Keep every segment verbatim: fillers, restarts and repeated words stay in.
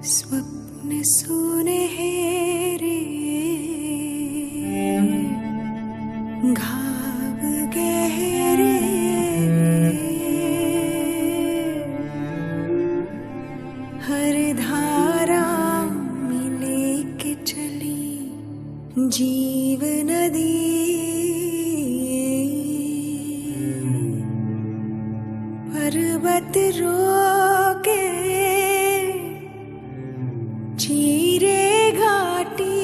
स्वप्न सुनहरे, घाव गहरे, हर धारा में लेके चली जीव नदी। पर्वत रोके, चीरे घाटी,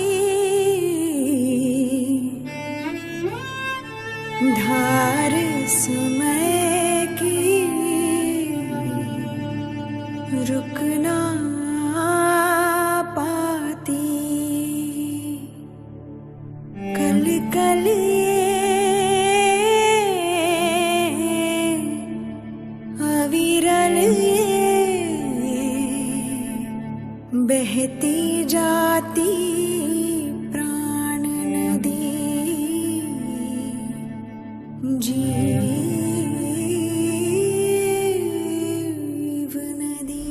धार समय की रुक ना पाती। कल कल ये अविरल ये बहती जाती प्राण नदी। जीव नदी।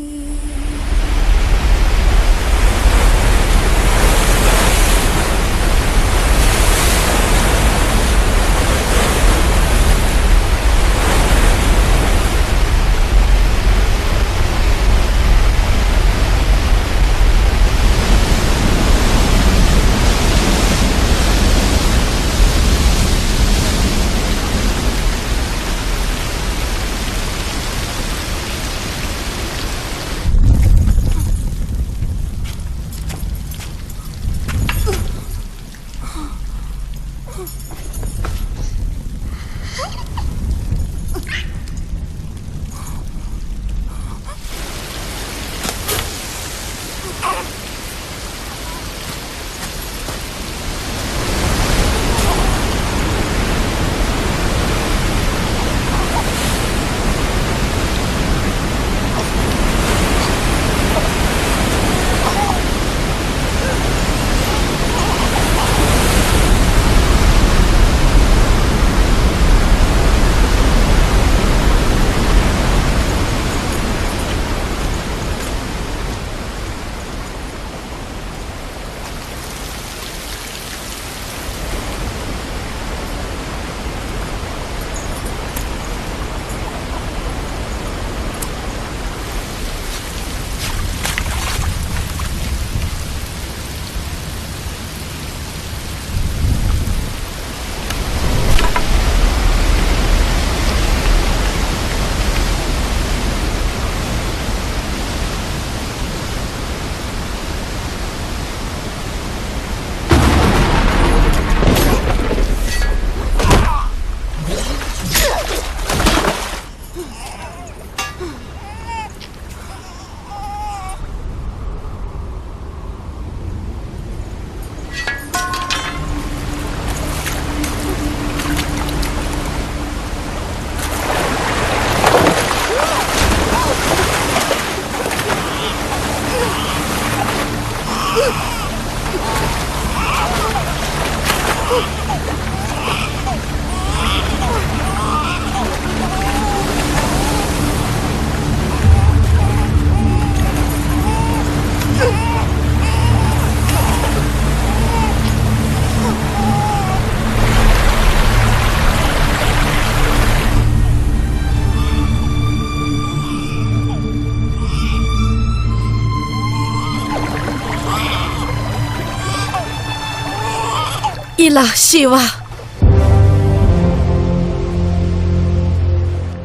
ئىلاھ شىۋا.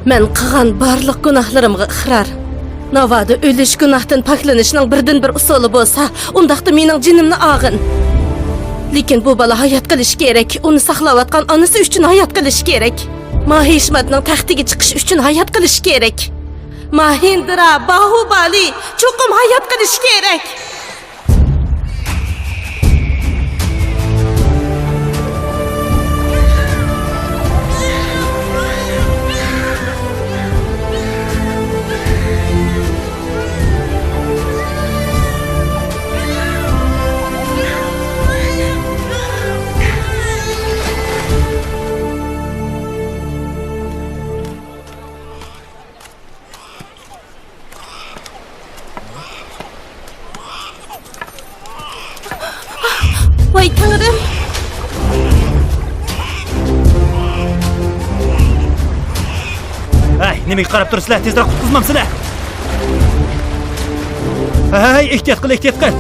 مەن قىلغان بارلىق گۇناھلىرىمغا ئىقرار. ناۋادا ئۆلۈش گۇناھتىن پاكلىنىشنىڭ بىردىنبىر ئۇسۇلى بولسا، ئۇنداقتا مېنىڭ جېنىمنى ئالغىن. لېكىن بۇ بالا ھايات قېلىشى كېرەك. ئۇنى ساقلاۋاتقان ئانىسى ئۈچۈن ھايات قېلىشى كېرەك. ماھىشماتنىڭ تەختىگە چىقىشى ئۈچۈن ھايات قېلىشى كېرەك. ماھىندرا، باھۇبالى، چوقۇم ھايات قېلىشى كېرەك. ۋاي تەڭرىم! ھەي، نېمىگە قاراپ تۇرىسىلەر؟ تېزرەك قۇتقۇزمامسىلەر؟ ھەي، ئېھتىيات قىل، ئېھتىيات قىل!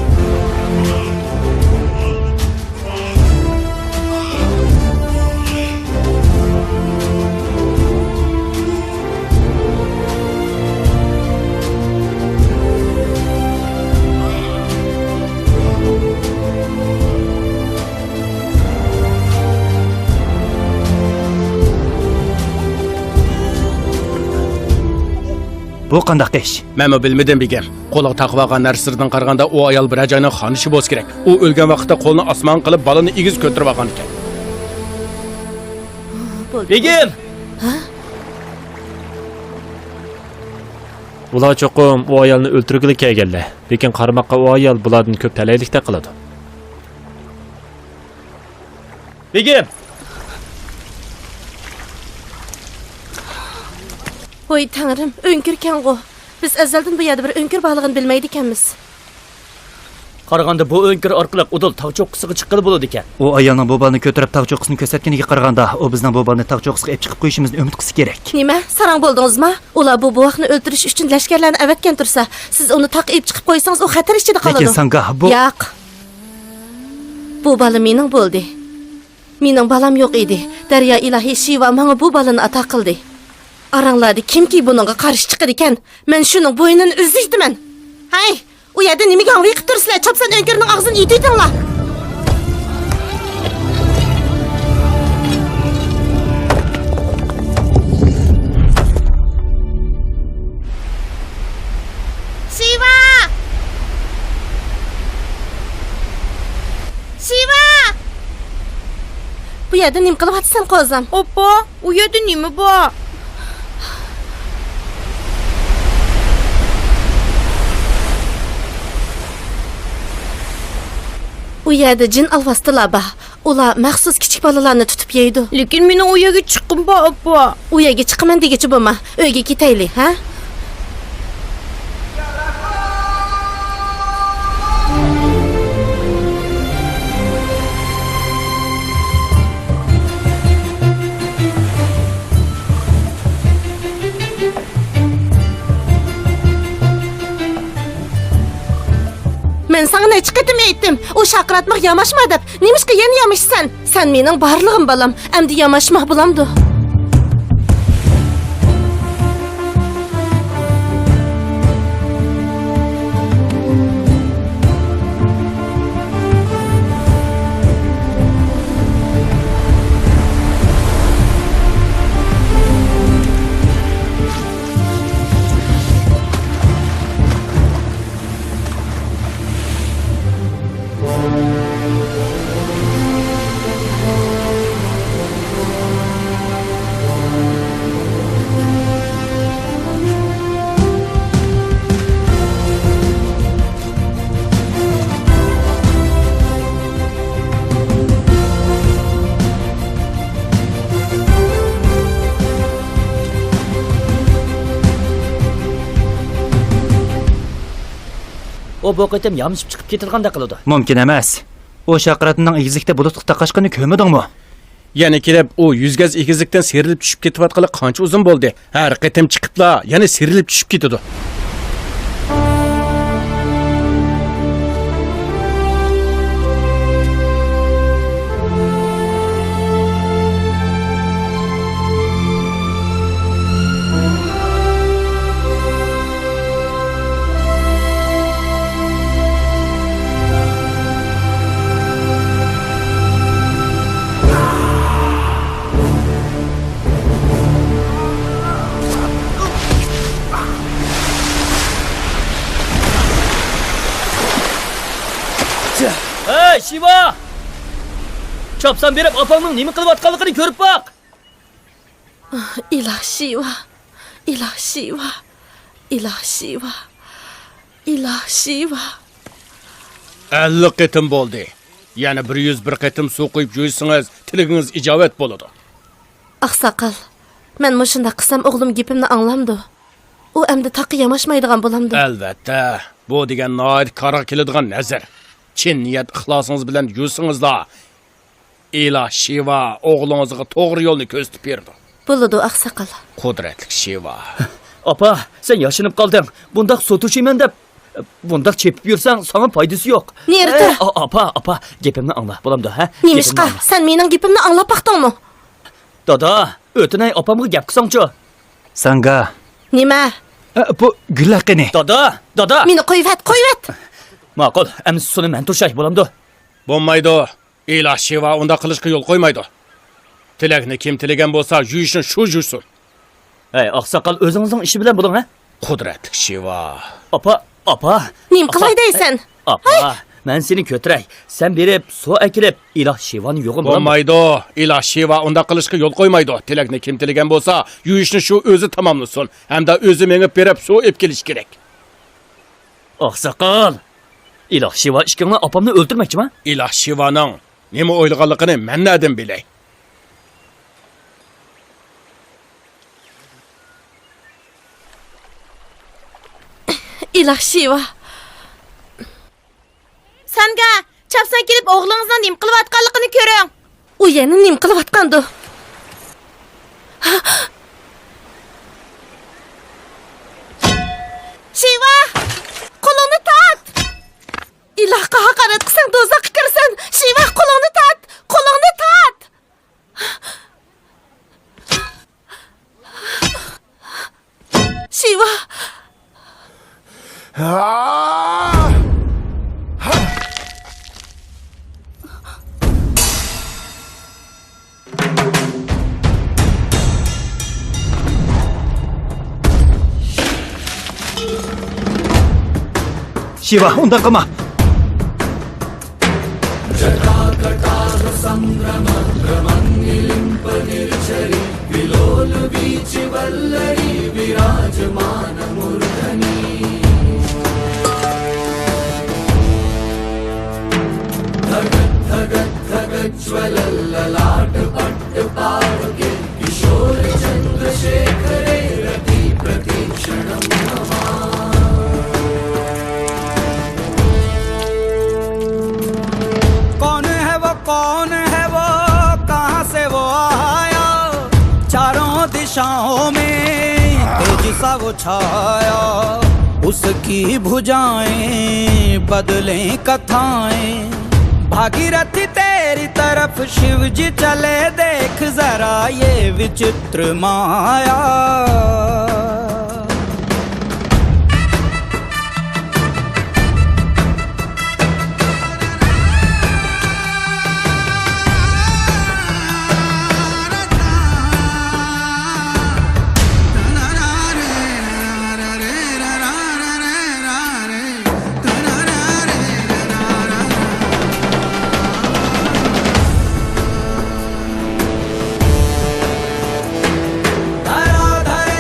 بۇ قانداق ئىش؟ مەنمۇ بىلمىدىم، بېگىم. قولىغا تاقىۋالغان نەرسىلىرىدىن قارىغاندا، ئۇ ئايال بىرەر جاينىڭ خانىشى بولسا كېرەك. ئۇ ئۆلگەن ۋاقىتتا قولىنى ئاسمانغا قىلىپ، بالىنى ئېگىز كۆتۈرۈۋالغان ئىكەن. بولدى. بېگىم! ھە؟ ئۇلار چوقۇم ئۇ ئايالنى ئۆلتۈرگىلى كەلگەنلەر. لېكىن قارىماققا ئۇ ئايال بۇلاردىن كۆپ تەلەيلىكتەك قىلىدۇ. بېگىم! ۋاي تەڭرىم، ئۆڭكۈركەنغۇ. بىز ئەزەلدىن بۇ يەردە بىر ئۆڭكۈر بارلىقىنى بىلمەيدىكەنمىز. قارىغاندا بۇ ئۆڭكۈر ئارقىلىق ئۇدۇل تاغ چوققىسىغا چىققىلى بولىدىكەن. ئۇ ئايالنىڭ بۇ بالىنى كۆتۈرۈپ تاغ چوققىسىنى كۆرسەتكىنىگە قارىغاندا، ئۇ بىزنىڭ بۇ بالىنى تاغ چوققىسىغا ئېلىپ چىقىپ قويۇشىمىزنى ئۈمىد قىلسا كېرەك. نېمە؟ ساراڭ بولدىڭىزما؟ ئۇلار بۇ بوۋاقنى ئۆلتۈرۈش ئۈچۈن لەشكەرلەرنى ئەۋەتكەن تۇرسا، سىز ئۇنى تاغقا ئېلىپ چىقىپ قويسىڭىز، ئۇ خەتەر ئىچىدە قالىدۇ. لېكىن ساڭگا بۇ ياق. بۇ بالا مېنىڭ بولدى. مېنىڭ بالام يوق ئىدى. دەريا ئىلاھى شىۋا ماڭا بۇ بالىنى ئاتا قىلدى. ئاراڭلاردا كىمكى بۇنىڭغا قارشى چىقىدىكەن، مەن شۇنىڭ بوينىنى ئۈزۈۋېتىمەن. ھەي، ئۇ يەردە نېمىگە ھاڭۋېقىپ تۇرىسىلەر؟ چاپسان ئۆڭكۈرنىڭ ئاغزىنى ئېتىۋېتىڭلار. شىۋا! شىۋا! بۇ يەردە نېمە قىلىۋاتىسەن، قوزام؟ ئاپا، ئۇ يەردە نېمە بار؟ ئۇ يەردە جىن ئالۋاستىلار بار. ئۇلار مەخسۇس كىچىك بالىلارنى تۇتۇپ يەيدۇ. لېكىن مېنىڭ ئۇ يەرگە چىققۇم بار، ئاپا. ئۇ يەرگە چىقىمەن دېگۈچە بولما. ئۆيگە كېتەيلى، ھە؟ مەن ساڭا نەچچە قېتىم ئېيتتىم، ئۇ شارقىراتمىغا ياماشما دەپ. نېمىشقا يەنە يامىشىسەن؟ سەن مېنىڭ بارلىقىم، بالام. ئەمدى ياماشما، بولامدۇ؟ ئۇ بۇ قېتىم يامىشىپ چىقىپ كېتىدىغاندەك قىلىدۇ. مۇمكىن ئەمەس. ئۇ شارقىراتمىنىڭ ئېگىزلىكتە بۇلۇتلۇق تارقاشقىنى كۆرمىدىڭمۇ؟ يەنە كېلىپ، ئۇ يۈز گەز ئېگىزلىكتىن سىيرىلىپ چۈشۈپ كېتىۋاتقىلى قانچە ئۇزۇن بولدى؟ ھەر قېتىم چىقىپلا، يەنە سىيرىلىپ چۈشۈپ كېتىدۇ. ھەي، شىۋا! چاپسان بېرىپ، ئاپاڭنىڭ نېمە قىلىۋاتقانلىقىنى كۆرۈپ باق! ئىلاھ شىۋا، ئىلاھ شىۋا، ئىلاھ شىۋا، ئىلاھ شىۋا. ئەللىك قېتىم بولدى. يەنە بىر يۈز بىر قېتىم سۇ قۇيۇپ يۇيسىڭىز، تىلىكىڭىز ئىجابەت بولىدۇ. ئاقساقال، مەن مۇشۇنداق قىلسام، ئوغلۇم گېپىمنى ئاڭلامدۇ؟ ئۇ ئەمدى تاغقا ياماشمايدىغان بولامدۇ؟ ئەلۋەتتە، بۇ دېگەن ناھايىتى كارغا كېلىدىغان نەزەر. چىن نىيەت ئىخلاسىڭىز بىلەن يۈرسىڭىزلا، ئىلاھ شىۋا ئوغلىڭىزغا توغرا يولنى كۆرسىتىپ بېرىدۇ. بولىدۇ، ئاقساقال. قۇدرەتلىك شىۋا. ئاپا، سەن ياشىنىپ قالدىڭ. بۇنداق سوتۇشىمەن دەپ، بۇنداق چېپىپ يۈرسەڭ، ساڭا پايدىسى يوق. نېرىتا! ئە، ئا-، ئاپا، ئاپا، گېپىمنى ئاڭلا، بولامدۇ، ھە؟ نېمىشقا؟ گېپىمنى ئاڭلا. سەن مېنىڭ گېپىمنى ئاڭلاپ باقتىڭمۇ؟ دادا، ئۆتۈنەي، ئاپامغا گەپ قىلساڭچۇ. ساڭگا. نېمە؟ ئە، بۇ گۈل ھەققىنى. دادا، دادا! مېنى قويۇۋەت، قويۇۋەت! ماقۇل، ئەمىسە سۇنى مەن توشاي، بولامدۇ؟ بولمايدۇ. ئىلاھ شىۋا ئۇنداق قىلىشقا يول قويمايدۇ. تىلەكنى كىم تىلىگەن بولسا، يۇيۇشنى شۇ يۇيسۇن. ھەي، ئاقساقال، ئۆزىڭىزنىڭ ئىشى بىلەن بولۇڭ، ھە؟ قۇدرەتلىك شىۋا. ئاپا، ئاپا. نېمە قىلاي دەيسەن؟ ئاپا، مەن سېنى كۆتۈرەي. سەن بېرىپ سۇ ئەكىلىپ، ئىلاھ شىۋانى يۇغىن، بولامدۇ؟ بولمايدۇ. ئىلاھ شىۋا ئۇنداق قىلىشقا يول قويمايدۇ. تىلەكنى كىم تىلىگەن بولسا، يۇيۇشنى شۇ ئۆزى تاماملىسۇن. ھەمدە ئۆزى مېڭىپ بېرىپ سۇ ئېلىپ كېلىشى كېرەك. ئاقساقال، ئىلاھ شىۋا ئىككىڭلار ئاپامنى ئۆلتۈرمەكچىما؟ ئىلاھ شىۋانىڭ نېمە ئويلىغانلىقىنى مەن نەدىن بىلەي؟ ئىلاھ شىۋا. سانگا، چاپسان كېلىپ ئوغلىڭىزنىڭ نېمە قىلىۋاتقانلىقىنى كۆرۈڭ. ئۇ يەنە نېمە قىلىۋاتقاندۇ؟ شىۋا! قولۇڭنى تارت! ئىلاھقا ھاقارەت قىلساڭ دوزاخقا كىرىسەن! شىۋا، قولۇڭنى تارت! قولۇڭنى تارت! شىۋا! شىۋا، ئۇنداق قىلما! कौन है वो, कौन है वो, कहाँ से वो आया? चारों दिशाओं में तेज सा वो छाया। उसकी भुजाएं बदलें कथाएं। भागीरथी तेरी तरफ शिव जी चले, देख जरा ये विचित्र माया।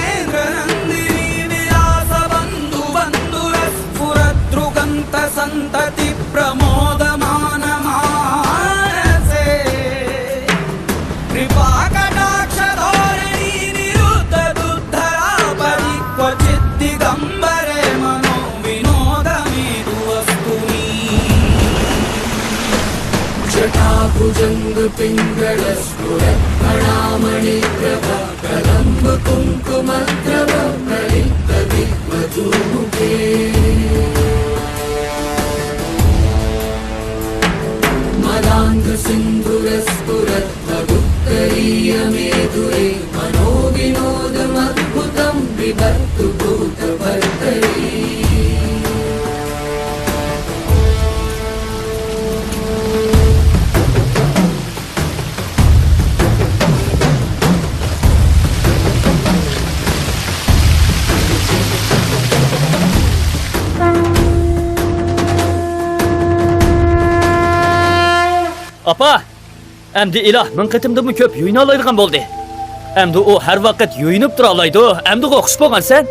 धराधरेन्द्रनन्दिनी विलासबन्धुबन्धुरस्फुरद्रुगन्तसन्तति प्रमोदमानमानसे। कृपाकटाक्षधोरणी निरुद्धदुर्धरापरि क्वचिद्दिगम्बरे मनोविनोदमेधुवस्तु मे। जटाभुजङ्गपिङ्गलस्फुरत्फणामणिप्रभा कदम्बकुङ्कुमद्रवप्रलिप्तदिग्वधूमुखे। मदान्धसिन्धुरस्फुरद्वगुत्तरीयमेधुरे मनोविनोदमद्भुतं विधत्तु भूतभर्तरी। ئاپا! ئەمدى ئىلاھ مىڭ قېتىمدىنمۇ كۆپ يۇيۇنالايدىغان بولدى. ئەمدى ئۇ ھەر ۋاقىت يۇيۇنۇپ تۇرالايدۇ. ئەمدىغۇ خۇش بولغانسەن؟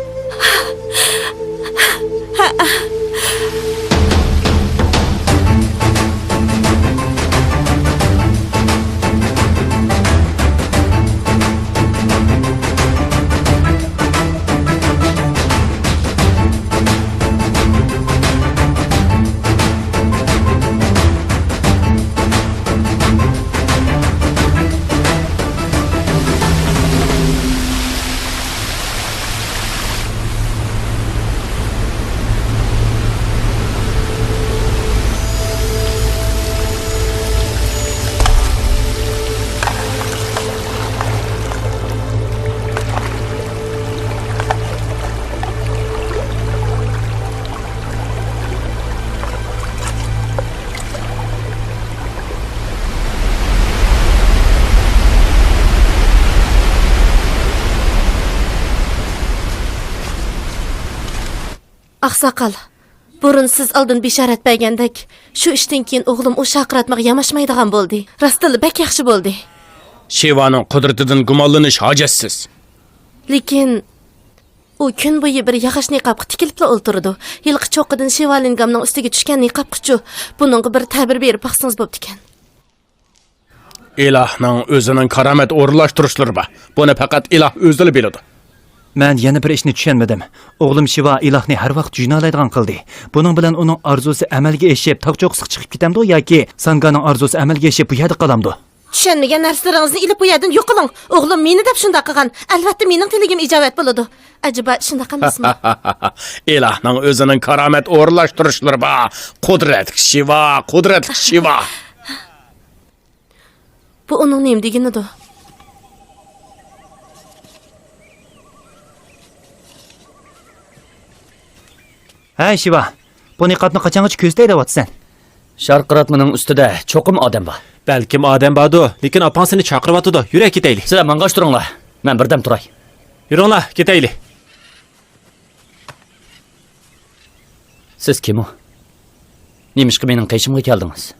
ئاقساقال، بۇرۇن سىز ئالدىن بېشارەت بەرگەندەك، شۇ ئىشتىن كېيىن ئوغلۇم ئۇ شارقىراتمىغا ياماشمايدىغان بولدى. راستتىنلا بەك ياخشى بولدى. شىۋانىڭ قۇدرىتىدىن گۇمانلىنىش ھاجەتسىز. لېكىن ئۇ كۈن بويى بىر ياغاچ نىقابقا تىكىلىپلا ئولتۇرىدۇ. ھېلىقى چوققىدىن شىۋالىنگامنىڭ ئۈستىگە چۈشكەن نىقابقىچۇ. بۇنىڭغا بىر تەبىر بېرىپ باقسىڭىز بوپتىكەن. ئىلاھنىڭ ئۆزىنىڭ كارامەت ئورۇنلاشتۇرۇشلىرى بار. بۇنى پەقەت ئىلاھ ئۆزىلا بىلىدۇ. مەن يەنە بىر ئىشنى چۈشەنمىدىم. ئوغلۇم شىۋا ئىلاھنى ھەر ۋاقىت يۈنەلەيدىغان قىلدى. بۇنىڭ بىلەن ئۇنىڭ ئارزۇسى ئەمەلگە ئېشىپ، تاغ چوققىسىغا چىقىپ كېتەمدۇ ياكى سانگانىڭ ئارزۇسى ئەمەلگە ئېشىپ، بۇ يەردە قالامدۇ؟ چۈشەنمىگەن نەرسىلىرىڭىزنى ئېلىپ بۇ يەردىن يوقىلىڭ. ئوغلۇم مېنى دەپ شۇنداق قىلغان. ئەلۋەتتە، مېنىڭ تىلىكىم ئىجابەت بولىدۇ. ئەجەبا، شۇنداق ئەمەسمۇ؟ ئىلاھنىڭ ئۆزىنىڭ كارامەت ئورۇنلاشتۇرۇشلىرى بار. قۇدرەتلىك شىۋا، قۇدرەتلىك شىۋا. بۇ ئۇنىڭ نېمە دېگىنىدۇ؟ ھەي، شىۋا، بۇ نىقابنى قاچانغىچە كۆزدە ئەيلەۋاتىسەن؟ شارقىراتمىنىڭ ئۈستىدە چوقۇم ئادەم بار. بەلكىم ئادەم باردۇ، لېكىن ئاپاڭ سېنى چاقىرىۋاتىدۇ. يۈر، كېتەيلى. سىلەر ماڭغاچ تۇرۇڭلار. مەن بىردەم تۇراي. يۈرۈڭلار، كېتەيلى. سىز كىم ئۇ؟ نېمىشقا مېنىڭ قېشىمغا كەلدىڭىز؟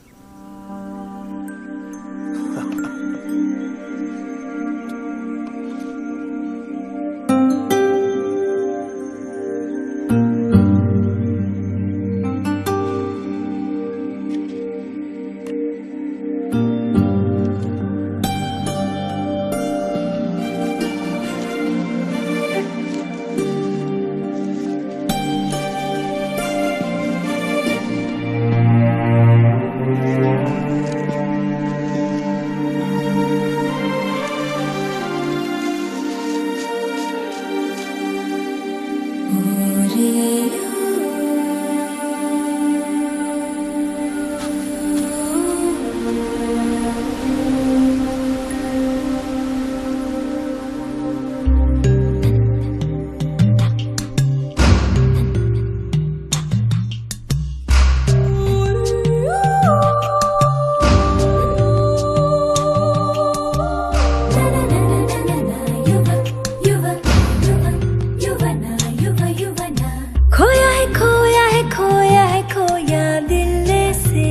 खोया है, खोया है, खोया है, खोया दिल से।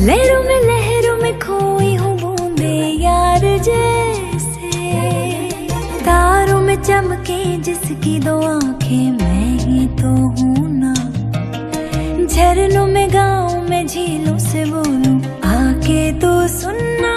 लहरों में, लहरों में खोई हूँ बूंदे यार जैसे। तारों में चमके जिसकी दो आंखें, मैं ही तो हूँ ना। झरनों में, गाँव में, झीलों से बोलूं, आके तू सुनना।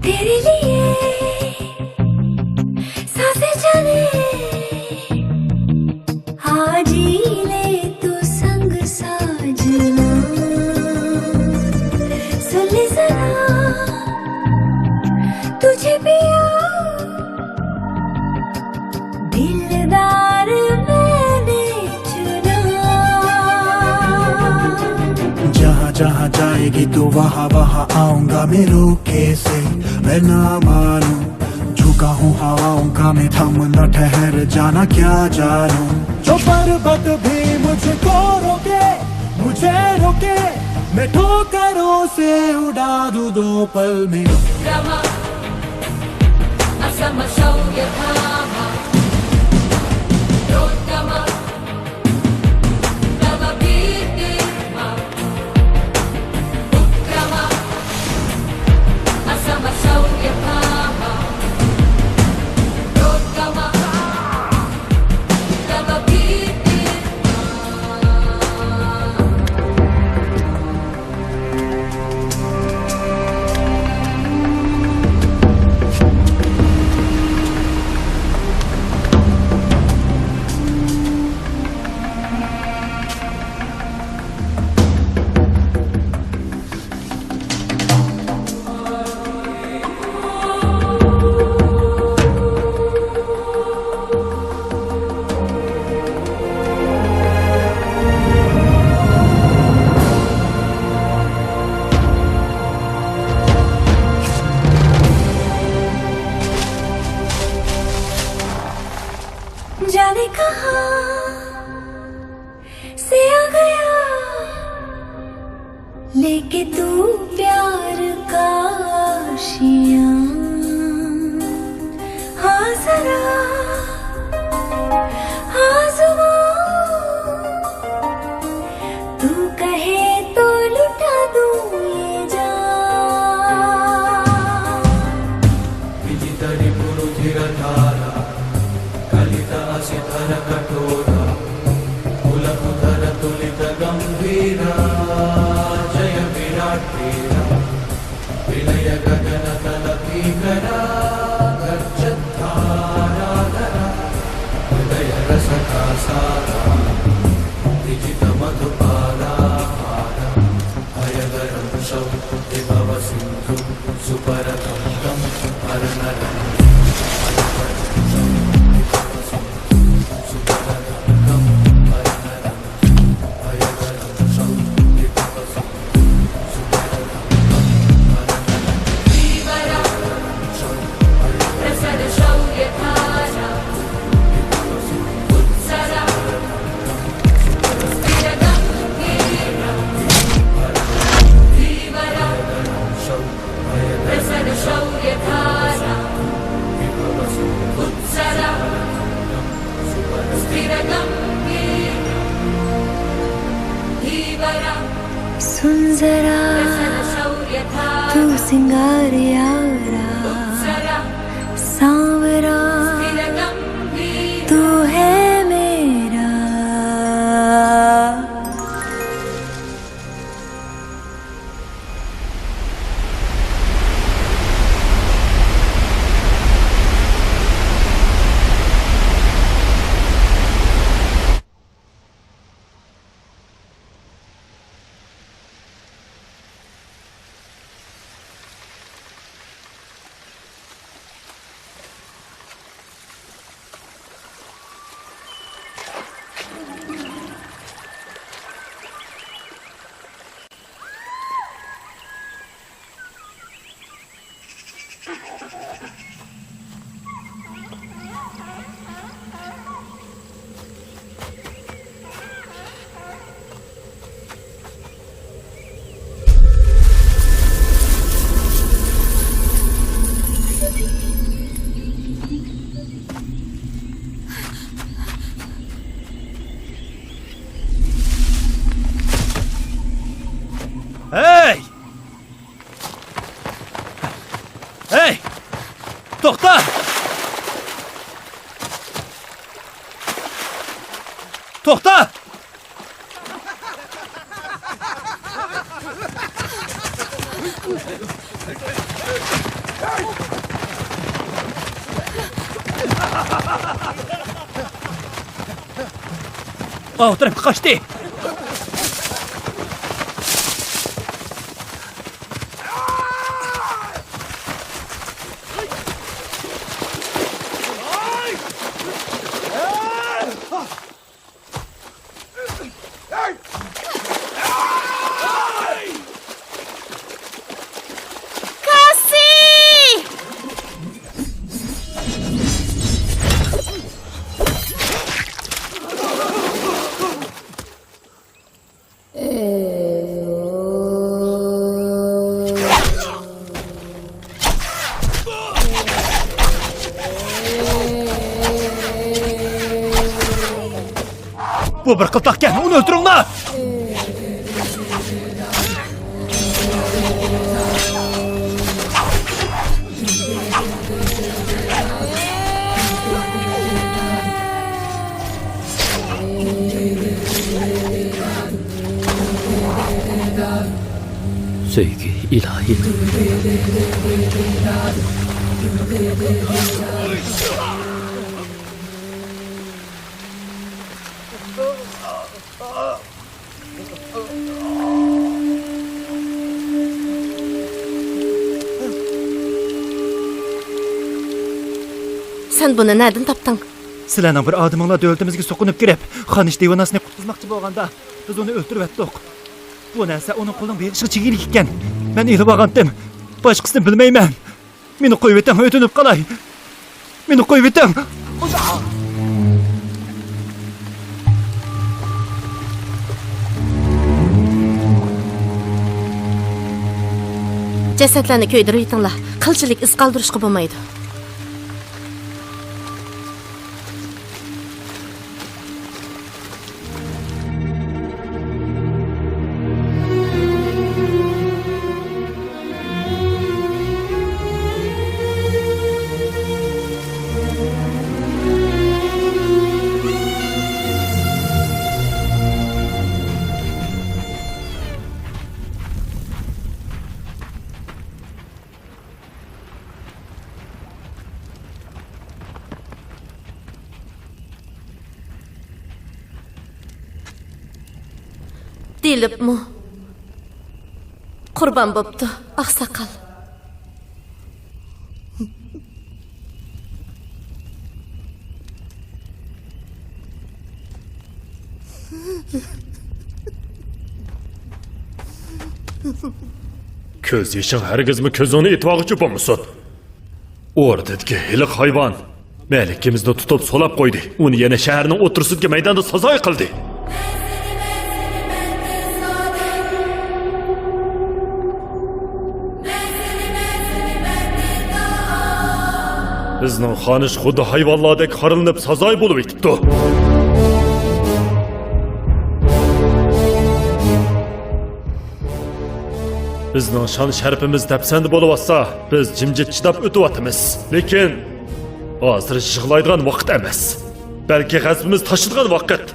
तेरे लिए सांसें चले, आज ही ले तू संग साजना। सुन ले जरा तुझे पिया, दिलदार मैंने चुना। जहाँ जहाँ जाएगी तू, वहाँ वहाँ आऊंगा मैं रोके से। मैं ना मानू, झुका हूँ हवाओं का मैं, थम न ठहर जाना, क्या जानू। जो पर्वत भी मुझको रोके, मुझे रोके, मैं ठोकरों से उड़ा दूँ दो पल में। लेके तू प्यार का आशियां, हाँ जरा, हाँ जुबां, तू कहे तो लुटा दूं ये जान। विजितरिपुरुधिरधारा, कलित असिधर कठोरा, पुलकुधर तुलित गंभीरा, जय विराट वीरा, विलय गगन तल भीकरा, गर्जद्धाराधरा, हृदय रस का सारा, विजित मधुपाला हारा, भयगरं शौद्य भव सिंधु, सुपर खड्गं हर नरं, भयगरं शौद्य भव सिंधु, सुपर खड्गं हर नरं। सुन जरा, तू सिंगार यारा, सांवरा, तू है मेरा। ھەي! ھەي! توختا! توختا! ئاۋۇ تەرەپكە قاچتى. كاسسى! بۇ بىر قىلتاقكەن، ئۇنى ئۆلتۈرۈڭلار! سۆيگۈ ئىلاھى. سەن بۇنى نەدىن تاپتىڭ؟ سىلەرنىڭ بىر ئادىمىڭلار دۆلىتىمىزگە سوقۇنۇپ كىرىپ، خانىش دىۋاناسنى قۇتقۇزماقچى بولغاندا، بىز ئۇنى ئۆلتۈرۈۋەتتۇق. بۇ نەرسە ئۇنىڭ قولىنىڭ بېغىشىغا چىگىلىك ئىكەن. مەن ئېلىۋالغانتىم. باشقىسىنى بىلمەيمەن. مېنى قويۇۋېتىڭ، ئۆتۈنۈپ قالاي. مېنى قويۇۋېتىڭ. جەسەتلەرنى كۆيدۈرۈۋېتىڭلار. قىلچىلىك ئىز قالدۇرۇشقا بولمايدۇ. دىلىپمۇ قۇربان بوپتۇ، ئاقساقال. كۆز يېشىڭ ھەرگىزمۇ كۆزۈڭنى ئېتىۋالغۇچە بولمىسۇن. ئوردىدىكى ھېلىقى ھايۋان مەلىكىمىزنى تۇتۇپ سولاپ قويدى. ئۇنى يەنە شەھەرنىڭ ئوتتۇرىسىدىكى مەيداندا سازاي قىلدى. بىزنىڭ خانىش خۇددى ھايۋانلاردەك خارلىنىپ سازاي بولۇۋېتىپتۇ. بىزنىڭ شان-شەرىپىمىز دەپسەندە بولۇۋاتسا، بىز جىمجىت چىداپ ئۆتۈۋاتىمىز. لېكىن ھازىر يىغلايدىغان ۋاقىت ئەمەس. بەلكى غەزىپىمىز تاشىدىغان ۋاقىت.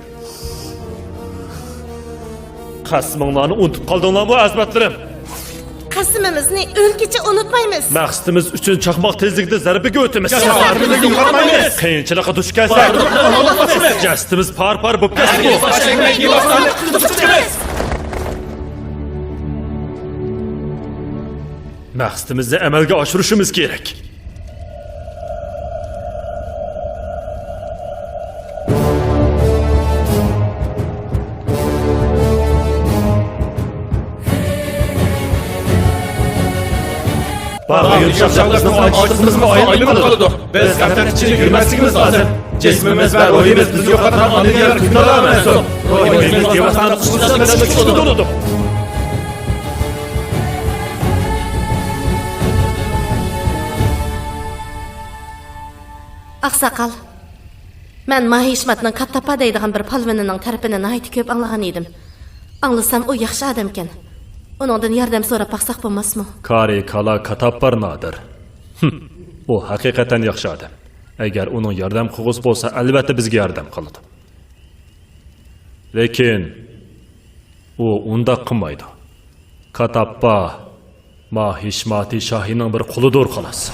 قەسىمىڭلارنى ئۇنتۇپ قالدىڭلارمۇ، ئەزىمەتلىرىم؟ قەسىمىمىزنى ئۆلگىچە ئۇنتۇمايمىز. مەقسىتىمىز ئۈچۈن چاقماق تېزلىكىدە زەربىگە ئۆتىمىز. جاسارىتىمىزنى يوقاتمايمىز. قىيىنچىلىققا دۇچ كەلسەك، جەسىتىمىز پار-پار بولۇپ كەتسىمۇ، مەقسىتىمىزنى ئەمەلگە ئاشۇرۇشىمىز كېرەك. بارغان يۈرۈش بىزنىڭ ئاجىزلىقىمىزغا ئايلىنىپ قالىدۇ. بىز غەپلەت ئىچىدە يۈرمەسلىكىمىز لازىم. جىسمىمىز ۋە روھىمىز بىز يوقاتقان ئانا دىيار ھۆكۈمدارلارغا مەنسۇپ. روھىمىز دېۋاسلارنى قۇتقۇزۇشتا مەدەتلىك بولىدۇ. ئاقساقال، مەن ماھىشماتنىڭ كاتتاپا دەيدىغان بىر پالۋىنىنىڭ تەرىپىنى ناھايىتى كۆپ ئاڭلىغان ئىدىم. ئاڭلىسام، ئۇ ياخشى ئادەمكەن. ئۇنىڭدىن ياردەم سوراپ باقساق بولماسمۇ؟ كارى كالا كاتاپپار نادىر. ھىم، ئۇ ھەقىقەتەن ياخشى ئادەم. ئەگەر ئۇنىڭ ياردەم قىلغۇسى بولسا، ئەلۋەتتە بىزگە ياردەم قىلىدۇ. لېكىن ئۇ ئۇنداق قىلمايدۇ. كاتاپپا ماھىشماتى شاھىنىڭ بىر قۇلىدۇر، خالاس.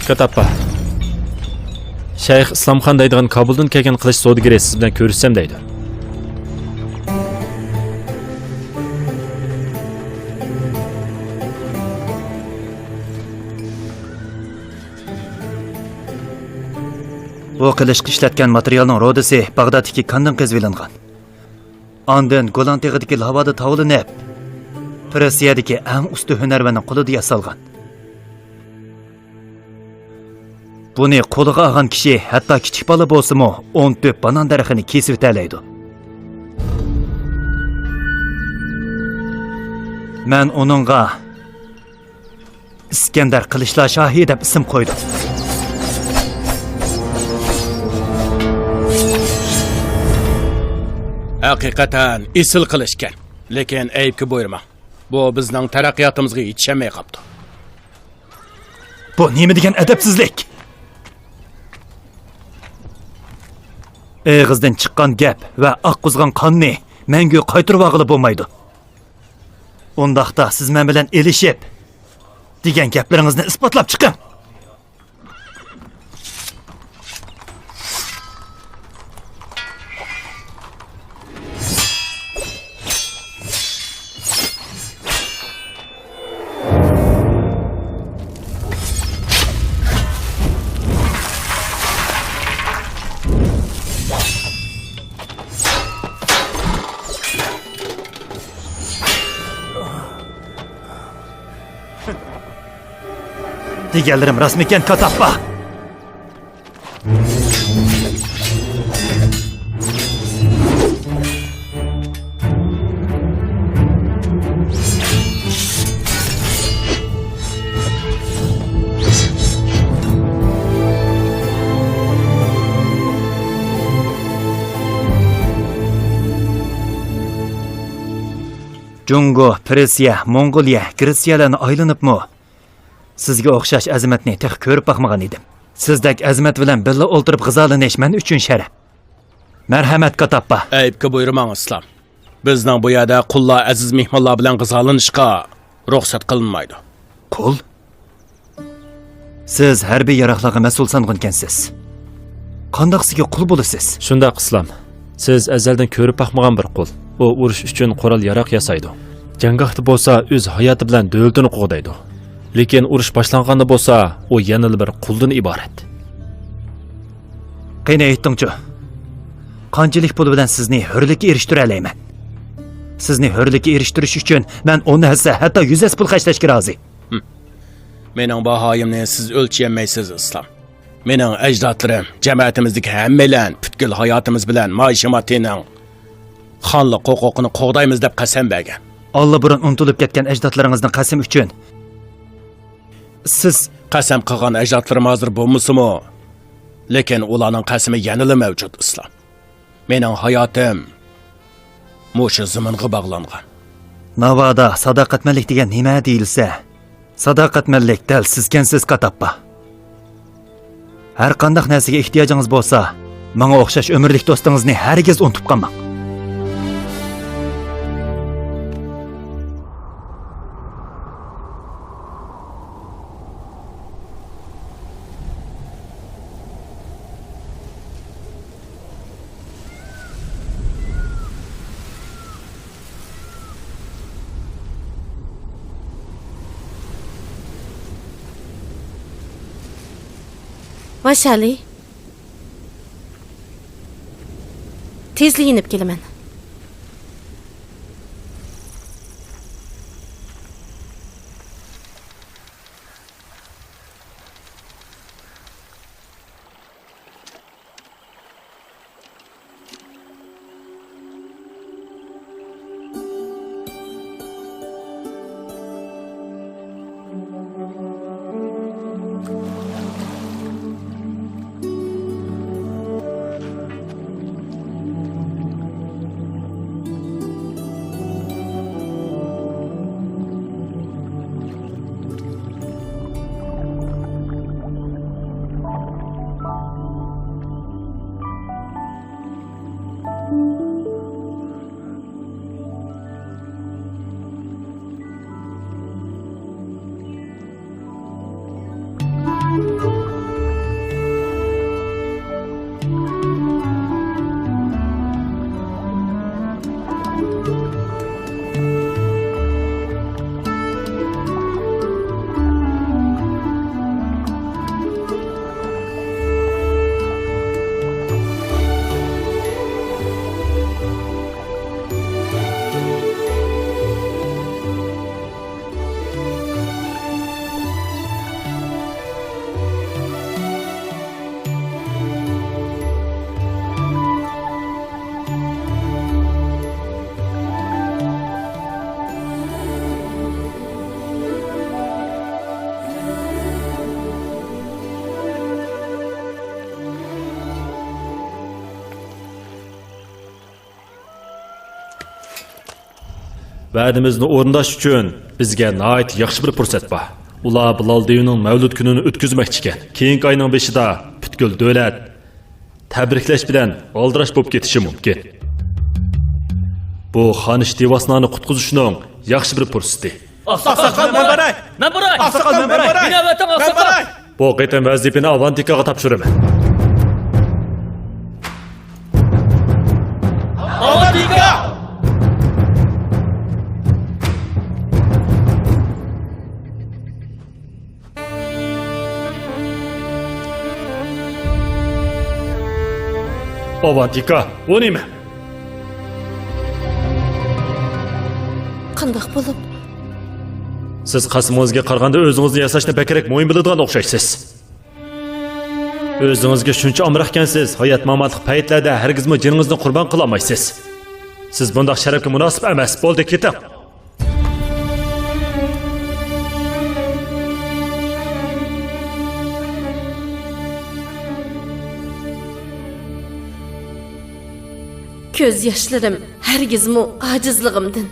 كاتاپپا، شەيخ ئىسلامخان دەيدىغان كابۇلدىن كەلگەن قىلىچ سودىگىرى سىز بىلەن كۆرۈشسەم دەيدۇ. بۇ قىلىچقا ئىشلەتكەن ماتېرىيالنىڭ رۇدىسى باغدادتىكى كاندىن قېزىۋېلىنغان. ئاندىن گولان تېغىدىكى لاۋادا تاۋلىنىپ، پېرسىيەدىكى ئەڭ ئۇستا ھۈنەرۋەننىڭ قولىدا ياسالغان. بۇنى قولىغا ئالغان كىشى ھەتتا كىچىك بالا بولسىمۇ ئون تۆت بانان دەرىخىنى كېسىۋېتەلەيدۇ. مەن ئۇنىڭغا ئىسكەندەر قىلىچلار شاھى دەپ ئىسىم قويدۇم. ھەقىقەتەن ئېسىل قىلىچكەن. لېكىن ئەيىبكە بۇيرۇماڭ. بۇ بىزنىڭ تەرەققىياتىمىزغا يېتىشەلمەي قاپتۇ. بۇ نېمە دېگەن ئەدەپسىزلىك؟ ئېغىزدىن چىققان گەپ ۋە ئاققۇزغان قاننى مەڭگۈ قايتۇرۇۋالغىلى بولمايدۇ. ئۇنداقتا سىز مەن بىلەن ئېلىشىپ، دېگەن گەپلىرىڭىزنى ئىسپاتلاپ چىقىڭ. دېگەنلىرىم راستمىكەن، كاتاپپا؟ جۇڭگو، پېرسىيە، موڭغۇلىيە، گرېتسىيەلەرنى ئايلىنىپمۇ سىزگە ئوخشاش ئەزىمەتنى تېخى كۆرۈپ باقمىغان ئىدىم. سىزدەك ئەزىمەت بىلەن بىللە ئولتۇرۇپ غىزالىنىش مەن ئۈچۈن شەرەپ. مەرھەمەت، كاتاپپا. ئەيىبكە بۇيرۇماڭ، ئىسلام. بىزنىڭ بۇ يەردە قۇللار ئەزىز مېھمانلار بىلەن غىزالىنىشقا رۇخسەت قىلىنمايدۇ. قۇل؟ سىز ھەربىي ياراقلارغا مەسئۇل سانغىنىكەنسىز. قانداق سىزگە قۇل بولىسىز؟ شۇنداق، ئىسلام. سىز ئەزەلدىن كۆرۈپ باقمىغان بىر قۇل. ئۇ ئۇرۇش ئۈچۈن قورال-ياراق ياسايدۇ. جەڭگاھتا بولسا ئۆز ھاياتى بىلەن دۆلىتىنى قوغدايدۇ. لېكىن ئۇرۇش باشلانغاندا بولسا ئۇ يەنىلا بىر قۇلدىن ئىبارەت. قېنى ئېيتتىڭچۇ؟ قانچىلىك پۇل بىلەن سىزنى ھۆرلۈككە ئېرىشتۈرەلەيمەن؟ سىزنى ھۆرلۈككە ئېرىشتۈرۈش ئۈچۈن مەن ئون ھەسسە، ھەتتا يۈز ھەسسە پۇل خەجلەشكە رازى. ھىم. مېنىڭ باھايىمنى سىز ئۆلچىيەلمەيسىز، ئىسلام. مېنىڭ ئەجدادلىرىم، جەمەتىمىزدىكى ھەممەيلەن پۈتكۈل ھاياتىمىز بىلەن ماي شىماتىنىڭ خانلىق ھوقۇقىنى قوغدايمىز دەپ قەسەم بەرگەن. ئاللىبۇرۇن ئۇنتۇلۇپ كەتكەن ئەجدادلىرىڭىزنىڭ قەسىمى ئۈچۈن سىز قەسەم قىلغان ئەجدادلىرىم ھازىر بولمىسىمۇ، لېكىن ئۇلارنىڭ قەسىمى يەنىلا مەۋجۇت، ئىسلام. مېنىڭ ھاياتىم مۇشۇ زېمىنغا باغلانغان. ناۋادا ساداقەتمەنلىك دېگەن نېمە دېيىلسە، ساداقەتمەنلىك دەل سىزكەنسىز، كاتاپپا. ھەر قانداق نەرسىگە ئېھتىياجىڭىز بولسا، ماڭا ئوخشاش ئۆمۈرلۈك دوستىڭىزنى ھەرگىز ئۇنتۇپ قالماڭ. ۋاشالى. تېزلا يېنىپ كېلىمەن. ۋەدىمىزنى ئورۇنداش ئۈچۈن بىزگە ناھايىتى ياخشى بىر پۇرسەت بار. ئۇلار بىلال دېۋىنىڭ مەۋلۇت كۈنىنى ئۆتكۈزمەكچىكەن. كېيىنكى ئاينىڭ بېشىدا پۈتكۈل دۆلەت تەبرىكلەش بىلەن ئالدىراش بولۇپ كېتىشى مۇمكىن. بۇ خانىش دىۋاسنانى قۇتقۇزۇشنىڭ ياخشى بىر پۇرسىتى. ئاقساقال، مەن باراي! مەن باراي! ئاقساقال، مەن باراي! مېنى ئەۋەتىڭ، مەن ئاقساقال! باراي! بۇ قېتىم ۋەزىپىنى ئاۋانتىكاغا تاپشۇرىمەن. ئاۋانتىكا! ئاۋانتىكا، بۇ نېمە؟ قانداق بولۇپ؟ سىز قەسىمىڭىزگە قارىغاندا ئۆزىڭىزنى ياساشنى بەكرەك مۇھىم بىلىدىغان ئوخشايسىز. ئۆزىڭىزگە شۇنچە ئامراقكەنسىز، ھايات-ماماتلىق پەيتلەردە ھەرگىزمۇ جېنىڭىزنى قۇربان قىلالمايسىز. سىز بۇنداق شەرەپكە مۇناسىپ ئەمەس. بولدى، كېتىڭ. كۆز ياشلىرىم ھەرگىزمۇ ئاجىزلىقىمدىن،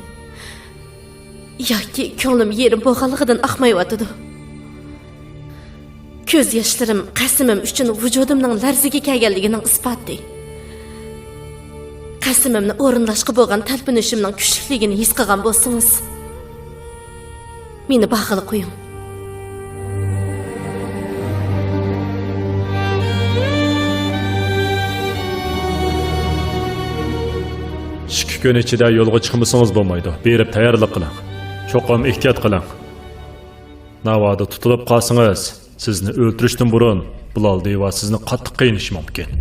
ياكى كۆڭلۈم يېرىم بولغانلىقىدىن ئاقمايۋاتىدۇ. كۆز ياشلىرىم قەسىمىم ئۈچۈن ۋۇجۇدۇمنىڭ لەرزىگە كەلگەنلىكىنىڭ ئىسپاتى. قەسىمىمنى ئورۇنلاشقا بولغان تەلپۈنۈشۈمنىڭ كۈچلۈكلۈكىنى ھېس قىلغان بولسىڭىز، مېنى باغغىلى قويۇڭ. ئىككى كۈن ئىچىدە يولغا چىقمىسىڭىز بولمايدۇ. بېرىپ تەييارلىق قىلىڭ. چوقۇم ئېھتىيات قىلىڭ. ناۋادا تۇتۇلۇپ قالسىڭىز، سىزنى ئۆلتۈرۈشتىن بۇرۇن بىلال دىۋا سىزنى قاتتىق قىينىشى مۇمكىن.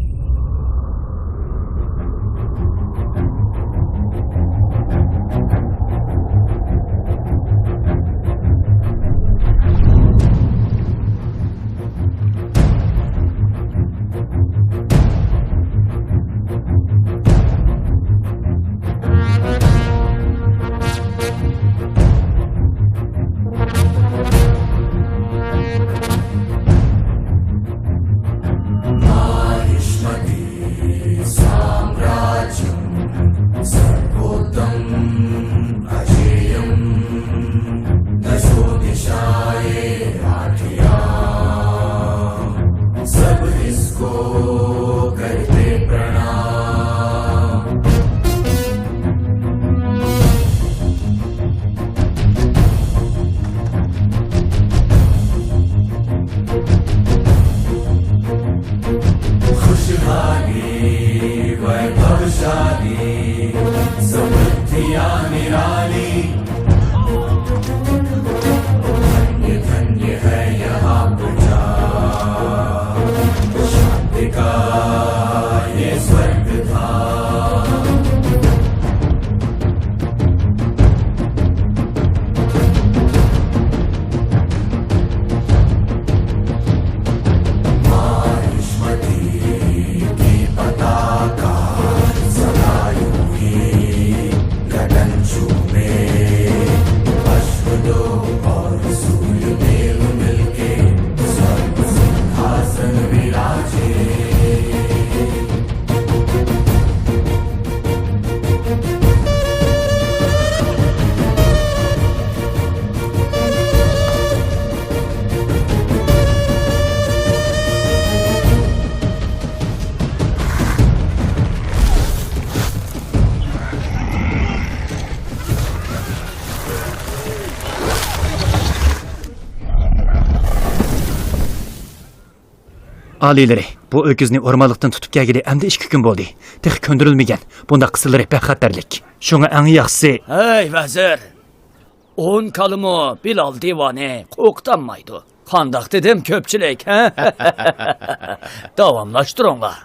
ئالىيلىرى، بۇ ئۆكۈزنى ئورمانلىقتىن تۇتۇپ كەلگىلى ئەمدى ئىككى كۈن بولدى. تېخى كۆندۈرۈلمىگەن. بۇنداق قىسىلىرى بەك خەتەرلىك. شۇڭا ئەڭ ياخشىسى. ھەي، ۋەزىر! ئون كالىمۇ بىلال دىۋانى قورقۇتالمايدۇ. قانداق دېدىم، كۆپچىلىك، ھە؟ داۋاملاشتۇرۇڭلار.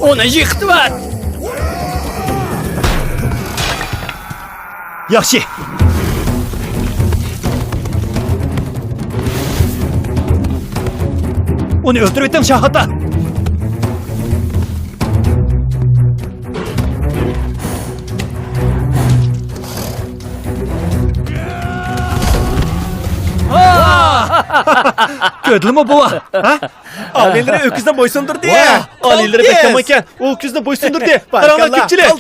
ئۇنى يىقىتىۋەت! ياخشى! ئۇنى ئۆلتۈرۈۋېتىڭ، شاھ ئاتا! كۆردۈڭمۇ، بوۋا؟ ھە؟ ئالىيلىرى ئۆكۈزنى بويسۇندۇردى. ۋاھ، ئالىيلىرى بەك يامان ئىكەن. ئۇ ئۆكۈزنى بويسۇندۇردى. قاراڭلار، كۆپچىلىك.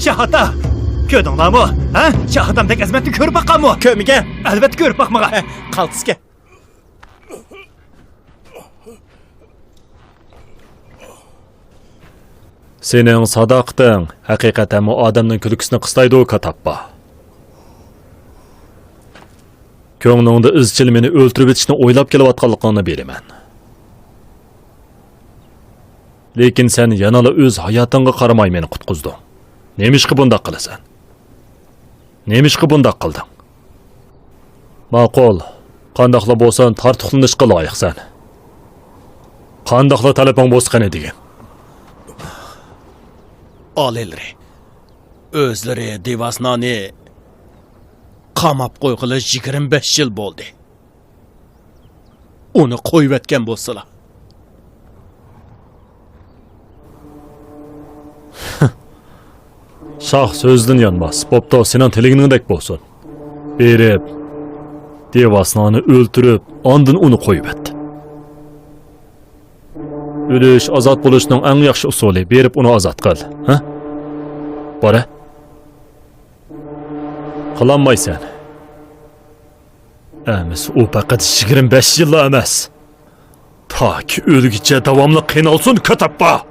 شاھ ئاتا! كۆردۈڭلارمۇ؟ ھە؟ شاھ ئاتامدەك ئەزىمەتنى كۆرۈپ باققانمۇ؟ كۆرمىگەن. ئەلۋەتتە كۆرۈپ باقمىغان. ھە، قالتىسكەن. سېنىڭ ساداقىتىڭ ھەقىقەتەنمۇ ئادەمنىڭ كۈلكىسىنى قىستايدۇ، كاتاپپا. كۆڭلۈڭدە ئىزچىل مېنى ئۆلتۈرۈۋېتىشنى ئويلاپ كېلىۋاتقانلىقىڭنى بىلىمەن. لېكىن سەن يەنىلا ئۆز ھاياتىڭغا قارىماي مېنى قۇتقۇزدۇڭ. نېمىشقا بۇنداق قىلىسەن؟ نېمىشقا بۇنداق قىلدىڭ؟ ماقۇل، قانداقلا بولسۇن تارتۇقلىنىشقا لايىقسەن. قانداقلا تەلىپىڭ بولسا قېنى دېگىن. ئالىيلىرى، ئۆزلىرى دىۋاسنانى قاماپ قويغىلى يىگىرمە بەش يىل بولدى. ئۇنى قويۇۋەتكەن بولسىلا. شاھ سۆزىدىن يانماس. بوپتۇ، سېنىڭ تىلىگىنىڭدەك بولسۇن. بېرىپ، دىۋاسنانى ئۆلتۈرۈپ، ئاندىن ئۇنى قويۇۋەت. ئۆلۈش ئازاد بولۇشنىڭ ئەڭ ياخشى ئۇسۇلى. بېرىپ ئۇنى ئازاد قىل. ھە؟ بارە. قىلالمايسەن. ئەمىسە ئۇ پەقەت يىگىرمە بەش يىللا ئەمەس، تاكى ئۆلگۈچە داۋاملىق قىينالسۇن، كاتاپپا!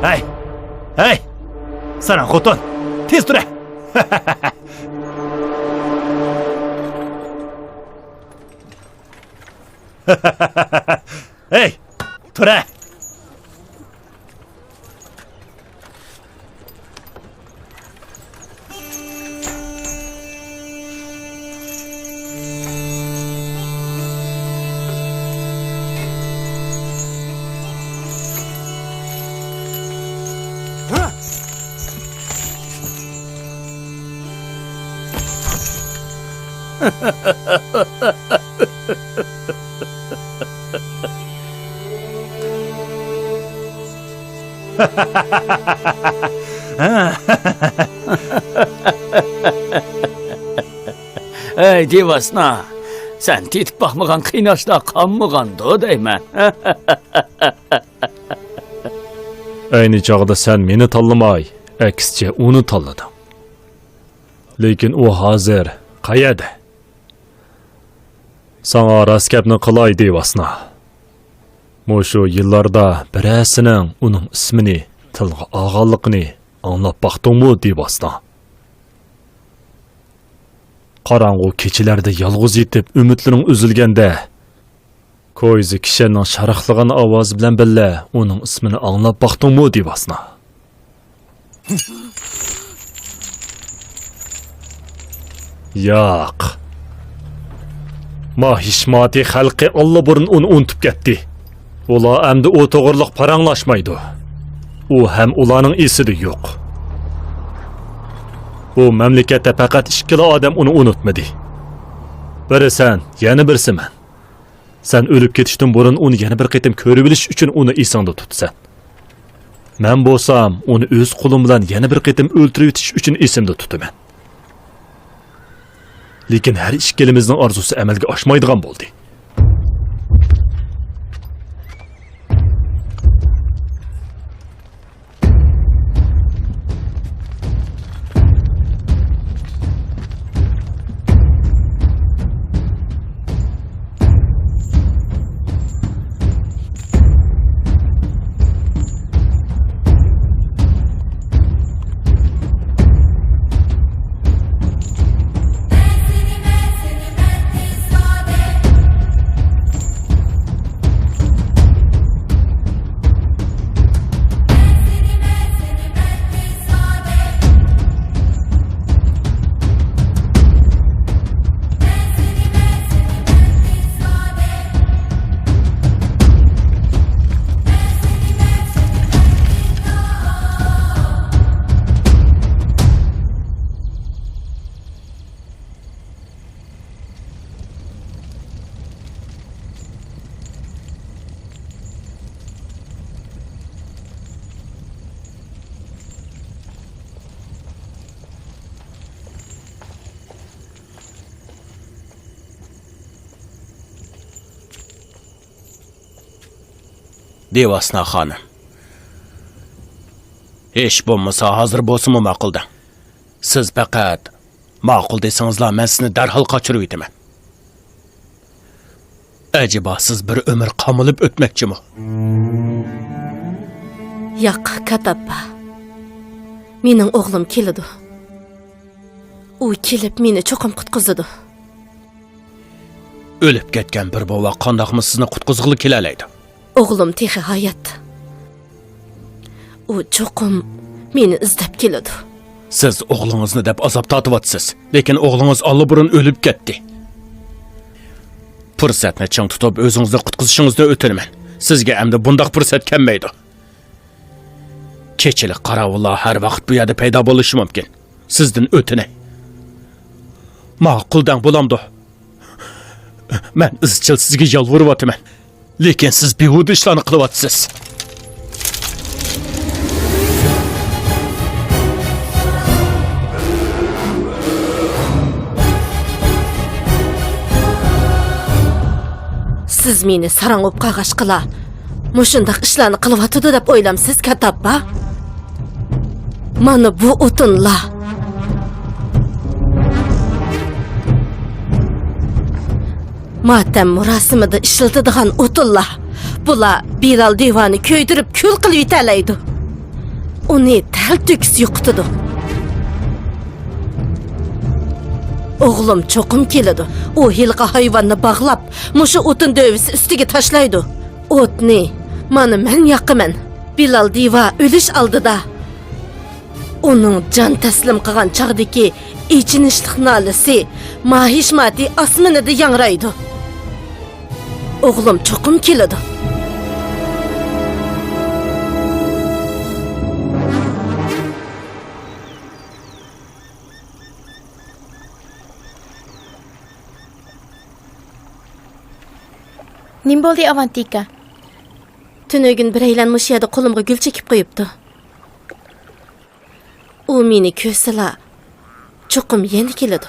ھەي! ھەي! ساراڭ خوتۇن! تېز تۇرە! ھەي! تۇرە! ئەي دىۋاسنا، سەن تېتىپ باقمىغان قىيناشلار قالمىغاندۇ دەيمەن. ئەينى چاغدا سەن مېنى تاللىماي، ئەكسىچە ئۇنى تاللىدىڭ. لېكىن ئۇ ھازىر قەيەردە؟ ساڭا راست گەپنى قىلاي، دىۋاسنا. مۇشۇ يىللاردا بىرەرسىنىڭ ئۇنىڭ ئىسمىنى تىلغا ئالغانلىقىنى ئاڭلاپ باقتىڭمۇ، دىۋاسنا؟ قاراڭغۇ كېچىلەردە يالغۇز يېتىپ، ئۈمىدلىرىڭ ئۈزۈلگەندە، كويزا كىشەننىڭ شاراقلىغان ئاۋازى بىلەن بىللە ئۇنىڭ ئىسمىنى ئاڭلاپ باقتىڭمۇ، دىۋاسنا؟ ياق. ماھىشماتى خەلقى ئاللىبۇرۇن ئۇنى ئۇنتۇپ كەتتى. ئۇلار ئەمدى ئۇ توغرىلىق پاراڭلاشمايدۇ. ئۇ ھەم ئۇلارنىڭ ئېسىدە يوق. بۇ مەملىكەتتە پەقەت ئىككىلا ئادەم ئۇنى ئۇنتمىدى. بىرى سەن، يەنە بىرسى مەن. سەن ئۆلۈپ كېتىشتىن بۇرۇن ئۇنى يەنە بىر قېتىم كۆرۈۋېلىش ئۈچۈن ئۇنى ئېسىڭدە تۇتىسەن. مەن بولسام ئۇنى ئۆز قولۇم بىلەن يەنە بىر قېتىم ئۆلتۈرۈۋېتىش ئۈچۈن ئېسىمدە تۇتىمەن. لېكىن ھەر ئىككىلىمىزنىڭ ئارزۇسى ئەمەلگە ئاشمايدىغان بولدى. دىۋاسنا خانىم. ھېچ بولمىسا ھازىر بولسىمۇ ماقۇل دەڭ. سىز پەقەت ماقۇل دېسىڭىزلا، مەن سىزنى دەرھال قاچۇرۇۋېتىمەن. ئەجەبا سىز بىر ئۆمۈر قامىلىپ ئۆتمەكچىمۇ؟ ياق، كاتاپپا. مېنىڭ ئوغلۇم كېلىدۇ. ئۇ كېلىپ مېنى چوقۇم قۇتقۇزىدۇ. ئۆلۈپ كەتكەن بىر بوۋاق قانداقمۇ سىزنى قۇتقۇزغىلى كېلەلەيدۇ؟ ئوغلۇم تېخى ھايات. ئۇ چوقۇم مېنى ئىزدەپ كېلىدۇ. سىز ئوغلىڭىزنى دەپ ئازاب تارتىۋاتىسىز، لېكىن ئوغلىڭىز ئاللىبۇرۇن ئۆلۈپ كەتتى. پۇرسەتنى چىڭ تۇتۇپ، ئۆزىڭىزنى قۇتقۇزۇشىڭىزنى ئۆتۈنىمەن. سىزگە ئەمدى بۇنداق پۇرسەت كەلمەيدۇ. كېچىلىك قاراۋۇللار ھەر ۋاقىت بۇ يەردە پەيدا بولۇشى مۇمكىن. سىزدىن ئۆتۈنەي. ماقۇل دەڭ، بولامدۇ؟ مەن ئىزچىل سىزگە يالۋۇرۇۋاتىمەن. لېكىن سىز بىھۇدە ئىشلارنى قىلىۋاتىسىز. سىز مېنى ساراڭ بولۇپ قالغاچقىلا، مۇشۇنداق ئىشلارنى قىلىۋاتىدۇ دەپ ئويلامسىز، كاتاپپا؟ مانا بۇ ئوتۇنلار. ماتەم مۇراسىمىدا ئىشلىتىدىغان ئوتۇنلار. بۇلار بىلال دىۋانى كۆيدۈرۈپ كۈل قىلىۋېتەلەيدۇ. ئۇنى تەلتۆكۈس يوقىتىدۇ. ئوغلۇم چوقۇم كېلىدۇ. ئۇ ھېلىقى ھايۋاننى باغلاپ، مۇشۇ ئوتۇن دۆۋىسى ئۈستىگە تاشلايدۇ. ئوتنى مانا مەن ياقىمەن. بىلال دىۋا ئۆلۈش ئالدىدا. ئۇنىڭ جان تەسلىم قىلغان چاغدىكى ئېچىنىشلىق نالىسى ماھىشماتى ئاسمىنىدا ياڭرايدۇ. ئوغلۇم چوقۇم كېلىدۇ. نېمە بولدى، ئاۋانتىكا؟ تۈنۈگۈن بىرەيلەن مۇشۇ يەردە قولۇمغا گۈل چېكىپ قويۇپتۇ. ئۇ مېنى كۆرسىلا، چوقۇم يەنە كېلىدۇ.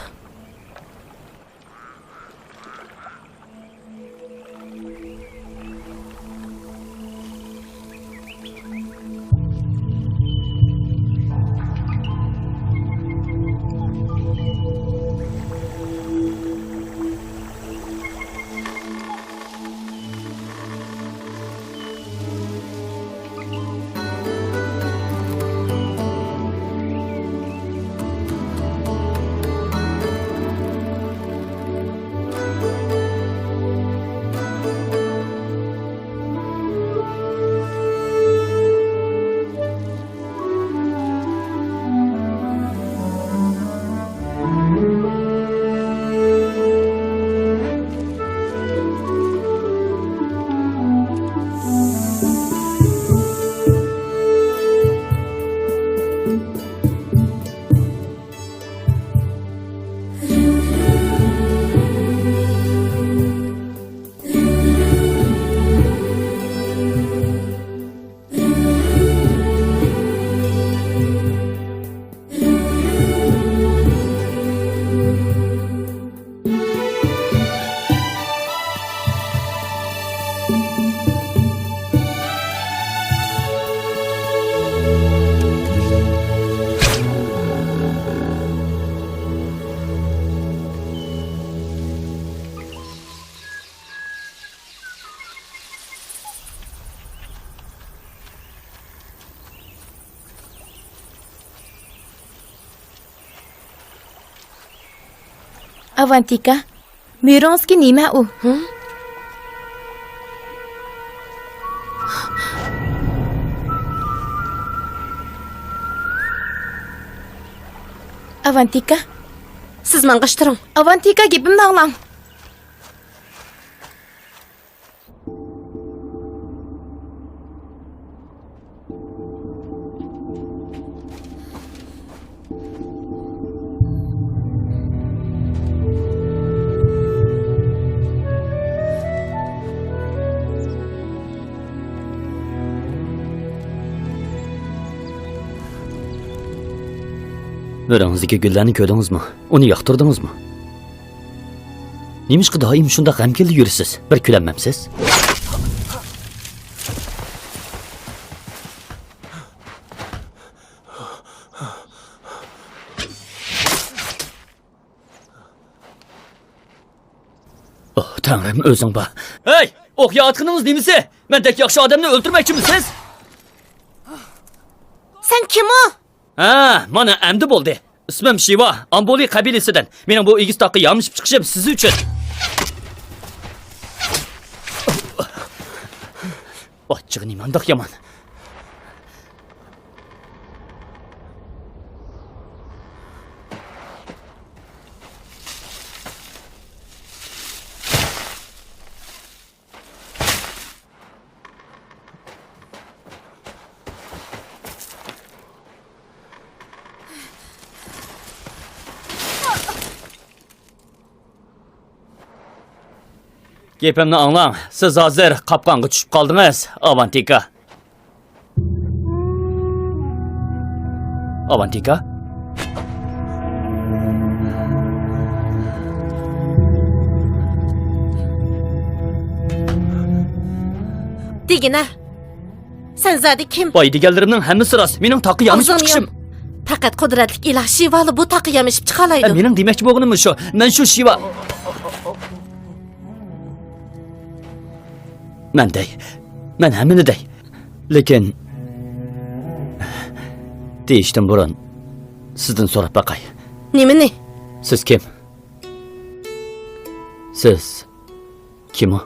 ئاۋانتىكا، مۈرىڭىزدىكى نېمە ئۇ؟ ھە؟ ئاۋانتىكا. سىز ماڭغاچ تۇرۇڭ. ئاۋانتىكا، گېپىمنى ئاڭلاڭ. مۈرىڭىزدىكى گۈللەرنى كۆردىڭىزمۇ؟ ئۇنى ياقتۇردىڭىزمۇ؟ نېمىشقا دائىم شۇنداق غەمكىنلا يۈرىسىز؟ بىر كۈلەلمەمسىز؟ ئوھ، تەڭرىم، ئۆزۈڭ بار. ھەي، ئوق ياغىتقىنىڭىز نېمىسى؟ مەندەك ياخشى ئادەمنى ئۆلتۈرمەكچىمۇ سىز؟ سەن كىم ئۇ؟ ھە، مانا ئەمدى بولدى. ئىسمىم شىۋا، ئامبولى قەبىلىسىدىن. مېنىڭ بۇ ئېگىز تاغقا يامىشىپ چىقىشىم سىز ئۈچۈن. ئاچچىقى نېمانداق يامان. گېپىمنى ئاڭلاڭ، سىز ھازىر قاپقانغا چۈشۈپ قالدىڭىز، ئاۋانتىكا. ئاۋانتىكا؟ دېگىنە، سەن زادى كىم؟ بايا دېگەنلىرىمنىڭ ھەممىسى راست. مېنىڭ تاغقا يامىشىپ چىقىشىم. پەقەت قۇدرەتلىك ئىلاھ شىۋالا بۇ تاغقا يامىشىپ چىقالايدۇ. ئە، مېنىڭ دېمەكچى بولغىنىم مۇشۇ. مەن شۇ شىۋا. مەن دەي. مەن ھەممىنى دەي. لېكىن دېيىشتىن بۇرۇن سىزدىن سوراپ باقاي. نېمىنى؟ سىز كىم؟ سىز كىم ئۇ؟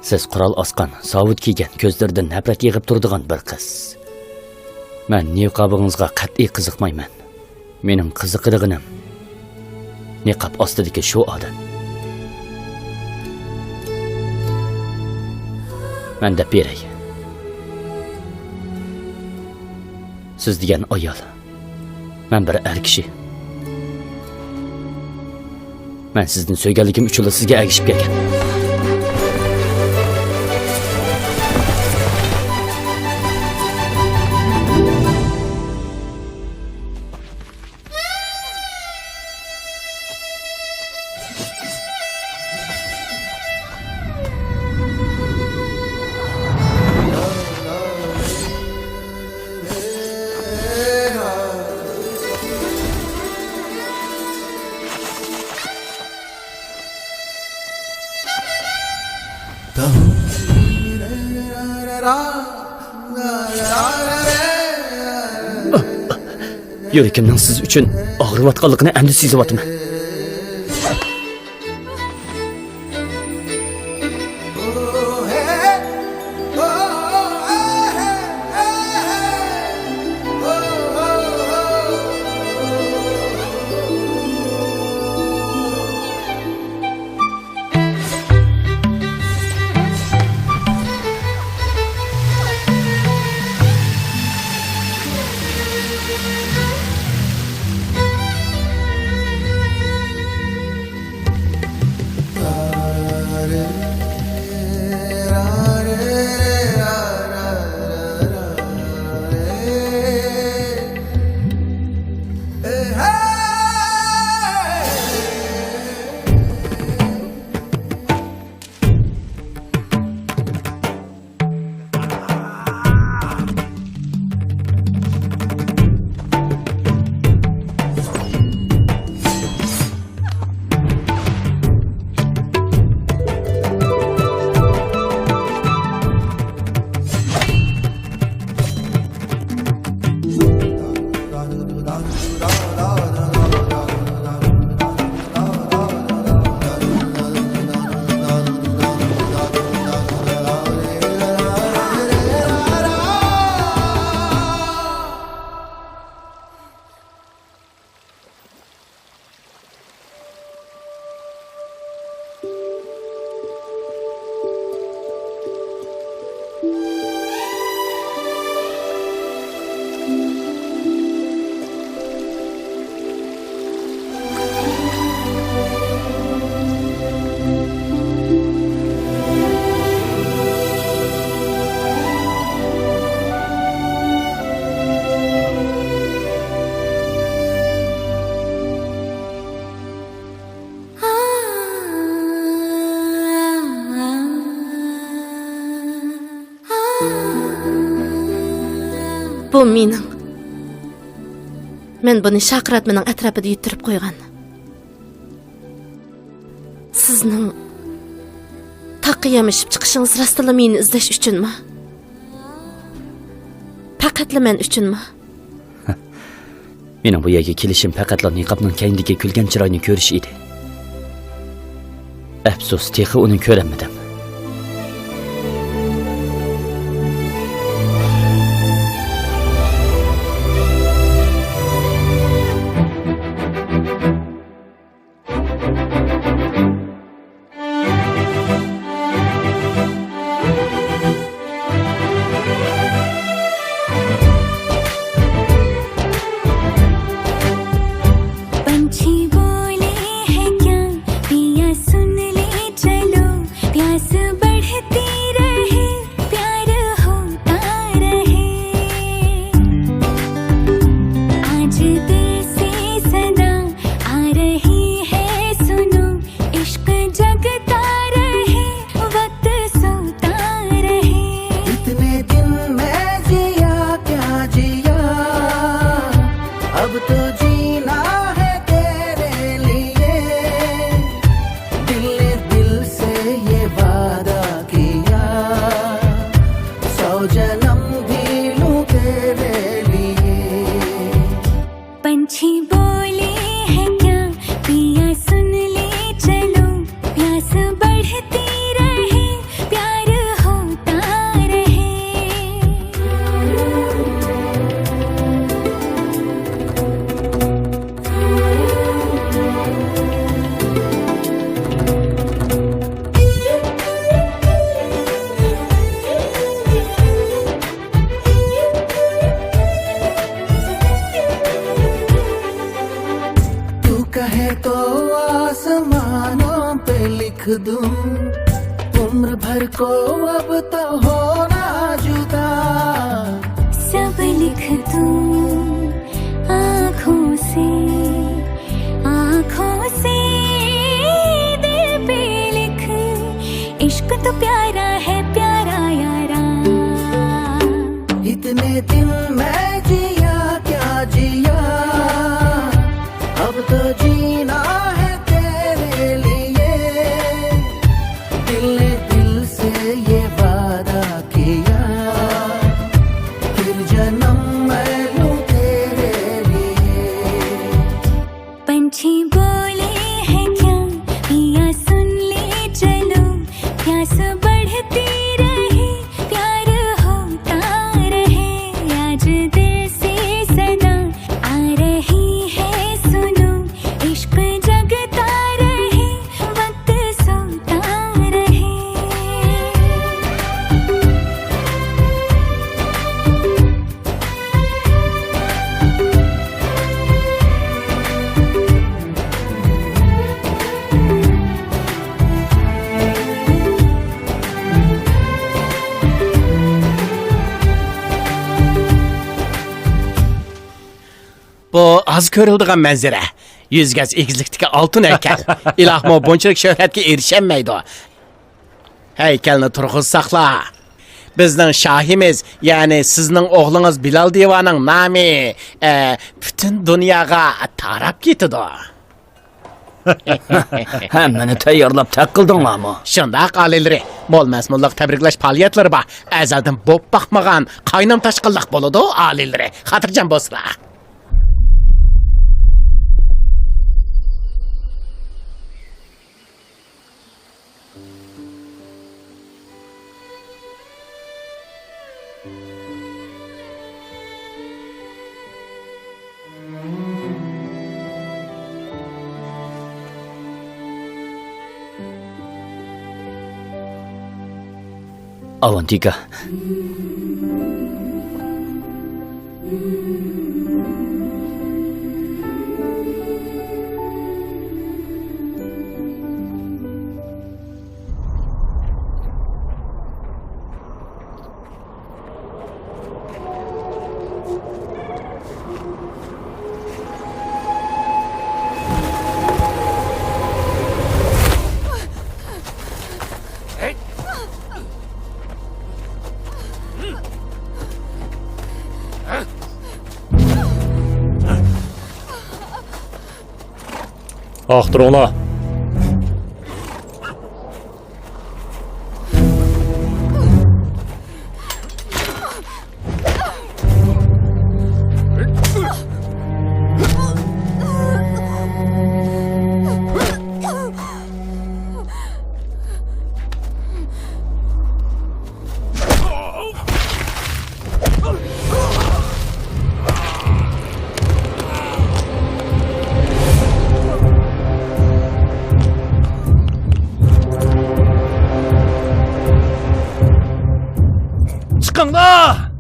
سىز قورال ئاسقان، ساۋۇت كىيگەن، كۆزلىرىدىن نەپرەت يېغىپ تۇرىدىغان بىر قىز. مەن نىقابىڭىزغا قەتئىي قىزىقمايمەن. مېنىڭ قىزىقىدىغىنىم نىقاب ئاستىدىكى شۇ ئادەم. مەن دەپ بېرەي. سىز دېگەن ئايال. مەن بىر ئەر كىشى. مەن سىزدىن سۆيگەنلىكىم ئۈچۈنلا سىزگە ئەگىشىپ كەلگەن. يۈرىكىمنىڭ سىز ئۈچۈن ئاغرىۋاتقانلىقىنى ئەمدى سېزىۋاتىمەن. بۇ مېنىڭ مەن بۇنى شاكىراتمىنىڭ ئەتراپىدا يۈتتۈرۈپ قويغان. سىزنىڭ تاغقا يامىشىپ چىقىشىڭىز راستتىنلا مېنى ئىزدەش ئۈچۈنمۇ؟ پەقەتلا مەن ئۈچۈنمۇ؟ مېنىڭ بۇ يەرگە كېلىشىم پەقەتلا نىقابنىڭ كەينىدىكى كۈلگەن چىراينى كۆرۈش ئىدى. ئەپسۇس، تېخى ئۇنى كۆرەلمىدىم. पंछी बोले हैं क्या, पिया सुन ले चलो, प्यास बढ़ती रहे, प्यार होता रहे। आज दिल से सदा आ रही है, सुनो, इश्क जगता रहे, वक्त सोता रहे। इतने दिन मैं जिया क्या जिया, अब तो जीना है तेरे लिए। दिल ने दिल से ये वादा किया, सौ जन्म भी लूं तेरे लिए। पंछी बोले हैं क्या, पिया सुन ले चलो, प्यास बढ़ती रहे, प्यार होता रहे। तू कहे तो आसमानों पे लिख दूं, उम्र भर को अब तो होना जुदा। सब लिख दूं आंखों से, आंखों से दिल पे लिख, इश्क तो प्यारा है, प्यारा यारा। इतने दिन मैं जिया क्या जिया, अब तो जीना है तेरे लिए। दिल ने दिल से ये वादा किया, फिर जन्म मैं लूं तेरे लिए। पंछी बोले हैं क्या, पिया सुन ले चलो, प्यास बढ़ती रहे, प्यार होता रहे। आज दिल से सदा आ रही है, सुनो, इश्क जगता रहे, वक्त सोता रहे। بۇ ئاز كۆرۈلىدىغان مەنزىرە. يۈز گەز ئېگىزلىكتىكى ئالتۇن ھەيكەل. ئىلاھمۇ بۇنچىلىك شۆھرەتكە ئېرىشەلمەيدۇ. ھەيكەلنى تۇرغۇزساقلا، بىزنىڭ شاھىمىز، يەنى سىزنىڭ ئوغلىڭىز بىلال دىۋانىڭ نامى، ئە، پۈتۈن دۇنياغا تاراپ كېتىدۇ. ھەممىنى تەييارلاپ تەق قىلدىڭلارمۇ؟ شۇنداق، ئالىيلىرى. مول مەزمۇنلۇق تەبرىكلەش پائالىيەتلىرى بار. ئەزەلدىن بولۇپ باقمىغان قاينام تاشقىنلىق بولىدۇ، ئالىيلىرى. خاتىرجەم بولسىلا. ئاۋانتىكا. ئاختۇرۇڭلار. چىقىڭلار!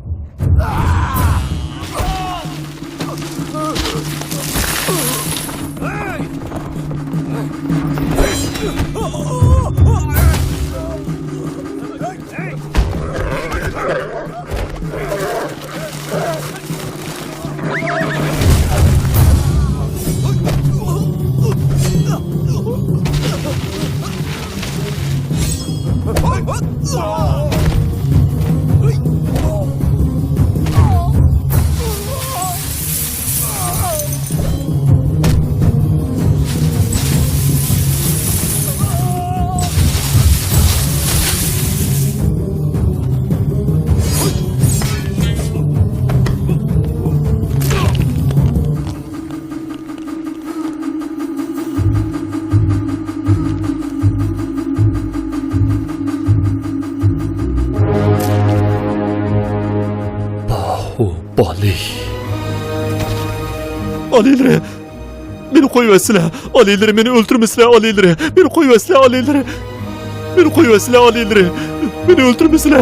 باھۇبالى. ئالىيلىرى، مېنى قويۇۋەتسىلە، ئالىيلىرى، مېنى ئۆلتۈرمىسىلە، ئالىيلىرى، مېنى قويۇۋەتسىلە، ئالىيلىرى، مېنى قويۇۋەتسىلە، ئالىيلىرى، مېنى ئۆلتۈرمىسىلە.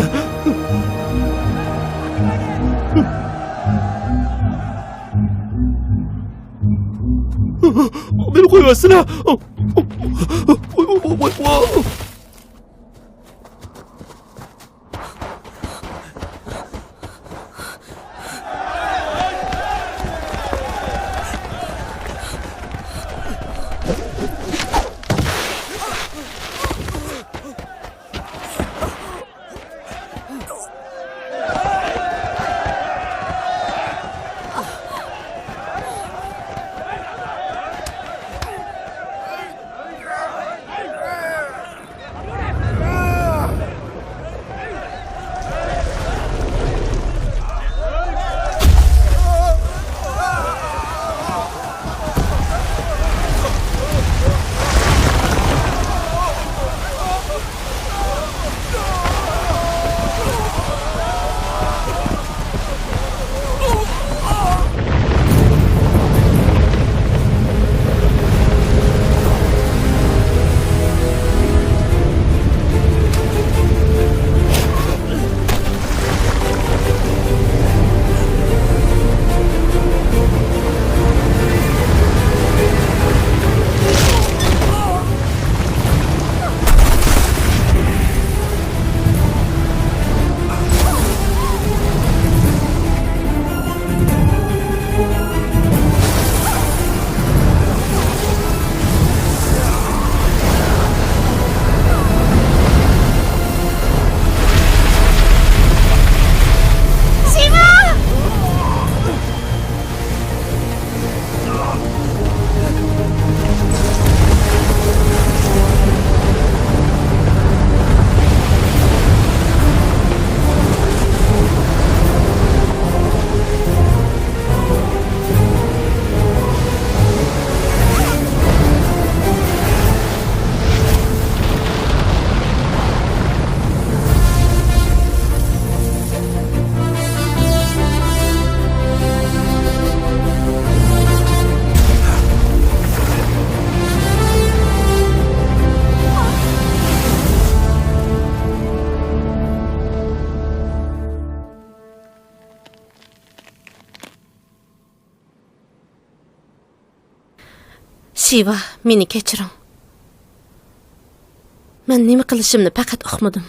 مېنى قويۇۋەتسىلە. شىۋا، مېنى كەچۈرۈڭ. مەن نېمە قىلىشىمنى پەقەت ئۇقمىدىم.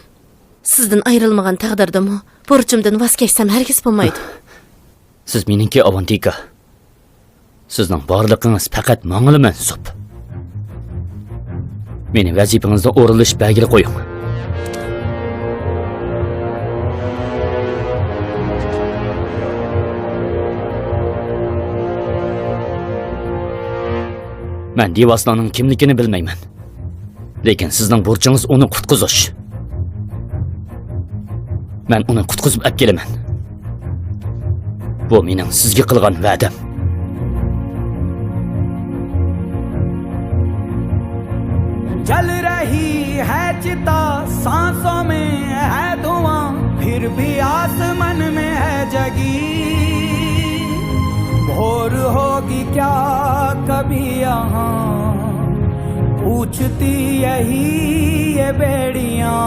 سىزدىن ئايرىلمىغان تەقدىردىمۇ، بۇرچۇمدىن ۋاز كەچسەم ھەرگىز بولمايدۇ. سىز مېنىڭكى، ئاۋانتىكا. سىزنىڭ بارلىقىڭىز پەقەت ماڭىلا مەنسۇپ. مېنى ۋەزىپىڭىزدىن ئورۇنلىشىپ بەلگىلەپ قويۇڭ. مەن دىۋاسنانىڭ كىملىكىنى بىلمەيمەن. لېكىن سىزنىڭ بۇرچىڭىز ئۇنى قۇتقۇزۇش. مەن ئۇنى قۇتقۇزۇپ ئەپ كېلىمەن. بۇ مېنىڭ سىزگە قىلغان ۋەدەم. جل رہی ہے چتا، سانسوں میں ہے دھواں، پھر بھی آسمان میں ہے جگی۔ بھور ہوگی کیا کبھی یہاں، پوچھتی یہی یہ بیڑیاں۔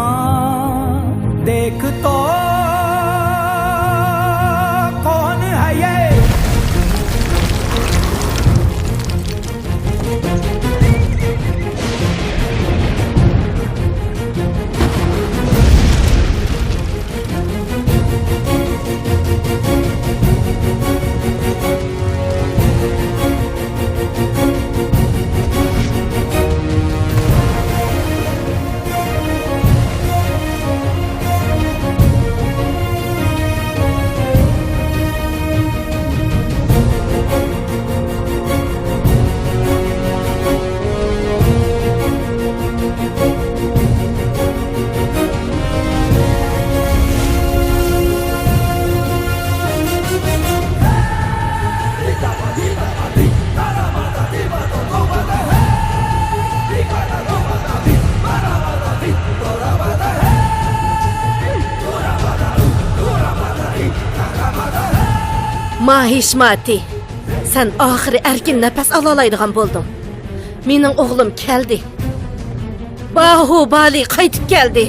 دیکھ تو کون ہے یہ؟ ماھىشماتى، سەن ئاخىرى ئەركىن نەپەس ئالالايدىغان بولدۇڭ. مېنىڭ ئوغلۇم كەلدى. باھۇبالى قايتىپ كەلدى.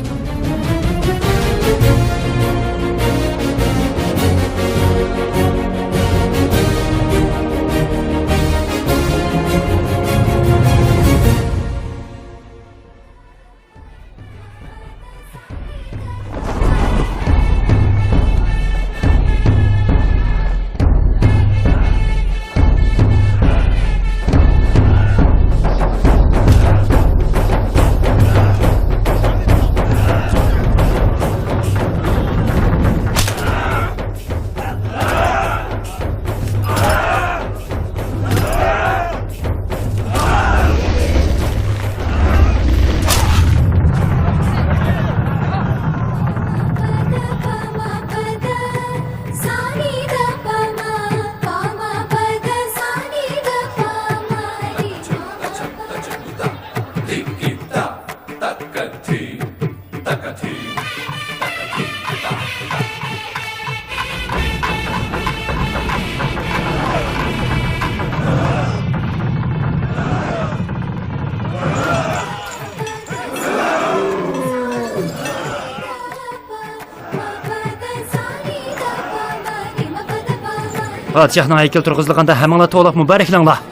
پادىشاھنىڭ ھەيكىلى تۇرغۇزۇلغاندا ھەممىڭلار توۋلاپ مۇبارەكلەڭلار.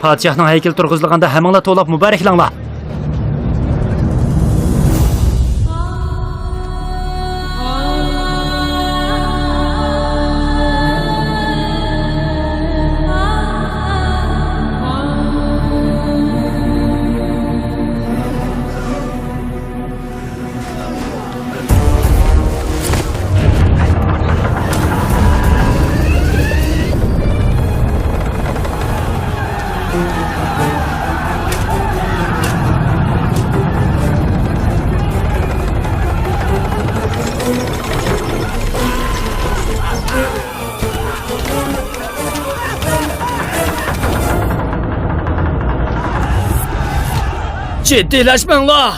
پادىشاھنىڭ ھەيكىلى تۇرغۇزۇلغاندا ھەممىڭلار توۋلاپ مۇبارەكلەڭلار. جىددىيلەشمەڭلار!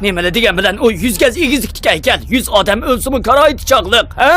نېمىلا دېگەن بىلەن ئۇ يۈز گەز ئېگىزلىكتىكى ھەيكەل؟ يۈز ئادەم ئۆلسىمۇ كارايتى چاغلىق، ھە؟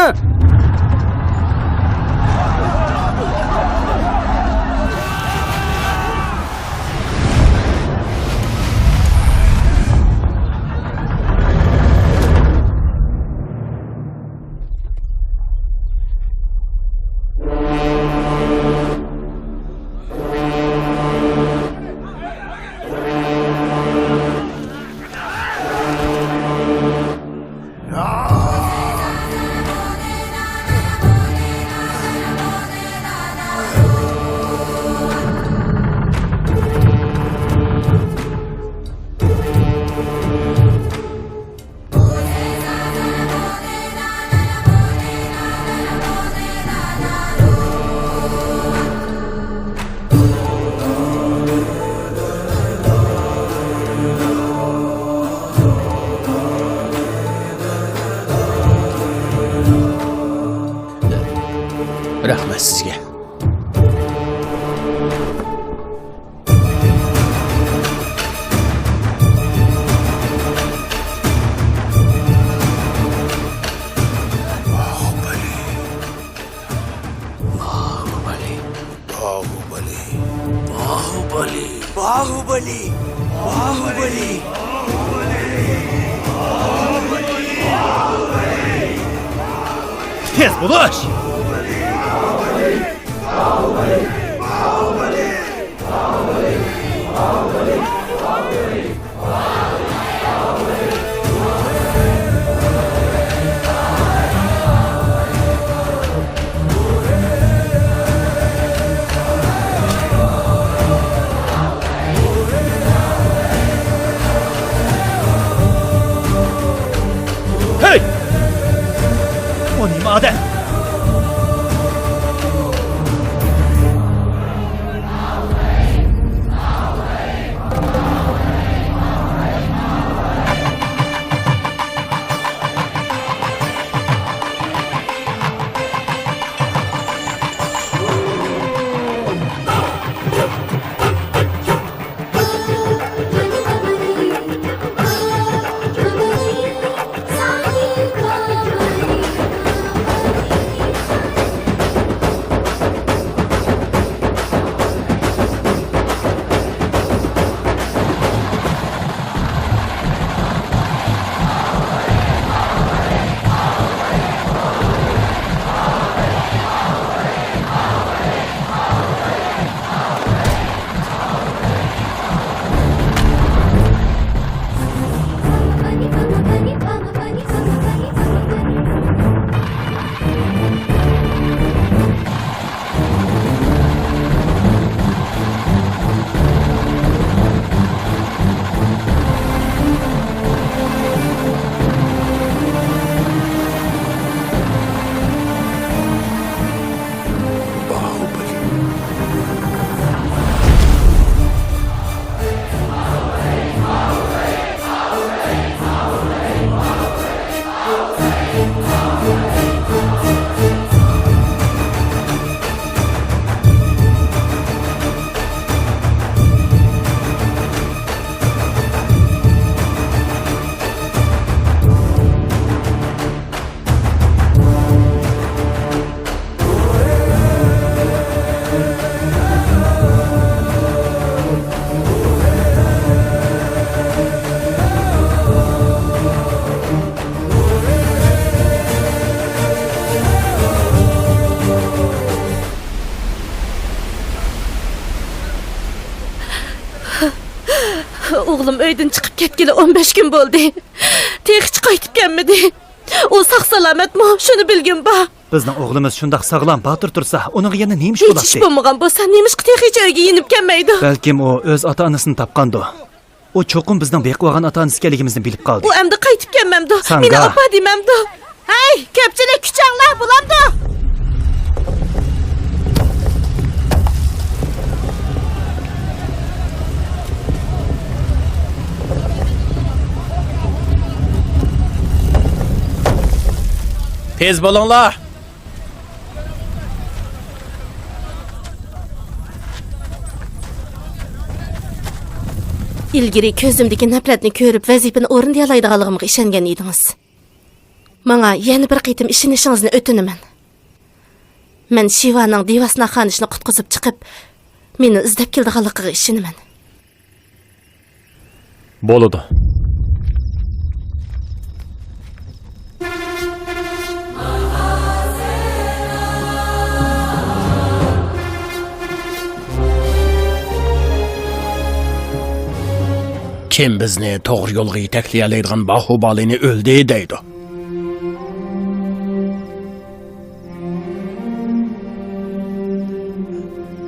قىلىمەن سىزگە. باھۇبالى. باھۇبالى. باھۇبالى. باھۇبالى. باھۇبالى. باھۇبالى. تېز بولۇش! ھەي! ئۇ نېمە ئادەم؟ ئوغلۇم ئۆيدىن چىقىپ كەتكىلى ئون بەش كۈن بولدى. تېخىچە قايتىپ كەلمىدى. ئۇ ساق-سالامەتمۇ؟ شۇنى بىلگۈم بار. بىزنىڭ ئوغلىمىز شۇنداق ساغلام، باتۇر تۇرسا، ئۇنىڭغا يەنە نېمە ئىش بولاتتى؟ ھېچ ئىش بولمىغان بولسا، نېمىشقا تېخىچە ئۆيگە يېنىپ كەلمەيدۇ؟ بەلكىم ئۇ ئۆز ئاتا-ئانىسىنى تاپقاندۇ. ئۇ چوقۇم بىزنىڭ بېقىۋالغان ئاتا-ئانىسى ئىكەنلىكىمىزنى بىلىپ قالدى. ئۇ ئەمدى قايتىپ كەلمەمدۇ؟ ساڭگا. مېنى ئاپا دېمەمدۇ؟ ھەي، كۆپچىلىك، كۈچەڭلار، بولامدۇ؟ تېز بولۇڭلار! ئىلگىرى كۆزۈمدىكى نەپرەتنى كۆرۈپ، ۋەزىپىنى ئورۇندىيالايدىغانلىقىمغا ئىشەنگەن ئىدىڭىز. ماڭا يەنە بىر قېتىم ئىشىنىشىڭىزنى ئۆتۈنىمەن. مەن شىۋانىڭ دىۋاسنا خانىشنى قۇتقۇزۇپ چىقىپ، مېنى ئىزدەپ كېلىدىغانلىقىغا ئىشىنىمەن. بولىدۇ. كىم بىزنى توغرا يولغا يېتەكلىيەلەيدىغان باھۇبالىنى ئۆلدى دەيدۇ؟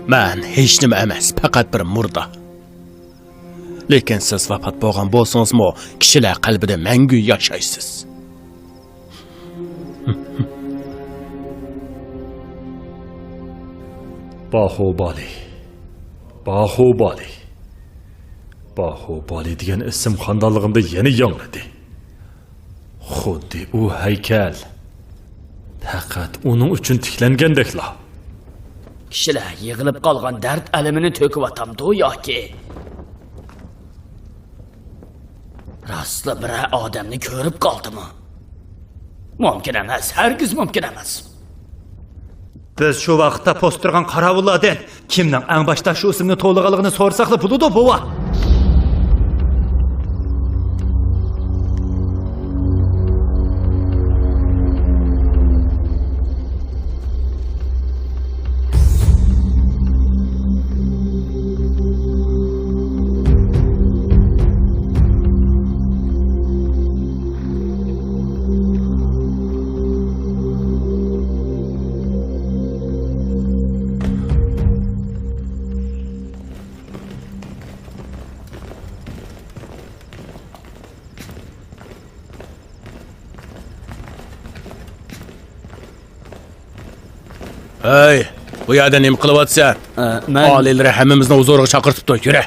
مەن ھېچنېمە ئەمەس، پەقەت بىر مۇردا. لېكىن سىز ۋاپات بولغان بولسىڭىزمۇ، كىشىلەر قەلبىدە مەڭگۈ ياشايسىز. باھۇبالى. باھۇبالى. باھۇبالى دېگەن ئىسىم خانىدانلىقىمدا يەنە ياڭرىدى. خۇددى ئۇ ھەيكەل پەقەت ئۇنىڭ ئۈچۈن تىكلەنگەندەكلا. كىشىلەر يىغىلىپ قالغان دەرد ئەلىمىنى تۆكۈۋاتامدۇ ياكى راستلا بىرەر ئادەمنى كۆرۈپ قالدىمۇ؟ مۇمكىن ئەمەس، ھەرگىز مۇمكىن ئەمەس. بىز شۇ ۋاقىتتا پوستتا تۇرغان قاراۋۇللاردىن كىمنىڭ ئەڭ باشتا شۇ ئىسىمنى توۋلىغانلىقىنى سورىساقلا بولىدۇ، بوۋا. ھەي، بۇ يەردە نېمە قىلىۋاتىسەن؟ ئە، مەن ئالىيلىرى ھەممىمىزنى ھۇزۇرىغا چاقىرتىپتۇ، يۈرە.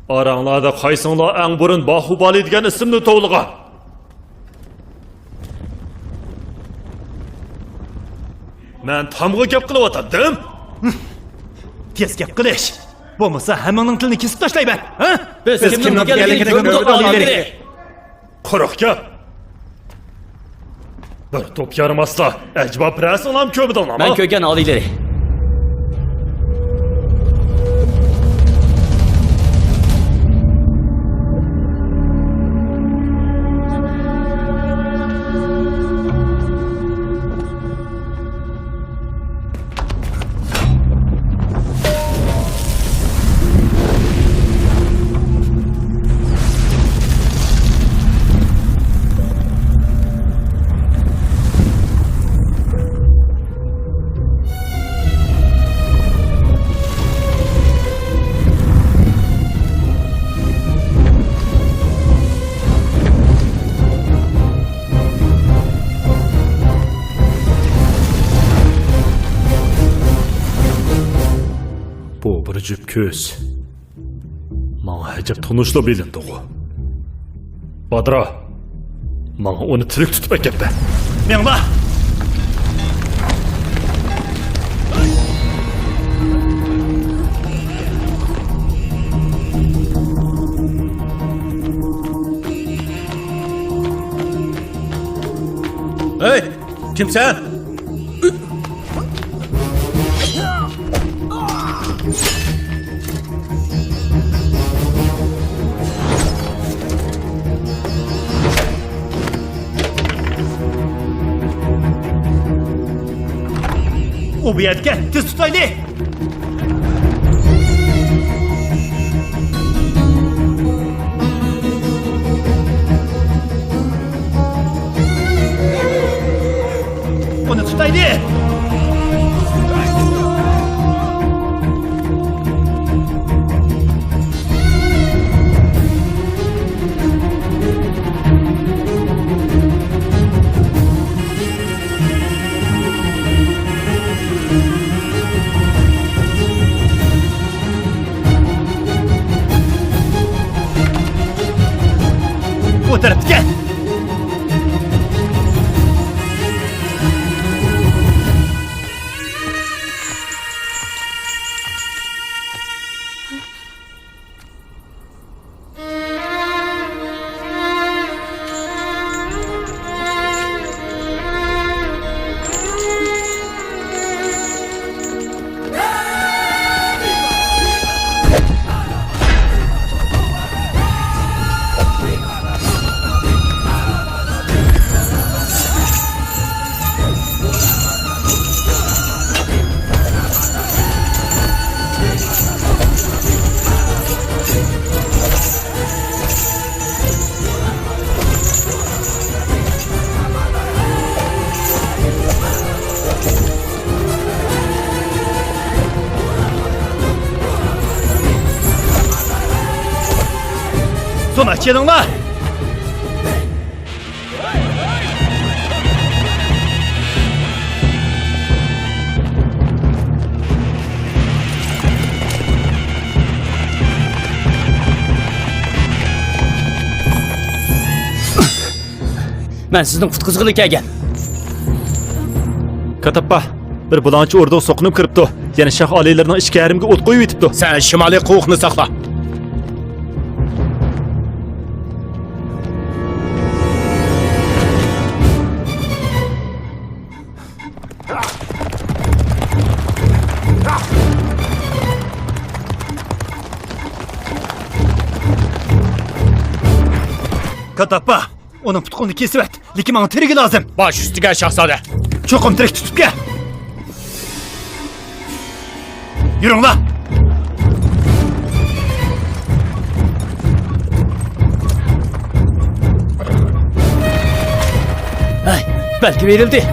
ئاراڭلاردا قايسىڭلار ئەڭ بۇرۇن باھۇبالى دېگەن ئىسىمنى توۋلىغان؟ مەن تامغا گەپ قىلىۋاتاتتىم. تېز گەپ قىلىش. بولمىسا ھەممىڭنىڭ تىلىنى كېسىپ تاشلايمەن. ھە؟ بىز كىمنىڭ كىمنىڭ كىمنىڭ كىمنىڭ كىمنىڭ كىمنىڭ قۇرۇق گەپ. بىر توپ يارىماسلار. ئەجەبا بىرەرسىڭلارمۇ كۆرمىدىڭلارمۇ؟ مەن كۆرگەن ئالىيلىرى. بۇ بىر جۈپ كۆز. ماڭا ئەجەب تونۇشلا بىلىنىدىغۇ. بادرا، ماڭا ئۇنى تىرىك تۇتۇپ ئەكەپ بەر. مېڭلا! ھەي! كىمسەن؟ ئۇ بۇ يەردىكەن، تېز تۇتايلى! ئۇنى تۇتايلى! بۇ تەرەپتىكەن! سۇنى ئاچىلىڭلار! مەن سىزنى قۇتقۇزغىلى كەلگەن. كاتاپپا، بىر بۇلاڭچى ئوردۇغا سوقۇنۇپ كىرىپتۇ. يەنە شاھ ئالىيلىرىنىڭ ئىچكى ھەرىمىگە ئوت قويۇۋېتىپتۇ. سەن شىمالىي قوۋۇقنى ساقلا. كاتاپپا، ئۇنىڭ پۇت-قولىنى كېسىۋەت، لېكىن ماڭا تىرىكى لازىم. باش ئۈستىگە، شاھزادە. چوقۇم تىرىك تۇتۇپ كەل. يۈرۈڭلار! ھەي، بەلگە بېرىلدى.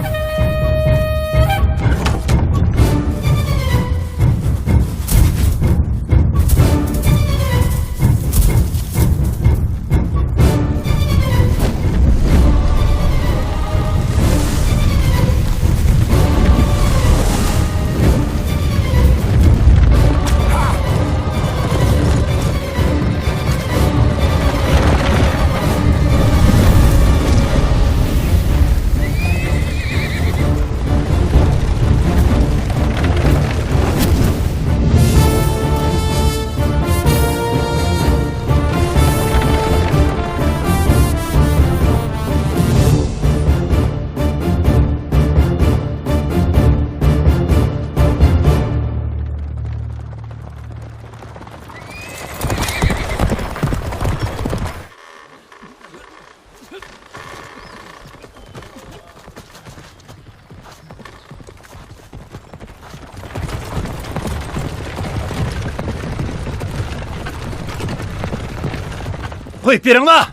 قويۇپ بېرىڭلار!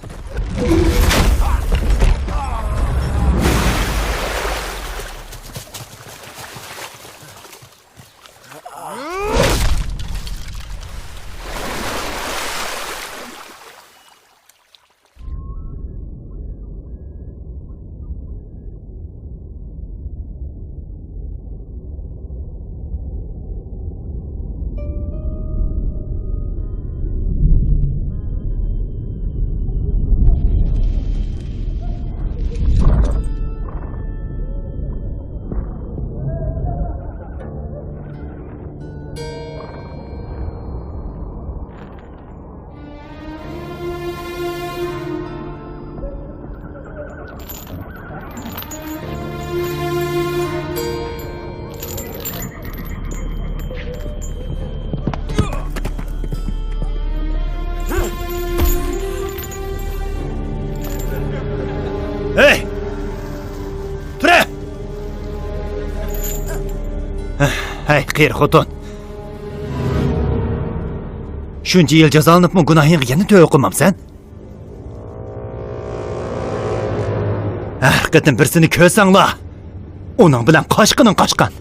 ھەي! تۇرە! ھەي، قېرى خوتۇن! شۇنچە يىل جازالىنىپمۇ گۇناھىڭغا يەنە تۆۋە قىلمامسەن؟ ھەر قېتىم بىرسىنى كۆرسەڭلا، ئۇنىڭ بىلەن قاچقىنىڭ قاچقان.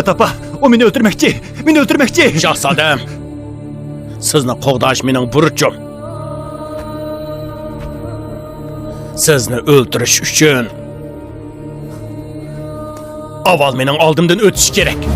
كاتاپا، ئۇ مېنى ئۆلتۈرمەكچى، مېنى ئۆلتۈرمەكچى! شاھزادەم، سىزنى قوغداش مېنىڭ بۇرچۇم. سىزنى ئۆلتۈرۈش ئۈچۈن ئاۋۋال مېنىڭ ئالدىمدىن ئۆتۈشى كېرەك.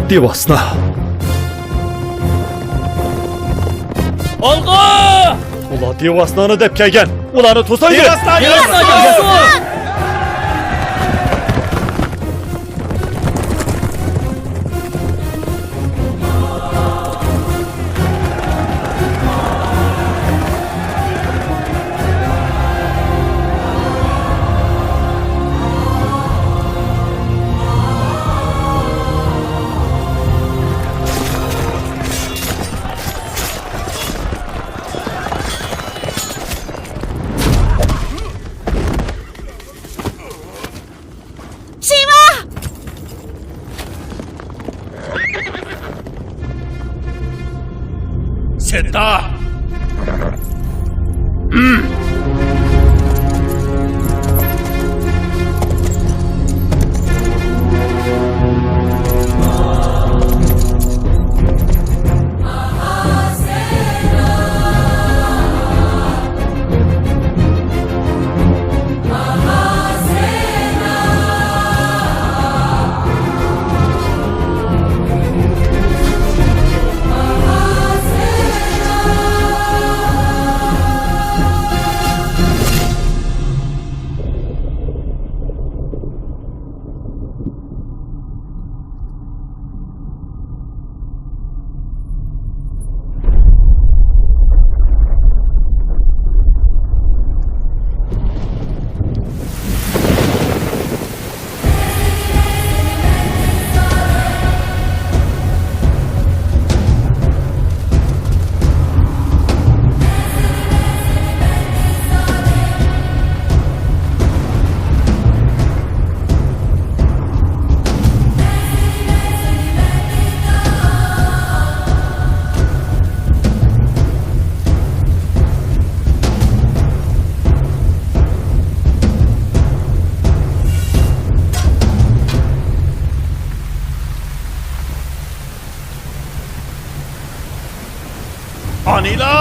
دىۋاسنا. ئالغا! ئۇلار دىۋاسنانى دەپ كەلگەن. ئۇلارنى توسايلى. دىۋاسنا، دىۋاسنا، دىۋاسنا! شىۋا! سېتا! ئانىلا!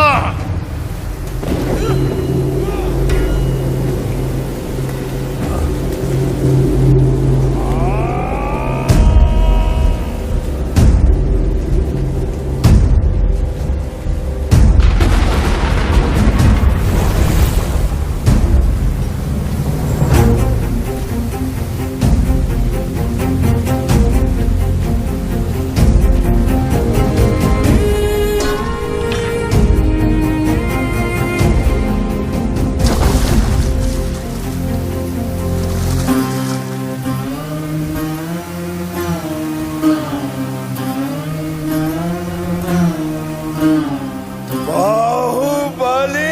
باھۇبالى!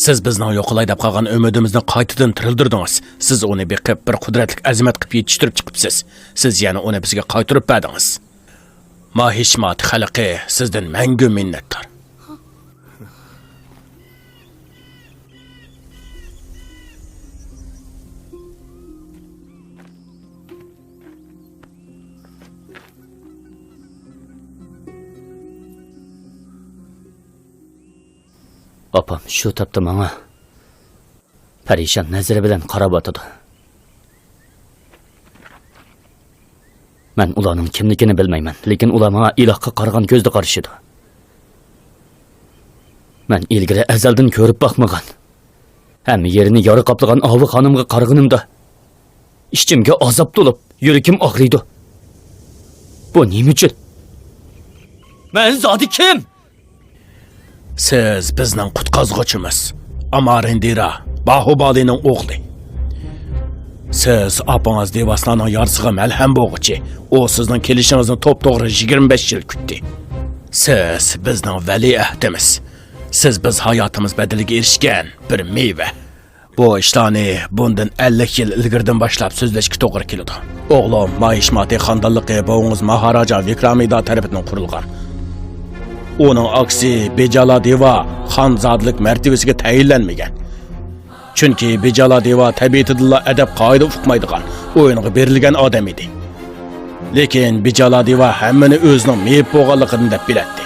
سىز بىزنىڭ يوقىلاي دەپ قالغان ئۈمىدىمىزنى قايتىدىن تىرىلدۈردىڭىز. سىز ئۇنى بېقىپ، بىر قۇدرەتلىك ئەزىمەت قىلىپ يېتىشتۈرۈپ چىقىپسىز. سىز يەنە ئۇنى بىزگە قايتۇرۇپ بەردىڭىز. ماھىشمات خەلقى سىزدىن مەڭگۈ مىننەتدار. ئاپام شۇ تاپتا ماڭا پەرىشان نەزىرى بىلەن قاراۋاتىدۇ. مەن ئۇلارنىڭ كىملىكىنى بىلمەيمەن، لېكىن ئۇلار ماڭا ئىلاھقا قارىغان كۆزدە قارىشىدۇ. مەن ئىلگىرى ئەزەلدىن كۆرۈپ باقمىغان، ھەممە يېرىنى يارا قاپلىغان ئاۋۇ خانىمغا قارىغىنىمدا، ئىچىمگە ئازاب تولۇپ، يۈرىكىم ئاغرىيدۇ. بۇ نېمە ئۈچۈن؟ مەن زادى كىم؟ سىز بىزنىڭ قۇتقازغۇچىمىز، ئامارىندىرا، باھۇبالىنىڭ ئوغلى. سىز ئاپىڭىز دىۋاسلارنىڭ يارىسىغا مەلھەم بولغۇچى، ئۇ سىزنىڭ كېلىشىڭىزنى توپتوغرا يىگىرمە بەش يىل كۈتتى. سىز بىزنىڭ ۋەلىئەھدىمىز. سىز بىز ھاياتىمىز بەدىلىگە ئېرىشكەن بىر مېۋە. بۇ ئىشلارنى بۇندىن ئەللىك يىل ئىلگىرىدىن باشلاپ سۆزلەشكە توغرا كېلىدۇ. ئوغلۇم ماھىشماتى خاندانلىقى بوۋىڭىز ماھاراجا ۋىكرامىدا تەرىپىدىن قۇرۇلغان. ئۇنىڭ ئاكىسى بىجالا دىۋا خانزادىلىك مەرتىۋىسىگە تەيىنلەنمىگەن. چۈنكى بىجالا دىۋا تەبىئىتىدىنلا ئەدەپ-قائىدە ئۇقمايدىغان، ئويۇنغا بېرىلگەن ئادەم ئىدى. لېكىن بىجالا دىۋا ھەممىنى ئۆزىنىڭ مېيىپ بولغانلىقىدىن دەپ بىلەتتى.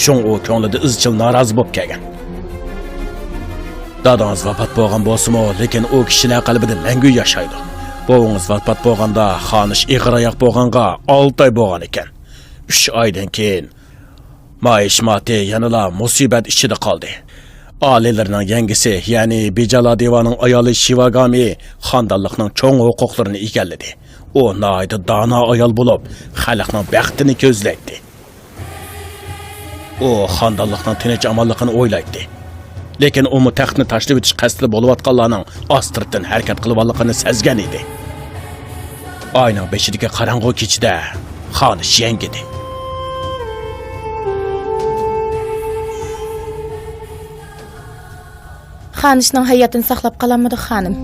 شۇڭا ئۇ كۆڭلىدە ئىزچىل نارازى بولۇپ كەلگەن. دادىڭىز ۋاپات بولغان بولسىمۇ، لېكىن ئۇ كىشىلەر قەلبىدە مەڭگۈ ياشايدۇ. بوۋىڭىز ۋاپات بولغاندا، خانىش ئېغىر ئاياق بولغانغا ئالتە ئاي بولغان ئىكەن. ئۈچ ئايدىن كېيىن ماھىشماتى يەنىلا مۇسىبەت ئىچىدە قالدى. ئالىيلىرىنىڭ يەڭگىسى، يەنى بىجالا دىۋانىڭ ئايالى شىۋاگامى خاندانلىقنىڭ چوڭ ھوقۇقلىرىنى ئىگىلىدى. ئۇ ناھايىتى دانا ئايال بولۇپ، خەلقنىڭ بەختىنى كۆزلەيتتى. ئۇ خاندانلىقنىڭ تىنچ-ئامانلىقىنى ئويلايتتى. لېكىن ئۇمۇ تەختنى تاشلىۋېتىش قەستىدە بولۇۋاتقانلارنىڭ ئاستىرتىن ھەرىكەت قىلىۋالغانلىقىنى سەزگەن ئىدى. ئاينىڭ بېشىدىكى قاراڭغۇ كېچىدە خانىش يەڭگىدى. خانىشنىڭ ھاياتىنى ساقلاپ قالالمىدۇق، خانىم.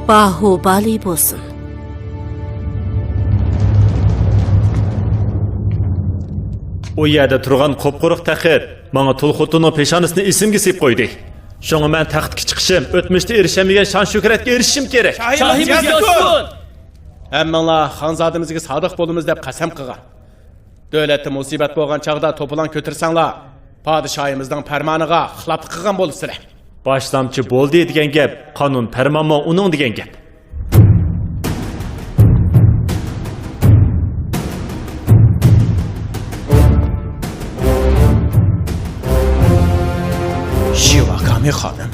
باھۇبالى بولسۇن. ئۇ يەردە تۇرغان قۇپقۇرۇق تەخت ماڭا تۇل خوتۇننىڭ پېشانىسىنى ئېسىمگە سېلىپ قويدى. شۇڭا مەن تەختكە چىقىشىم، ئۆتمۈشتە ئېرىشەلمىگەن شان-شۆھرەتكە ئېرىشىشىم كېرەك. شاھىمىز ياشىسۇن! ھەممىڭلار خانزادىمىزگە سادىق بولىمىز دەپ قەسەم قىلغان. دۆلەتتە مۇسىبەت بولغان چاغدا توپىلاڭ كۆتۈرسەڭلار، پادىشاھىمىزنىڭ پەرمانىغا خىلاپلىق قىلغان بولىسىلەر. باشلامچى بولدى دېگەن گەپ، قانۇن پەرمانمۇ ئۇنىڭ دېگەن گەپ. شىۋاگامى خانىم.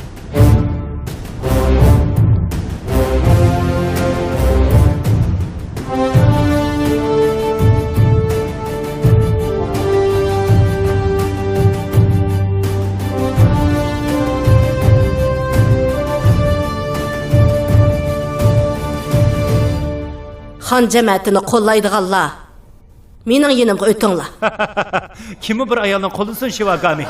خان جەمەتىنى قوللايدىغانلار، مېنىڭ يېنىمغا ئۆتۈڭلار. كىممۇ بىر ئايالنى قوللىسۇن، شىۋاگامى؟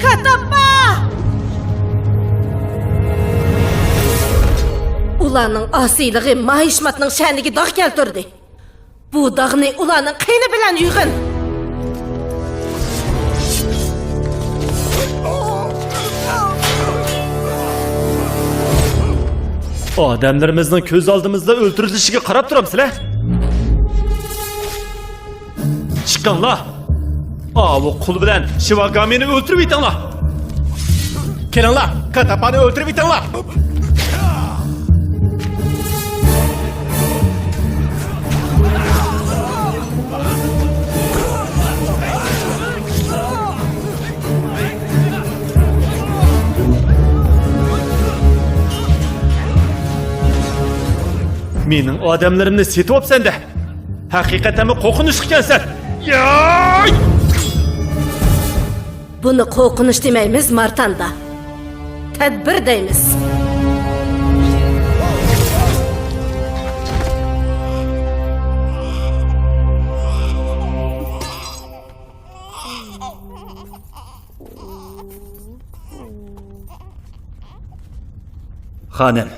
كاتاپپا! ئۇلارنىڭ ئاسىيلىقى ماھىشماتنىڭ شەنىگە داغ كەلتۈردى. بۇ داغنى ئۇلارنىڭ قېنى بىلەن يۇغىن! ئادەملىرىمىزنىڭ كۆز ئالدىمىزدا ئۆلتۈرۈلۈشىگە قاراپ تۇرامسىلەر؟ چىقىڭلار! ئاۋۇ قۇل بىلەن شىۋاگامىنى ئۆلتۈرۈۋېتىڭلار! كېلىڭلار، كاتاپپانى ئۆلتۈرۈۋېتىڭلار! مېنىڭ ئادەملىرىمنى سېتىۋاپسەن-دە! ھەقىقەتەنمۇ قورقۇنچلۇق ئىكەنسەن! ياي! بۇنى قورقۇنچ دېمەيمىز، مارتاندا. تەدبىر دەيمىز. خانىم،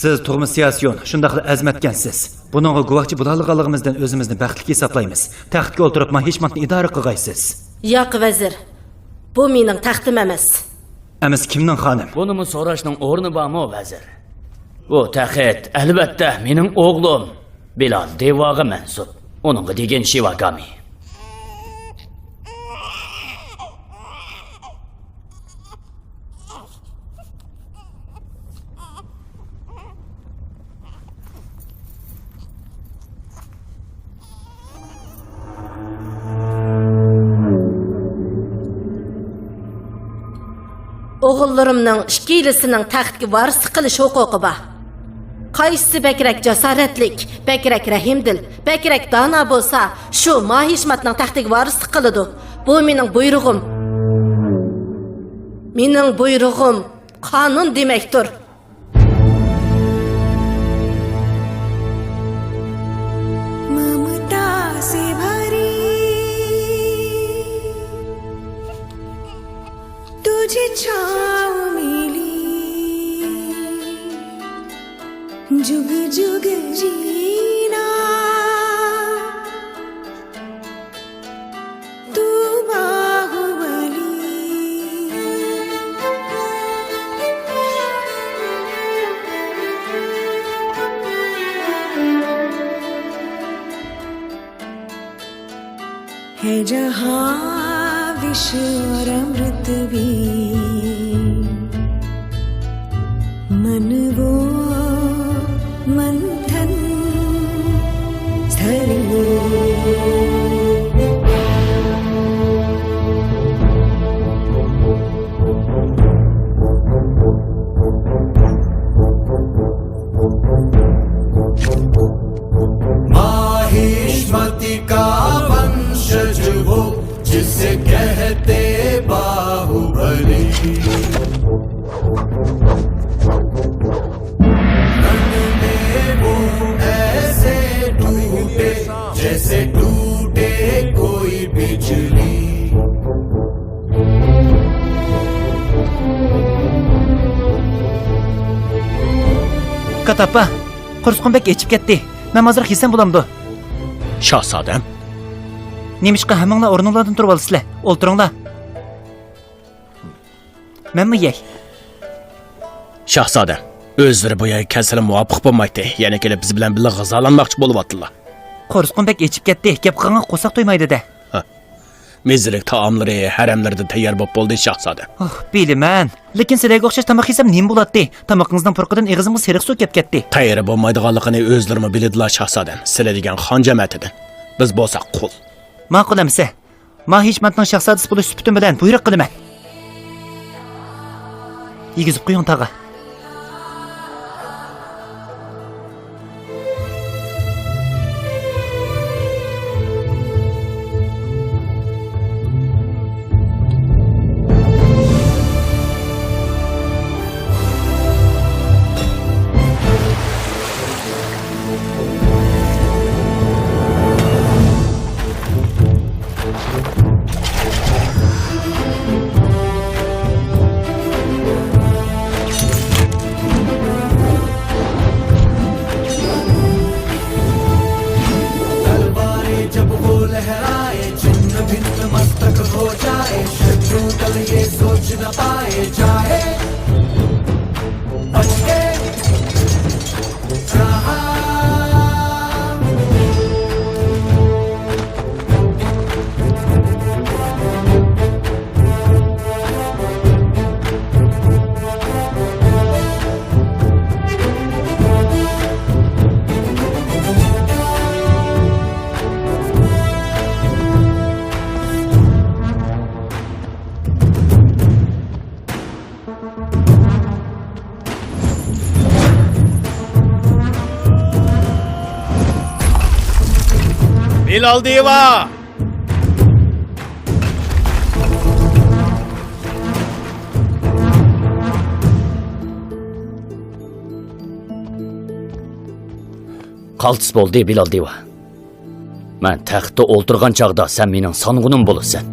سىز تۇغما سياسيون، شۇنداقلا ئەزىمەتكەنسىز. بۇنىڭغا گۇۋاھچى بولالىغانلىقىمىزدىن ئۆزىمىزنى بەختلىك ھېسابلايمىز. تەختكە ئولتۇرۇپ ماھىشمانتنى ئىدارە قىلغايسىز. ياق، ۋەزىر. بۇ مېنىڭ تەختىم ئەمەس. ئەمىسە كىمنىڭ، خانىم؟ بۇنىمۇ سوراشنىڭ ئورنى بارمۇ، ۋەزىر؟ بۇ تەخت، ئەلۋەتتە، مېنىڭ ئوغلۇم بىلال دىۋاغا مەنسۇپ. ئۇنىڭغا دېگىن شىۋاگامى. ئوغۇللىرىمنىڭ ئىككىلىسىنىڭ تەختكە ۋارىسلىق قىلىش ھوقۇقى بار. قايسىسى بەكرەك جاسارەتلىك، بەكرەك رەھىمدىل، بەكرەك دانا بولسا، شۇ ماھىشماتنىڭ تەختىگە ۋارىسلىق قىلىدۇ. بۇ مېنىڭ بۇيرۇغۇم. مېنىڭ بۇيرۇغۇم قانۇن دېمەكتۇر. ममता से भरी तुझे छाँव मिली, जुग जुग जीना तू बाहुबली। है जहाँ विश्व और अमृत भी, मन वो मंथन स्थली। माहिष्मति का वंशज वो, जिसे कहते बाहुबली। रण में वो ऐसे टूटे, जैसे टूटे कोई बिजली। كاتاپا، قورسىقىم بەك ئېچىپ كەتتى. مەن ئازراق يېسەم بولامدۇ؟ شاھزادەم. نېمىشقا ھەممىڭلار ئورنۇڭلاردىن تۇرۇۋالىسىلەر؟ ئولتۇرۇڭلار. مەنمۇ يەي. شاھزادەم، ئۆزلىرى بۇ يەرگە كەلسىلا مۇۋاپىق بولمايتتى. يەنە كېلىپ بىز بىلەن بىللە غىزالانماقچى بولۇۋاتىدىلا. قورسىقىم بەك ئېچىپ كەتتى. گەپ قىلغانغا قورساق تويمايدۇ-دە. ھە. مېزىلىك تائاملىرى ھەرەملەردە تەييار بولۇپ بولدى، شاھزادەم. ئوھ، بىلىمەن. لېكىن سىلەرگە ئوخشاش تاماق يېسەم نېمە بولاتتى؟ تامىقىڭىزنىڭ پۇرىقىدىن ئېغىزىمغا سېرىق سۇ كەپ كەتتى. تەييار بولمايدىغانلىقىنى ئۆزلىرىمۇ بىلىدىلا، شاھزادەم. سىلەر دېگەن خان جەمەتىدىن. بىز بولساق قۇل. ماقۇل ئەمىسە. ماھىشمەتنىڭ شاھزادىسى بولۇش سۈپىتىم بىلەن بۇيرۇق قىلىمەن. يېگۈزۈپ قويۇڭ، تاغا. तलवारें जब वो लहराए, छिन्न भिन्न मस्तक हो जाए, शत्रु दल ये सोच न पाए, जाए बच के। بىلال دىۋا! قالتىس بولدى، بىلال دىۋا. مەن تەختتە ئولتۇرغان چاغدا سەن مېنىڭ سانغۇنۇم بولىسەن.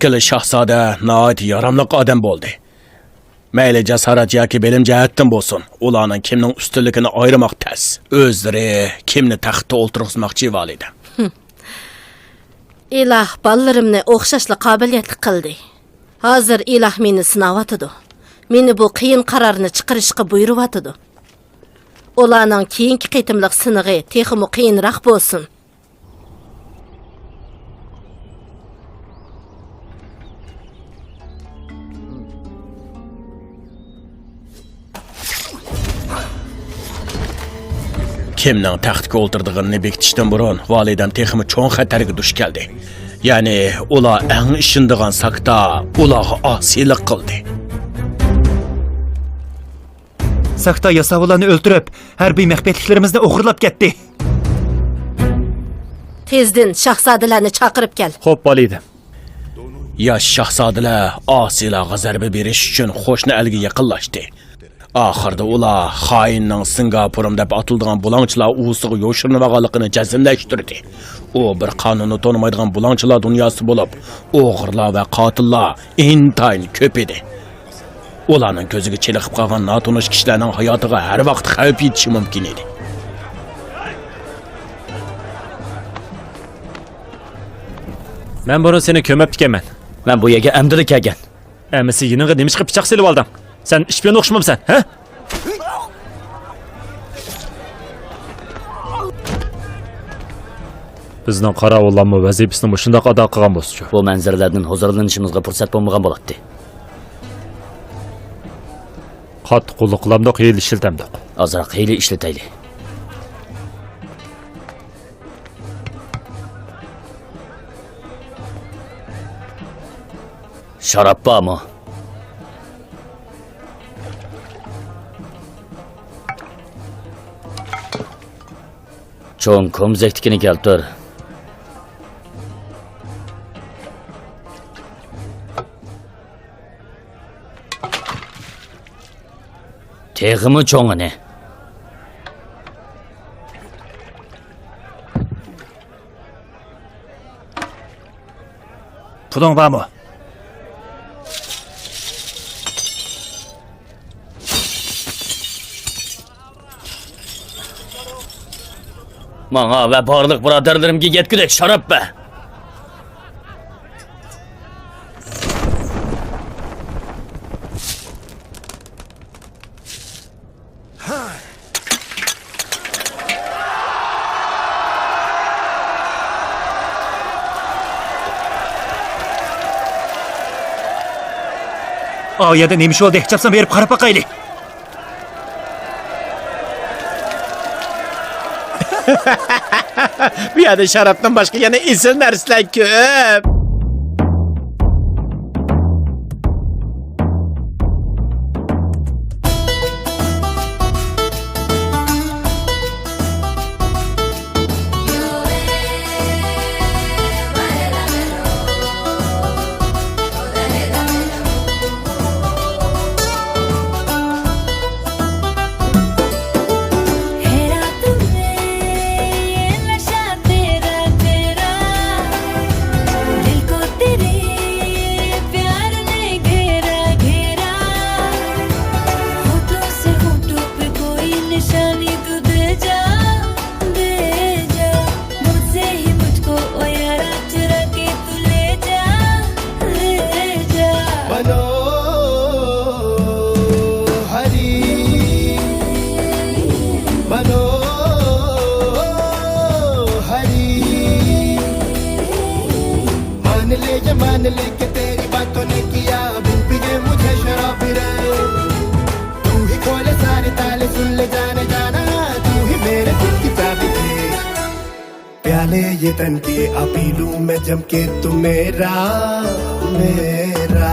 ئىككىلا شاھزادە ناھايىتى ياراملىق ئادەم بولدى. مەيلى جاسارەت ياكى بىلىم جەھەتتىن بولسۇن، ئۇلارنىڭ كىمنىڭ ئۈستۈنلۈكىنى ئايرىماق تەس. ئۆزلىرى كىمنى تەختتە ئولتۇرغۇزماقچى، ۋالىدەم؟ ئىلاھ بالىلىرىمنى ئوخشاشلا قابىلىيەتلىك قىلدى. ھازىر ئىلاھ مېنى سىناۋاتىدۇ. مېنى بۇ قىيىن قارارنى چىقىرىشقا بۇيرۇۋاتىدۇ. ئۇلارنىڭ كېيىنكى قېتىملىق سىنىقى تېخىمۇ قىيىنراق بولسۇن. كىمنىڭ تەختكە ئولتۇرىدىغىنىنى بېكىتىشتىن بۇرۇن، ۋالىدەم تېخىمۇ چوڭ خەتەرگە دۇچ كەلدى. يەنى ئۇلار ئەڭ ئىشىنىدىغان ساكتا ئۇلارغا ئاسىيلىق قىلدى. ساكتا ياساۋۇللارنى ئۆلتۈرۈپ، ھەربىي مەخپىيەتلىكلىرىمىزنى ئوغرىلاپ كەتتى. تېزدىن شاھزادىلەرنى چاقىرىپ كەل. خوپ، ۋالىدەم. ياش شاھزادىلەر ئاسىيلارغا زەربە بېرىش ئۈچۈن قوشنا ئەلگە يېقىنلاشتى. ئاخىرىدا ئۇلار خائىننىڭ سىنگاپورۇم دەپ ئاتىلىدىغان بۇلاڭچىلار ئۇۋىسىغا يوشۇرۇنۇۋالغانلىقىنى جەزملەشتۈردى. ئۇ بىر قانۇننى تونۇمايدىغان بۇلاڭچىلار دۇنياسى بولۇپ، ئوغرىلار ۋە قاتىللار ئىنتايىن كۆپ ئىدى. ئۇلارنىڭ كۆزىگە چېلىقىپ قالغان ناتونۇش كىشىلەرنىڭ ھاياتىغا ھەر ۋاقىت خەۋپ يېتىشى مۇمكىن ئىدى. مەن بۇرۇن سېنى كۆرمەپتىكەنمەن. مەن بۇ يەرگە ئەمدىلا كەلگەن. ئەمىسە يېنىڭغا نېمىشقا پىچاق سېلىۋالدىڭ؟ سەن ئىشپىيون ئوخشىمامسەن، ھە؟ بىزنىڭ قاراۋۇللارمۇ ۋەزىپىسىنى مۇشۇنداق ئادا قىلغان بولسىچۇ؟ بۇ مەنزىرىلەردىن ھۇزۇرلىنىشىمىزغا پۇرسەت بولمىغان بولاتتى. قاتتىق قۇللۇق قىلامدۇق، ھىيلە ئىشلىتەمدۇق؟ ئازراق ھىيلە ئىشلىتەيلى. شاراب بارمۇ؟ چوڭ كومزەكتىكىنى كەلتۈر. تېخىمۇ چوڭىنى. پۇلۇڭ بارمۇ؟ ماڭا ۋە بارلىق بۇرادەرلىرىمگە يەتكۈدەك شاراب بەر. ئاۋۇ يەردە نېمە ئىش بولدى؟ چاپسان بېرىپ قاراپ باقايلى. بۇ يەردە شارابتىن باشقا يەنە ئېسىل نەرسىلەر كۆپ. प्याले ये तन के, आ पी लूं मैं जम के, तू मेरा, मेरा।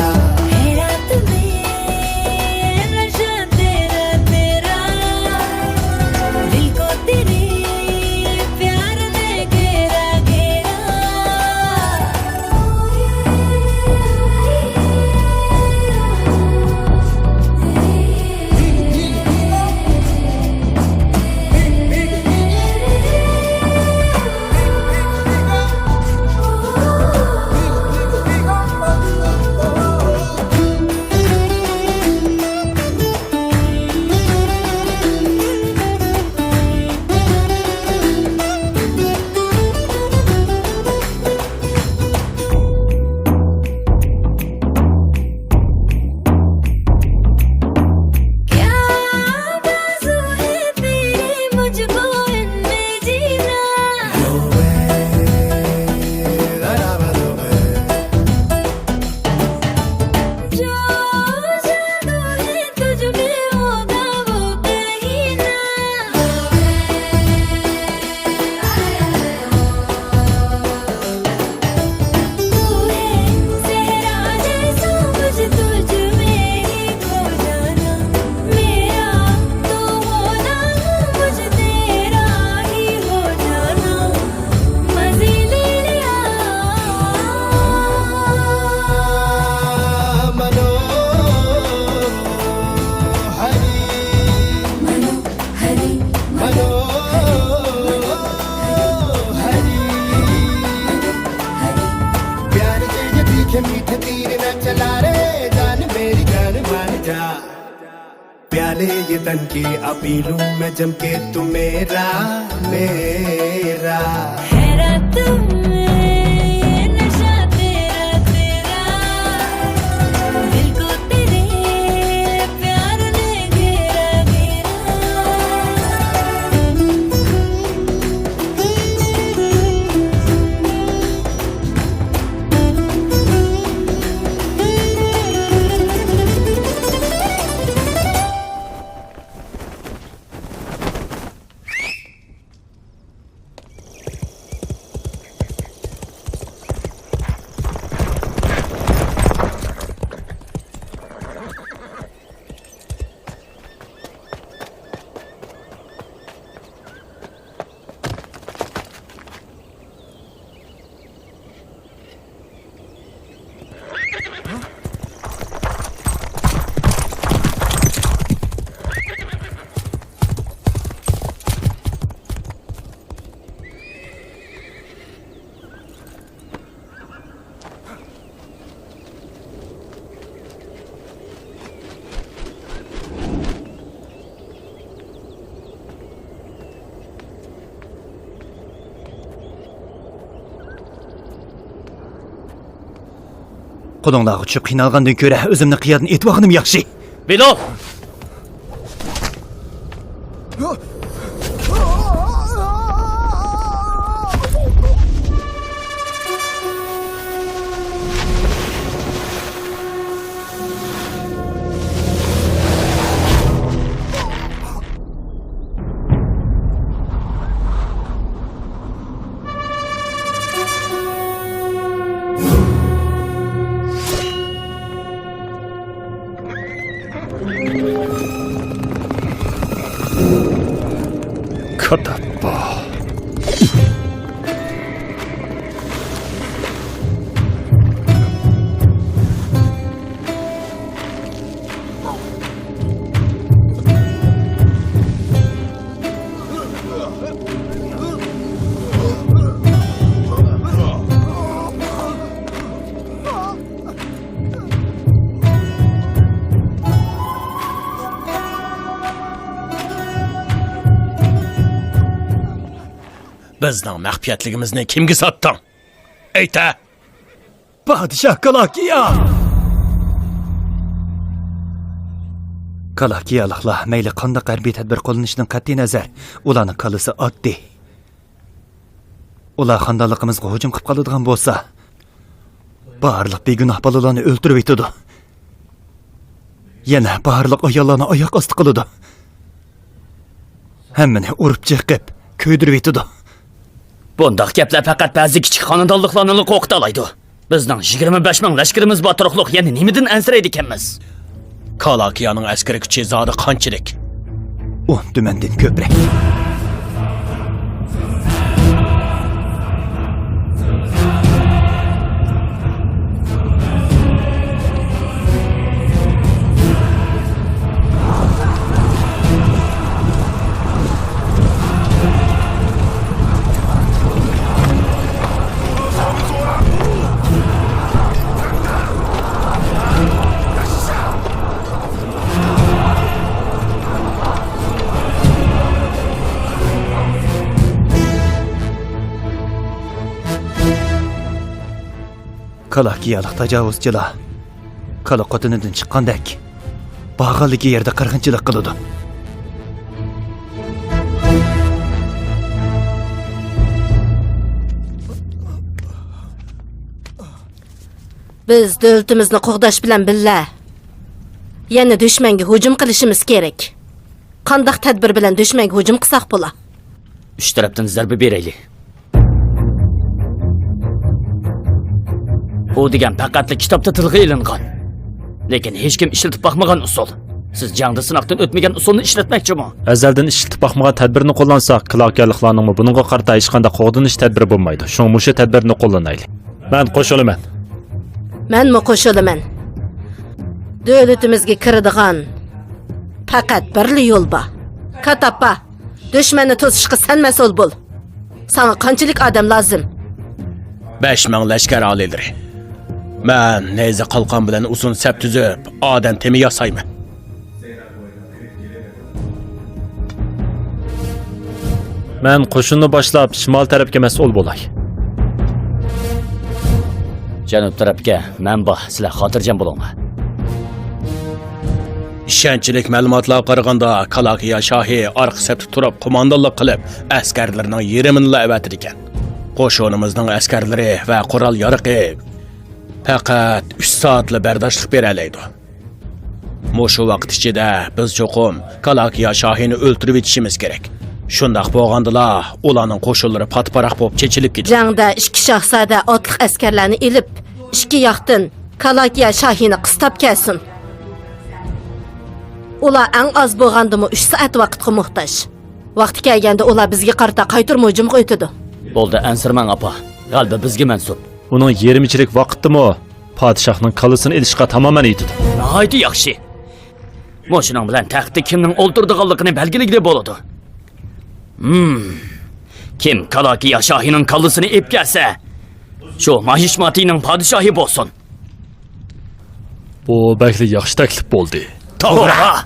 प्याले ये तन के आ पी लूं मैं जम के, तू मेरा, मेरा। हैरान तू मैं, ये नशा तेरा, तेरा। दिल को तेरे प्यार ने घेरा, घेरा। قولۇڭلارغا چۈشۈپ قىينالغاندىن كۆرە ئۆزۈمنى قىيادىن ئېتىۋالغىنىم ياخشى. بىلال! كاتاپپا. بىزنىڭ مەخپىيەتلىكىمىزنى كىمگە ساتتىڭ؟ ئېيتە! پادىشاھ كالاكىيا! كالاكىيالىقلار مەيلى قانداق ھەربىي تەدبىر قوللىنىشىدىن قەتئىينەزەر، ئۇلارنىڭ كاللىسى ئاددىي. ئۇلار خانىدانلىقىمىزغا ھۇجۇم قىلىپ قالىدىغان بولسا، بارلىق بىگۇناھ بالىلارنى ئۆلتۈرۈۋېتىدۇ. يەنە بارلىق ئاياللارنى ئاياق ئاستى قىلىدۇ. ھەممىنى ئۇرۇپ چېقىپ، كۆيدۈرۈۋېتىدۇ. بۇنداق گەپلەر پەقەت بەزى كىچىك خانىدانلىقلارنىلا قورقۇتالايدۇ. بىزنىڭ يىگىرمە بەش مىڭ لەشكىرىمىز بار تۇرۇقلۇق يەنە نېمىدىن ئەنسىرەيدىكەنمىز؟ كالاكىيانىڭ ئەسكىرى كۈچى زادى قانچىلىك؟ ئون تۈمەندىن كۆپرەك. كالاكىيالىق تاجاۋۇزچىلار كالا قوتىنىدىن چىققاندەك، بارغانلىكى يەردە قىرغىنچىلىق قىلىدۇ. بىز دۆلىتىمىزنى قوغداش بىلەن بىللە، يەنە دۈشمەنگە ھۇجۇم قىلىشىمىز كېرەك. قانداق تەدبىر بىلەن دۈشمەنگە ھۇجۇم قىلساق بولا؟ ئۈچ تەرەپتىن زەربە بېرەيلى. ئۇ دېگەن پەقەتلا كىتابتا تىلغا ئېلىنغان، لېكىن ھېچكىم ئىشلىتىپ باقمىغان ئۇسۇل. سىز جەڭدە سىناقتىن ئۆتمىگەن ئۇسۇلنى ئىشلەتمەكچىمۇ؟ ئەزەلدىن ئىشلىتىپ باقمىغان تەدبىرنى قوللانساق، كلاكىيالىقلارنىڭمۇ بۇنىڭغا قارىتا ھېچقانداق قوغدىنىش تەدبىرى بولمايدۇ. شۇڭا مۇشۇ تەدبىرنى قوللىنايلى. مەن قوشۇلىمەن. مەنمۇ قوشۇلىمەن. دۆلىتىمىزگە كىرىدىغان پەقەت بىرلا يول بار. كاتاپپا، دۈشمەننى توسۇشقا سەن مەسئۇل بول. ساڭا قانچىلىك ئادەم لازىم؟ بەش مىڭ لەشكەر ئالىيلىرى. مەن نەيزە قالقان بىلەن ئۇزۇن سەپ تۈزۈپ، ئادەم تېمى ياسايمەن. مەن قوشۇننى باشلاپ، شىمال تەرەپكە مەسئۇل بولاي. جەنۇب تەرەپكە مەن بار، سىلەر خاتىرجەم بولۇڭلار. ئىشەنچلىك مەلۇماتلارغا قارىغاندا، كالاكىيا شاھى ئارقا سەپتە تۇرۇپ، قوماندانلىق قىلىپ، ئەسكەرلىرىنىڭ يېرىمىنىلا ئەۋەتىدىكەن. قوشۇنىمىزنىڭ ئەسكەرلىرى ۋە قورال-يارىقى پەقەت ئۈچ سائەتلا بەرداشلىق بېرەلەيدۇ. مۇشۇ ۋاقىت ئىچىدە بىز چوقۇم كالاكىيا شاھىنى ئۆلتۈرۈۋېتىشىمىز كېرەك. شۇنداق بولغاندىلا، ئۇلارنىڭ قوشۇنلىرى پات-پاراق بولۇپ چېچىلىپ كېتىدۇ. جەڭدە ئىككى شاھزادە ئاتلىق ئەسكەرلەرنى ئېلىپ، ئىككى ياقتىن كالاكىيا شاھىنى قىستاپ كەلسۇن. ئۇلار ئەڭ ئاز بولغاندىمۇ ئۈچ سائەت ۋاقىتقا موھتاج. ۋاقتى كەلگەندە ئۇلار بىزگە قارىتا قايتۇرما ھۇجۇمغا ئۆتىدۇ. بولدى، ئەنسىرىمەڭ، ئاپا. غەلىبە بىزگە مەنسۇپ. ئۇنىڭ يېرىمىچىلىك ۋاقىتتىمۇ پادىشاھنىڭ كاللىسىنى ئېلىشقا تامامەن يېتىدۇ. ناھايىتى ياخشى. مۇشۇنىڭ بىلەن تەختتە كىمنىڭ ئولتۇرىدىغانلىقىنى بەلگىلىگىلى بولىدۇ. ھىم. كىم كالاكىيا شاھىنىڭ كاللىسىنى ئېلىپ كەلسە، شۇ ماھىشماتىنىڭ پادىشاھى بولسۇن. بۇ بەكلا ياخشى تەكلىپ بولدى. توغرا.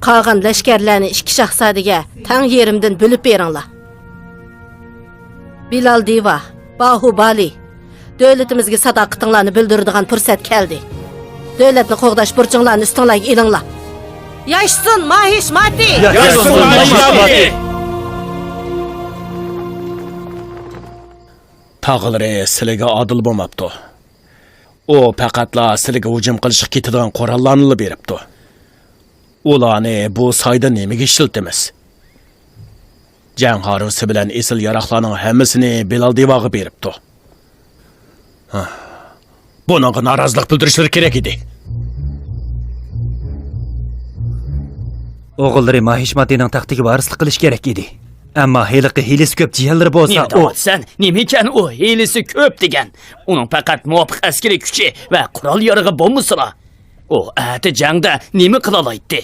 قالغان لەشكەرلەرنى ئىككى شاھزادىگە تەڭ يېرىمدىن بۆلۈپ بېرىڭلار. بىلال دىۋا، باھۇبالى، دۆلىتىمىزگە ساداقىتىڭلارنى بىلدۈرىدىغان پۇرسەت كەلدى. دۆلەتنى قوغداش بۇرچۇڭلارنى ئۈستۈڭلارگە ئېلىڭلار. ياشىسۇن ماھىشماتى! ياشىسۇن ماھىشماتى! تاغىلىرى سىلىگە ئادىل بولماپتۇ. ئۇ پەقەتلا سىلىگە ھۇجۇم قىلىشقا كېتىدىغان قوراللارنىلا بېرىپتۇ. ئۇلارنى بۇ سايدا نېمىگە ئىشلىتىمىز؟ جەڭ ھارۋىسى بىلەن ئېسىل ياراغلارنىڭ ھەممىسىنى بىلال دىۋاغا بېرىپتۇ. ھە. بۇنىڭغا نارازىلىق بىلدۈرۈشلىرى كېرەك ئىدى. ئوغۇللىرى ماھىشماتىنىڭ تەختىگە ۋارىسلىق قىلىشى كېرەك ئىدى. ئەمما ھېلىقى ھىيلىسى كۆپ جىيەنلىرى بولسا، نېمە ئۇ دەۋاتىسەن؟ نېمىكەن ئۇ ھىيلىسى كۆپ دېگەن؟ ئۇنىڭ پەقەت مۇۋاپىق ئەسكىرىي كۈچى ۋە قورال-يارىغى بولمىسىلا، ئۇ ئەتە جەڭدە نېمە قىلالايتتى؟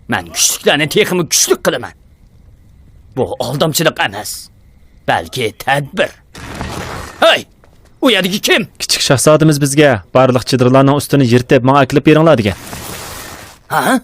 مەن كۈچلۈكلەرنى تېخىمۇ كۈچلۈك قىلىمەن. بۇ ئالدامچىلىق ئەمەس، بەلكى تەدبىر. ھەي! ئۇ يەردىكى كىم؟ كىچىك شاھزادىمىز بىزگە بارلىق چېدىرلارنىڭ ئۈستىنى يىرتىپ، ماڭا ئەكېلىپ بېرىڭلار دېگەن. ھە؟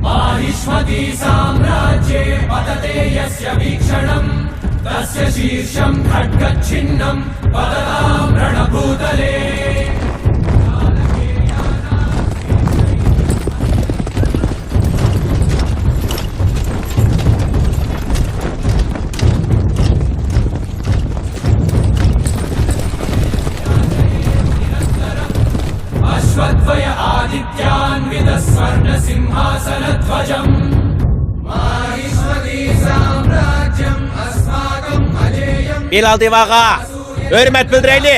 माहिष्मती साम्राज्ये पतते यस्य वीक्षणम्, तस्य शीर्षं खड्गच्छिन्नं पततां रणभूतले। अश्वद्वय आदित्यान्वितः स्वर्णसिंहासनध्वजम्। माहिष्मती साम्राज्यम् अस्माकम् अजेयम्। بىلال دىۋاغا ھۆرمەت بىلدۈرەيلى!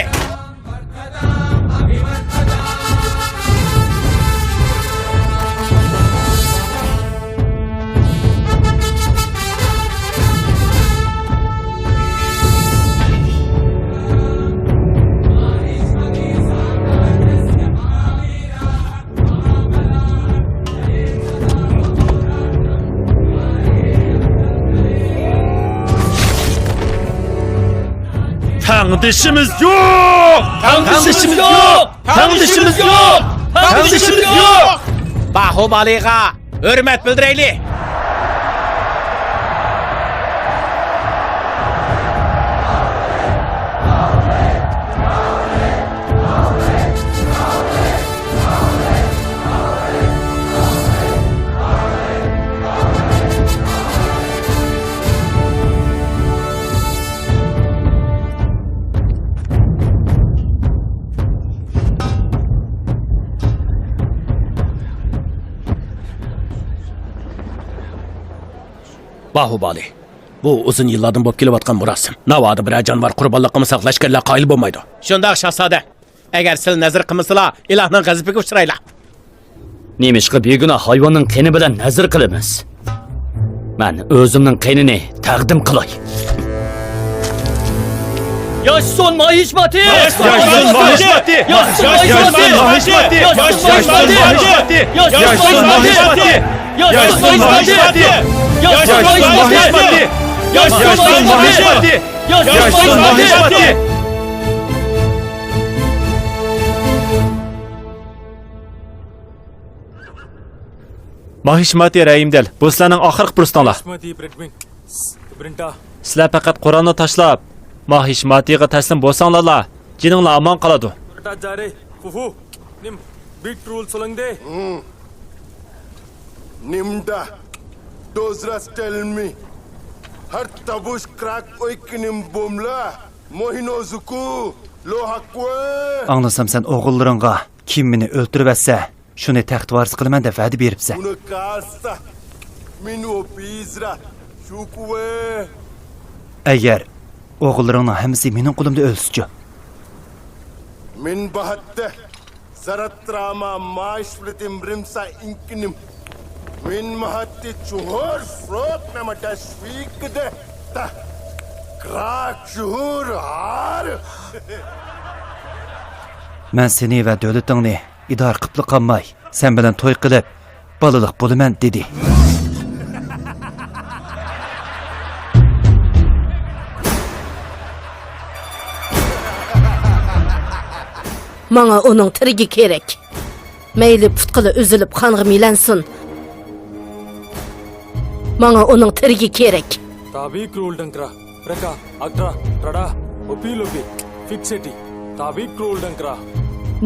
تەڭدىشىمىز يوق! تەڭدىشىمىز يوق! تەڭدىشىمىز يوق! تەڭدىشىمىز يوق! باھۇبالىغا ھۆرمەت بىلدۈرەيلى! باھۇبالى، بۇ ئۇزۇن يىللاردىن بولۇپ كېلىۋاتقان مۇراسىم. ناۋادا بىرەر جانىۋار قۇربانلىق قىلمىساق، لەشكەرلەر قايىل بولمايدۇ. شۇنداق، شاھزادە. ئەگەر سىلە نەزىر قىلمىسىلا، ئىلاھنىڭ غەزىپىگە ئۇچرايلا. نېمىشقا بىگۇناھ ھايۋاننىڭ قېنى بىلەن نەزىر قىلىمىز؟ مەن ئۆزۈمنىڭ قېنىنى تەقدىم قىلاي. ياشىسۇن ماھىشماتى! ياشىسۇن ماھىشماتى! ياشىسۇن ماھىشماتى! ماھىشماتى رەھىمدىل، بۇ سىلەرنىڭ ئاخىرقى پۇرسىتىڭلار. ماھىشماتى برېدمىن. برىندا. سىلەر پەقەت قورالنى تاشلاپ، ماھىشماتىغا تەسلىم بولساڭلارلا، جېنىڭلار ئامان قالىدۇ. برىندا جارې، فۇفۇ، نىم، بىگ رول سولەڭدې. نىمدا، دوزراس تېلمى. ھەر تابۇش كراك ئويكىنىم بوملا، موھىنوزۇكۇ، لوھاكۋە. ئاڭلىسام سەن ئوغۇللىرىڭغا كىم مېنى ئۆلتۈرۈۋەتسە، شۇنى تەخت ۋارىسى قىلىمەن دەپ ۋەدە بېرىپسەن. ئەگەر ئوغۇللىرىڭنىڭ ھەممىسى مېنىڭ قولۇمدا ئۆلسىچۇ؟ مەن سېنى ۋە دۆلىتىڭنى ئىدارە قىپلا قالماي، سەن بىلەن توي قىلىپ، بالىلىق بولىمەن، دېدى. ماڭا ئۇنىڭ تىرىكى كېرەك. مەيلى پۇتقىلا ئۈزۈلۈپ قانغا مىلەنسۇن. ماڭا ئۇنىڭ تىرىكى كېرەك. تابىي كرول ڈنکرا، رکا، ئاگرا، ترادا، ئوپي لوپي، فىكسېتى، تابىي كرول ڈنکرا.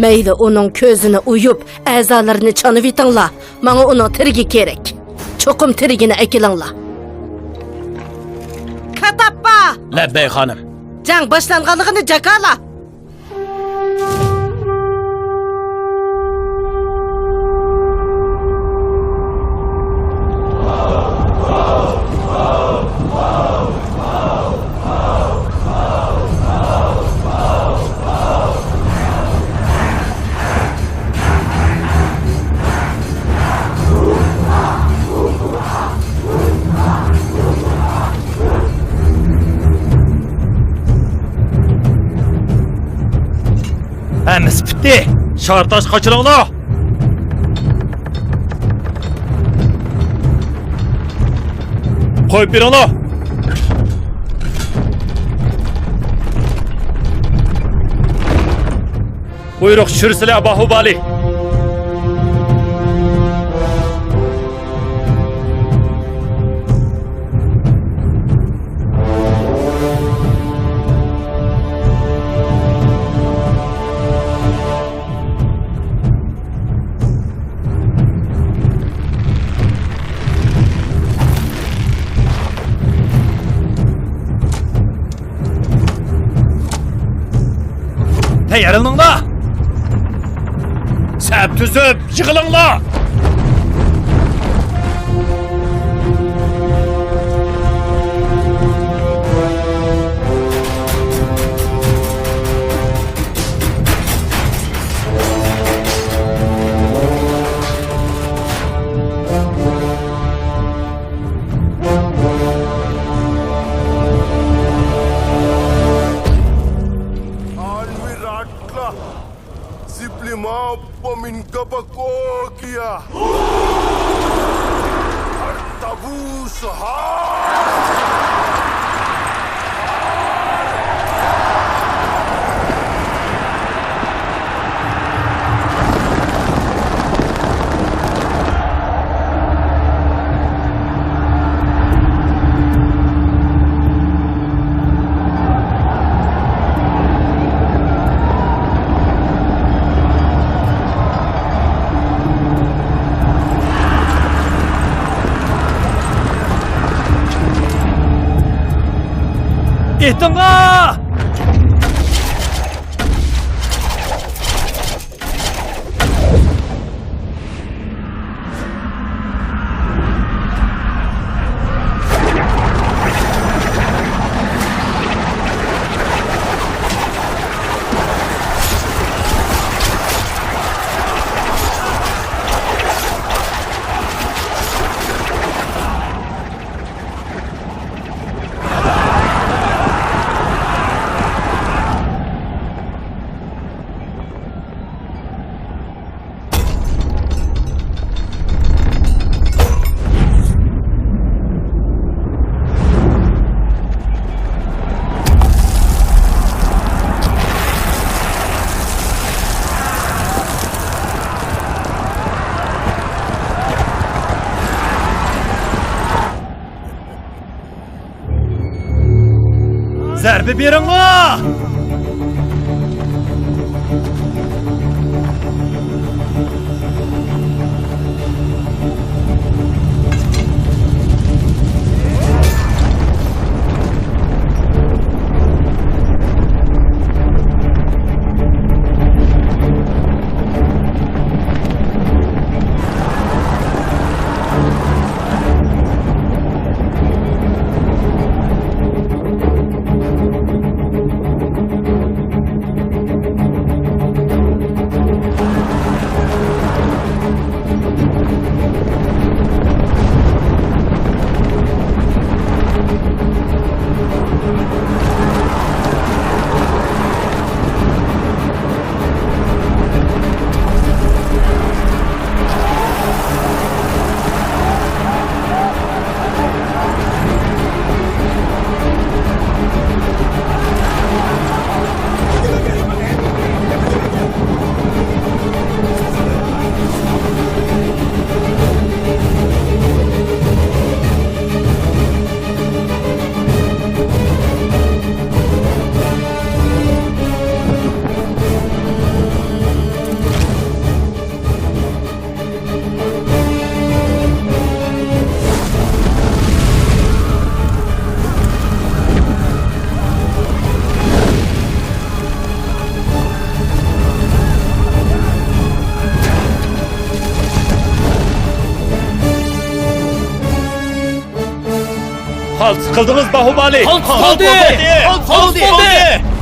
مەيلى ئۇنىڭ كۆزىنى ئويۇپ، ئەزالىرىنى چانىۋېتىڭلار. ماڭا ئۇنىڭ تىرىكى كېرەك. چوقۇم تىرىكىنى ئەكېلىڭلار. كاتاپپا! لەببەي خانىم. جەڭ باشلانغانلىقىنى جاكارلا. ھەممىسى پۈتتى. شار تاش قاچىلىڭلار. قويۇپ بېرىڭلار. بۇيرۇق چۈشۈرسىلە، باھۇبالى! تەييارلىنىڭلار! سەپ تۈزۈپ يىغىلىڭلار! ئېتىڭغا! بېرىڭلار! قالتىس قىلدىڭىز، باھۇبالى! قالتىس قىلدى! قالتىس قىلدى!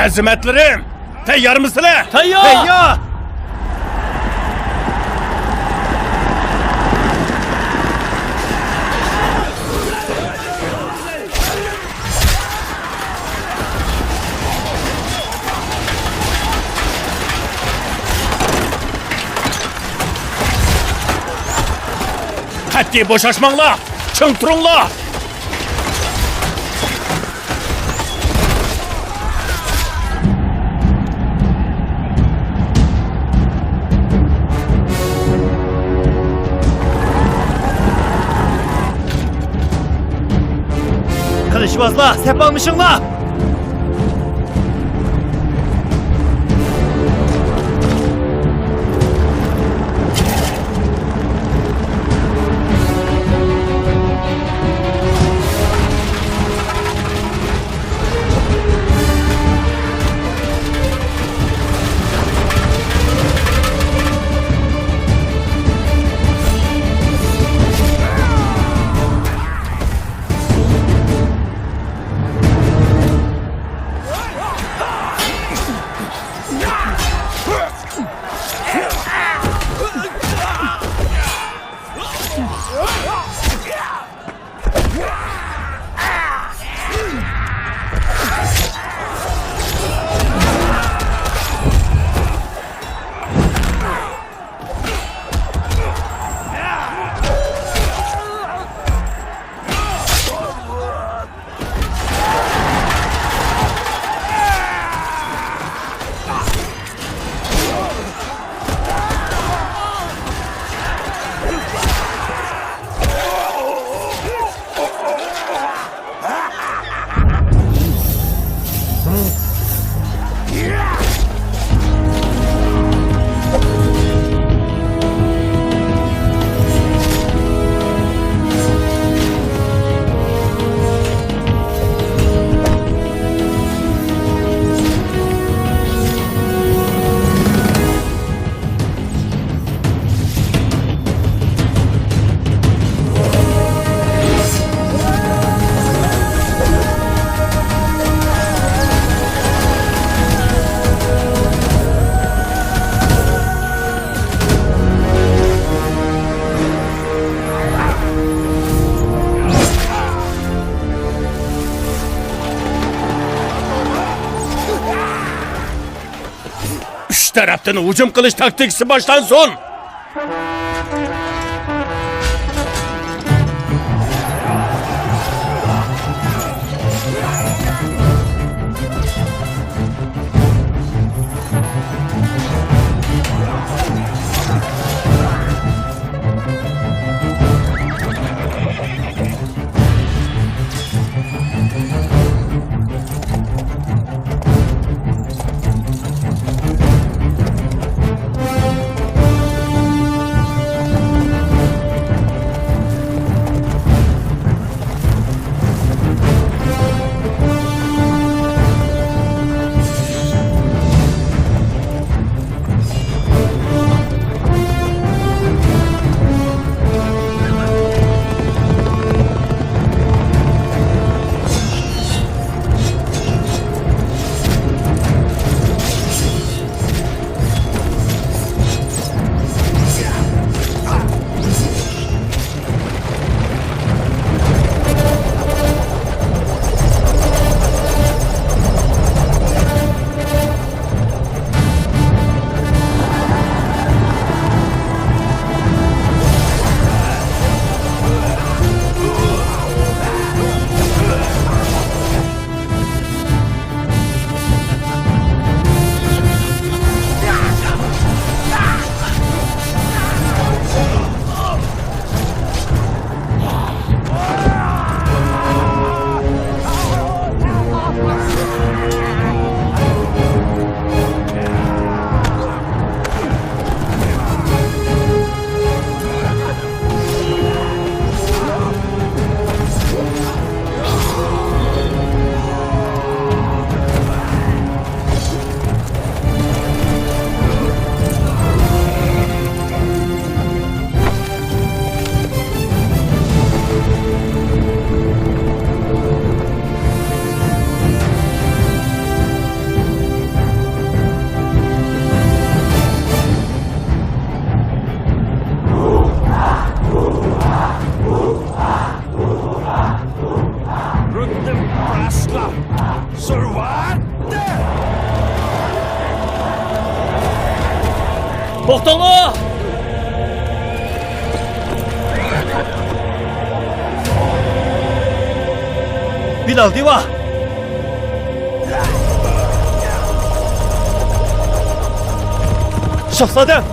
ئەزىمەتلىرىم، تەييارمۇسىلەر؟ تەييار! تەييار! قەتئىي بوشاشماڭلار! چىڭ تۇرۇڭلار! قىلىچۋازلار، سەپ ئالمىشىڭلار! تەرەپتىن ھۇجۇم قىلىش تاكتىكىسى باشلانسۇن! توختاڭلار! بىلال دىۋا! شاھزادەم!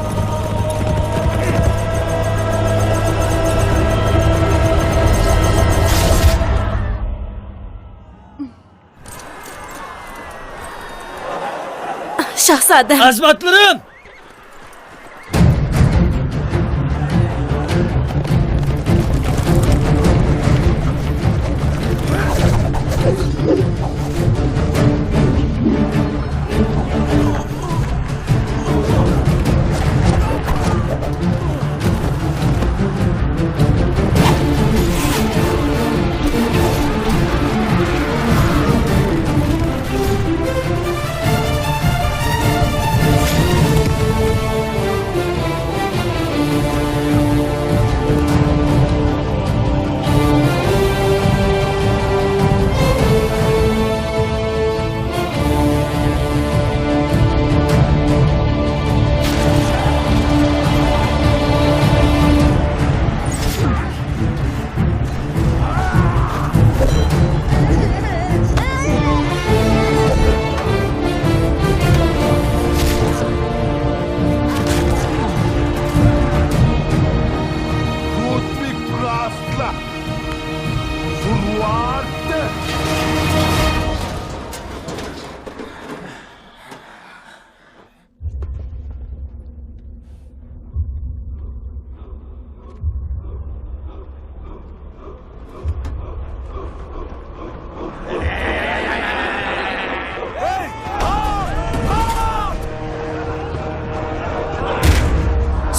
شاھزادەم! ئەزىمەتلىرىم!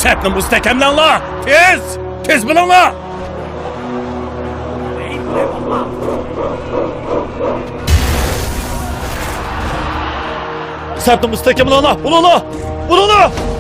سەپنى مۇستەھكەملەڭلار! تېز! تېز بولۇڭلار! سەپنى مۇستەھكەملەڭلار! ئۇلۇغلا! ئۇلۇغلا!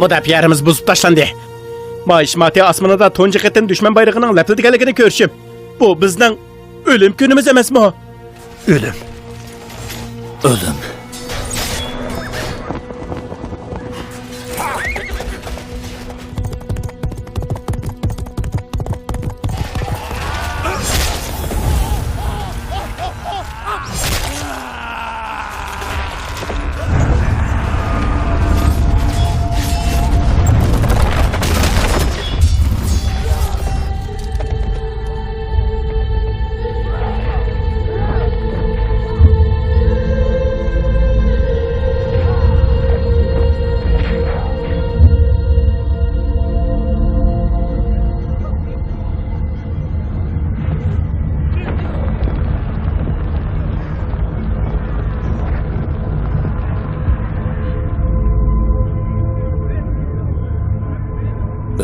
مۇداپىئە يەرىمىز بۇزۇپ تاشلاندى. ماھىشماتى ئاسمىنىدا تۇنجى قېتىم دۈشمەن بايرىقىنىڭ لەپىلدىگەنلىكىنى كۆرۈشۈم. بۇ بىزنىڭ ئۆلۈم كۈنىمىز ئەمەسمۇ؟ ئۆلۈم. ئۆلۈم.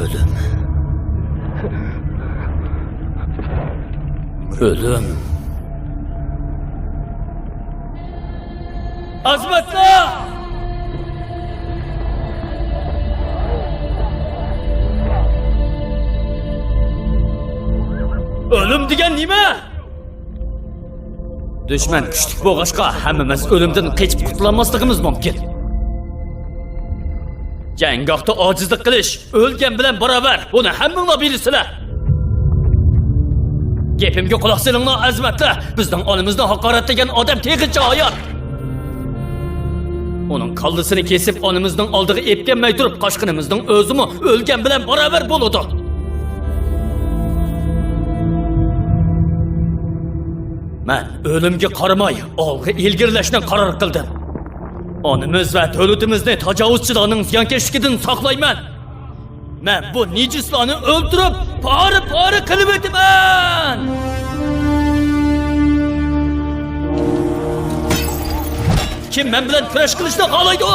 ئۆلۈم. ئۆلۈم. ئازماتلا! ئۆلۈم دېگەن نېمە؟ دۈشمەن كۈچلۈك بولغاچقا، ھەممىمىز ئۆلۈمدىن قېچىپ قۇتۇلالماسلىقىمىز مۇمكىن. جەڭگاھتا ئاجىزلىق قىلىش ئۆلگەن بىلەن باراۋەر، بۇنى ھەممىڭلار بىلىسىلەر. گېپىمگە قۇلاق سېلىڭلار، ئەزىمەتلەر! بىزنىڭ ئانىمىزنى ھاقارەتلىگەن ئادەم تېخىچە ھايات. ئۇنىڭ كاللىسىنى كېسىپ، ئانىمىزنىڭ ئالدىغا ئېلىپ كەلمەي تۇرۇپ، قاچقىنىمىزنىڭ ئۆزىمۇ ئۆلگەن بىلەن باراۋەر بولىدۇ. مەن ئۆلۈمگە قارىماي، ئالغا ئىلگىرىلەشنى قارار قىلدىم. ئانىمىز ۋە دۆلىتىمىزنى تاجاۋۇزچىلارنىڭ زىيانكەشلىكىدىن ساقلايمەن. مەن بۇ نىجىسلارنى ئۆلتۈرۈپ، پارە-پارە قىلىۋېتىمەن! كىم مەن بىلەن كۈرەش قىلىشنى خالايدۇ؟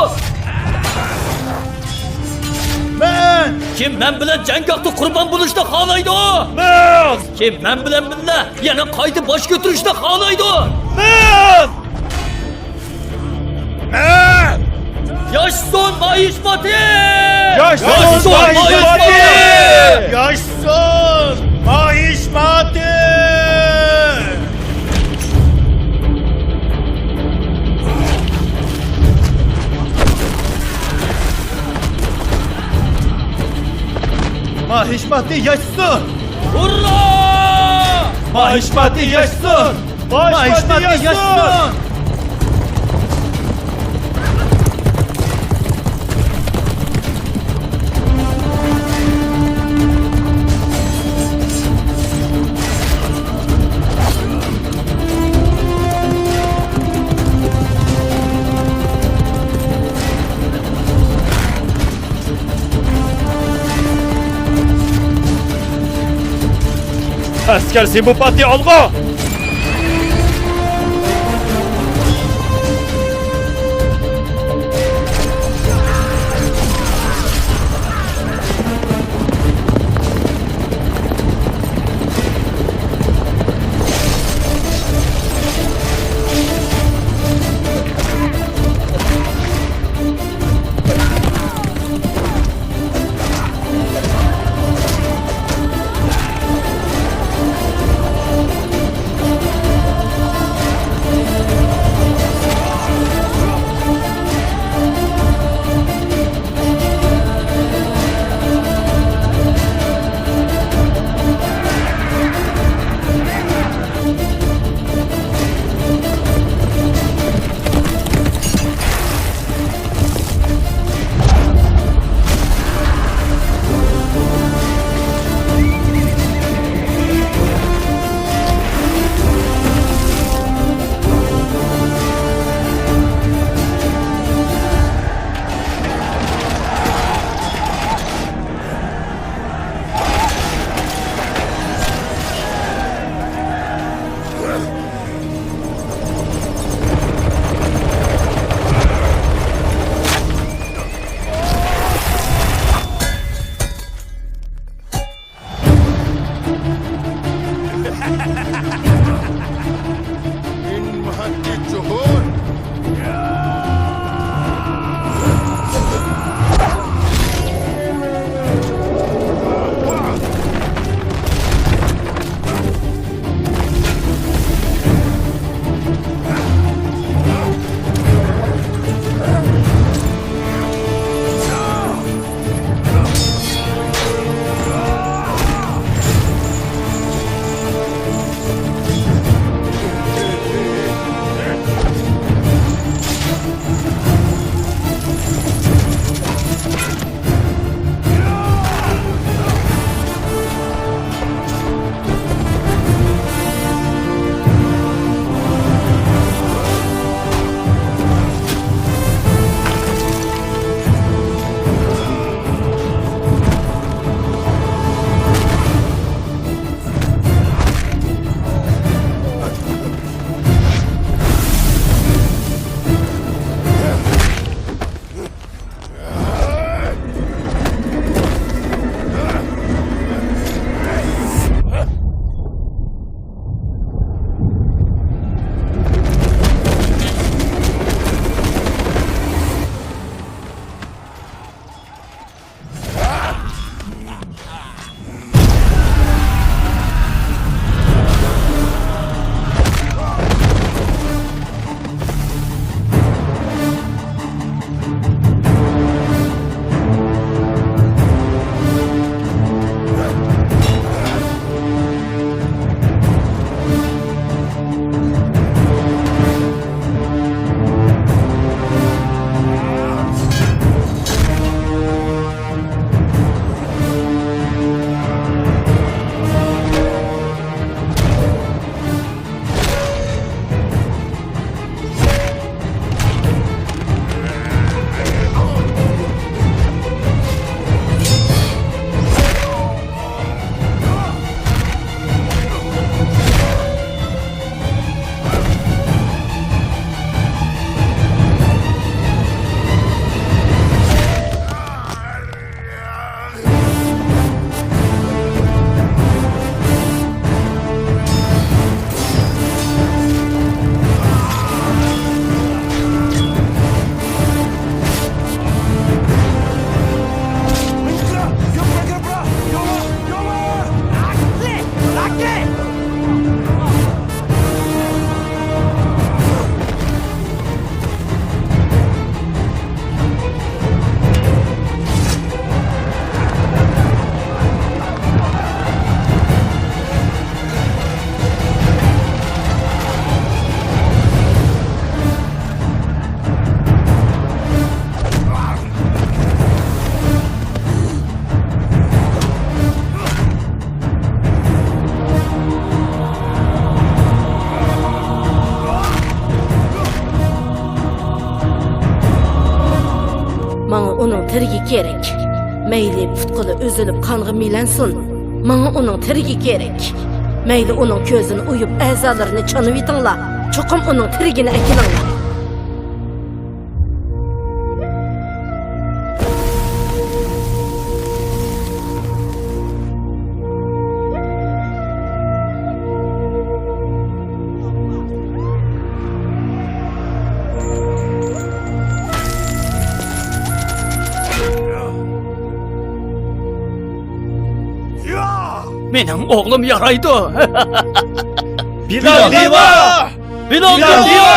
مەن! كىم مەن بىلەن جەڭگاھتا قۇربان بولۇشنى خالايدۇ؟ مەن! كىم مەن بىلەن بىللە يەنە قايتا باش كۆتۈرۈشنى خالايدۇ؟ مەن! مەن! ياشىسۇن ماھىشماتى! ياشىسۇن ماھىشماتى! ياشىسۇن ماھىشماتى! ماھىشماتى ياشىسۇن! ھۇررا! ماھىشماتى ياشىسۇن! ماھىشماتى ياشىسۇن! ئەسكەر زىمبۇپاتى ئالغا! تىرىكى كېرەك. مەيلى پۇت-قولى ئۈزۈلۈپ قانغا مىلەنسۇن، ماڭا ئۇنىڭ تىرىكى كېرەك. مەيلى ئۇنىڭ كۆزىنى ئويۇپ، ئەزالىرىنى چانىۋېتىڭلار، چوقۇم ئۇنىڭ تىرىكىنى ئەكېلىڭلار. مېنىڭ ئوغلۇم يارايدۇ. بىلال دىۋا! بىلال دىۋا!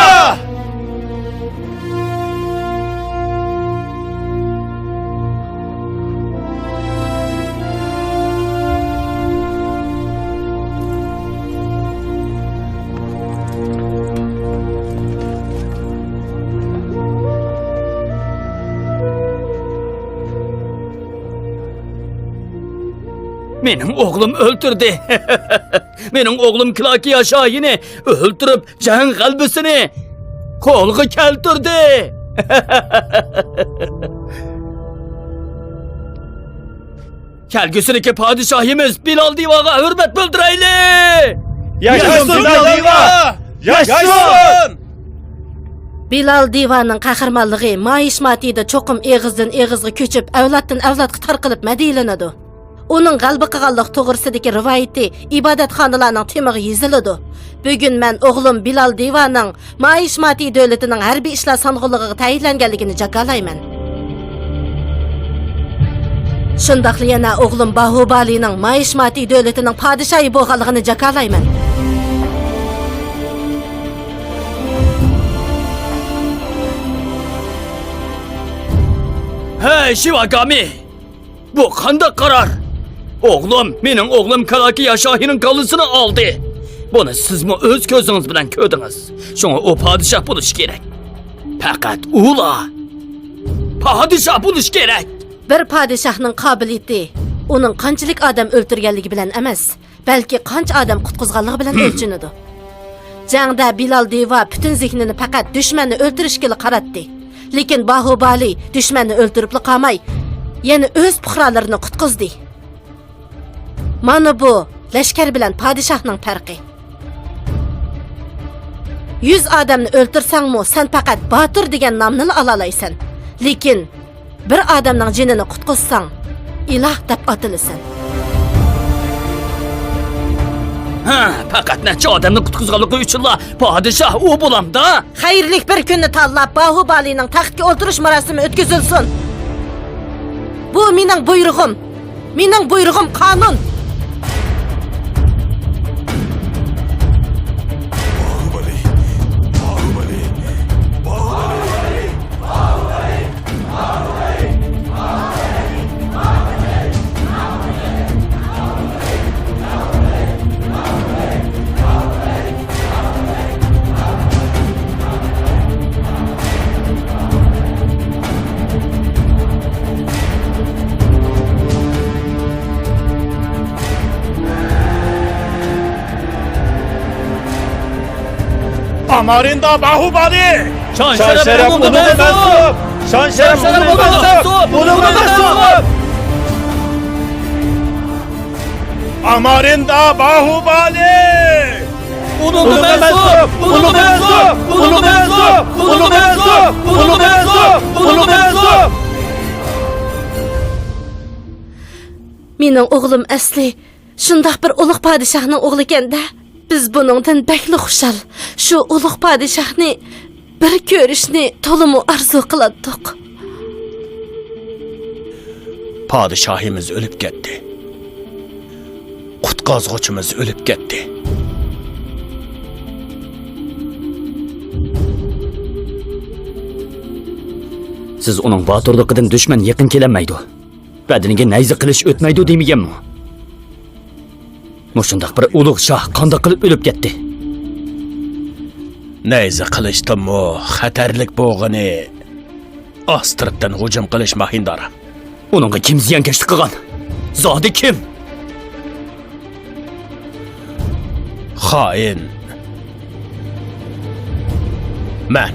مېنىڭ ئوغلۇم ئۆلتۈردى. مېنىڭ ئوغلۇم كلاكىيا شاھىنى ئۆلتۈرۈپ، جەڭ غەلىبىسىنى قولغا كەلتۈردى. كەلگۈسىدىكى پادىشاھىمىز بىلال دىۋاغا ھۆرمەت بىلدۈرەيلى! ياشىسۇن بىلال دىۋا! ياشىسۇن! بىلال دىۋانىڭ قەھرىمانلىقى ماھىشماتىدا چوقۇم ئېغىزدىن ئېغىزغا كۆچۈپ، ئەۋلادتىن ئەۋلادقا تارقىلىپ مەدھىيلىنىدۇ. ئۇنىڭ غەلىبە قىلغانلىق توغرىسىدىكى رىۋايىتى ئىبادەتخانىلارنىڭ تېمىغا يېزىلىدۇ. بۈگۈن مەن ئوغلۇم بىلال دىۋانىڭ ماھىشماتى دۆلىتىنىڭ ھەربىي ئىشلار سانغۇنلۇقىغا تەيىنلەنگەنلىكىنى جاكارلايمەن. شۇنداقلا يەنە ئوغلۇم باھۇبالىنىڭ ماھىشماتى دۆلىتىنىڭ پادىشاھى بولغانلىقىنى جاكارلايمەن. ھەي، شىۋاگامى! بۇ قانداق قارار؟ ئوغلۇم، مېنىڭ ئوغلۇم كالاكىيا شاھىنىڭ كاللىسىنى ئالدى. بۇنى سىزمۇ ئۆز كۆزىڭىز بىلەن كۆردىڭىز. شۇڭا ئۇ پادىشاھ بولۇشى كېرەك. پەقەت ئۇلا پادىشاھ بولۇشى كېرەك. بىر پادىشاھنىڭ قابىلىيىتى ئۇنىڭ قانچىلىك ئادەم ئۆلتۈرگەنلىكى بىلەن ئەمەس، بەلكى قانچە ئادەم قۇتقۇزغانلىقى بىلەن ئۆلچىنىدۇ. جەڭدە بىلال دىۋا پۈتۈن زېھنىنى پەقەت دۈشمەننى ئۆلتۈرۈشكىلا قاراتتى. لېكىن باھۇبالى دۈشمەننى ئۆلتۈرۈپلا قالماي، يەنە ئۆز پۇقرالىرىنى قۇتقۇزدى. مانا بۇ لەشكەر بىلەن پادىشاھنىڭ پەرقى. يۈز ئادەمنى ئۆلتۈرسەڭمۇ، سەن پەقەت باتۇر دېگەن نامنىلا ئالالايسەن. لېكىن بىر ئادەمنىڭ جېنىنى قۇتقۇزساڭ، ئىلاھ دەپ ئاتىلىسەن. ھە، پەقەت نەچچە ئادەمنى قۇتقۇزغانلىقى ئۈچۈنلا پادىشاھ ئۇ بولامدا؟ خەيرلىك بىر كۈننى تاللاپ، باھۇبالىنىڭ تەختكە ئولتۇرۇش مۇراسىمى ئۆتكۈزۈلسۇن. بۇ مېنىڭ بۇيرۇغۇم. مېنىڭ بۇيرۇغۇم قانۇن. ئامارىندا باھۇبالى! شان شەرەپ ئۇنىڭغا مەنسۇپ! شان شەرەپ ئۇنىڭغا مەنسۇپ! ئۇنىڭغا مەنسۇپ! ئامارىندا باھۇبالى! ئۇنىڭغا مەنسۇپ! ئۇنىڭغا مەنسۇپ! مېنىڭ ئوغلۇم ئەسلى شۇنداق بىر ئۇلۇغ پادىشاھنىڭ ئوغلىكەن-دە. بىز بۇنىڭدىن بەكلا خۇشال. شۇ ئۇلۇغ پادىشاھنى بىر كۆرۈشنى تولىمۇ ئارزۇ قىلاتتۇق. پادىشاھىمىز ئۆلۈپ كەتتى. قۇتقازغۇچىمىز ئۆلۈپ كەتتى. سىز ئۇنىڭ باتۇرلۇقىدىن دۈشمەن يېقىن كېلەلمەيدۇ، بەدىنىگە نەيزە قىلىچ ئۆتمەيدۇ دېمىگەنمۇ؟ مۇشۇنداق بىر ئۇلۇغ شاھ قانداق قىلىپ ئۆلۈپ كەتتى؟ نەيزە قىلىچتىنمۇ خەتەرلىك بولغىنى ئاستىرتتىن ھۇجۇم قىلىش ماھىندارا. ئۇنىڭغا كىم زىيانكەشلىك قىلغان؟ زادى كىم؟ خائىن. مەن.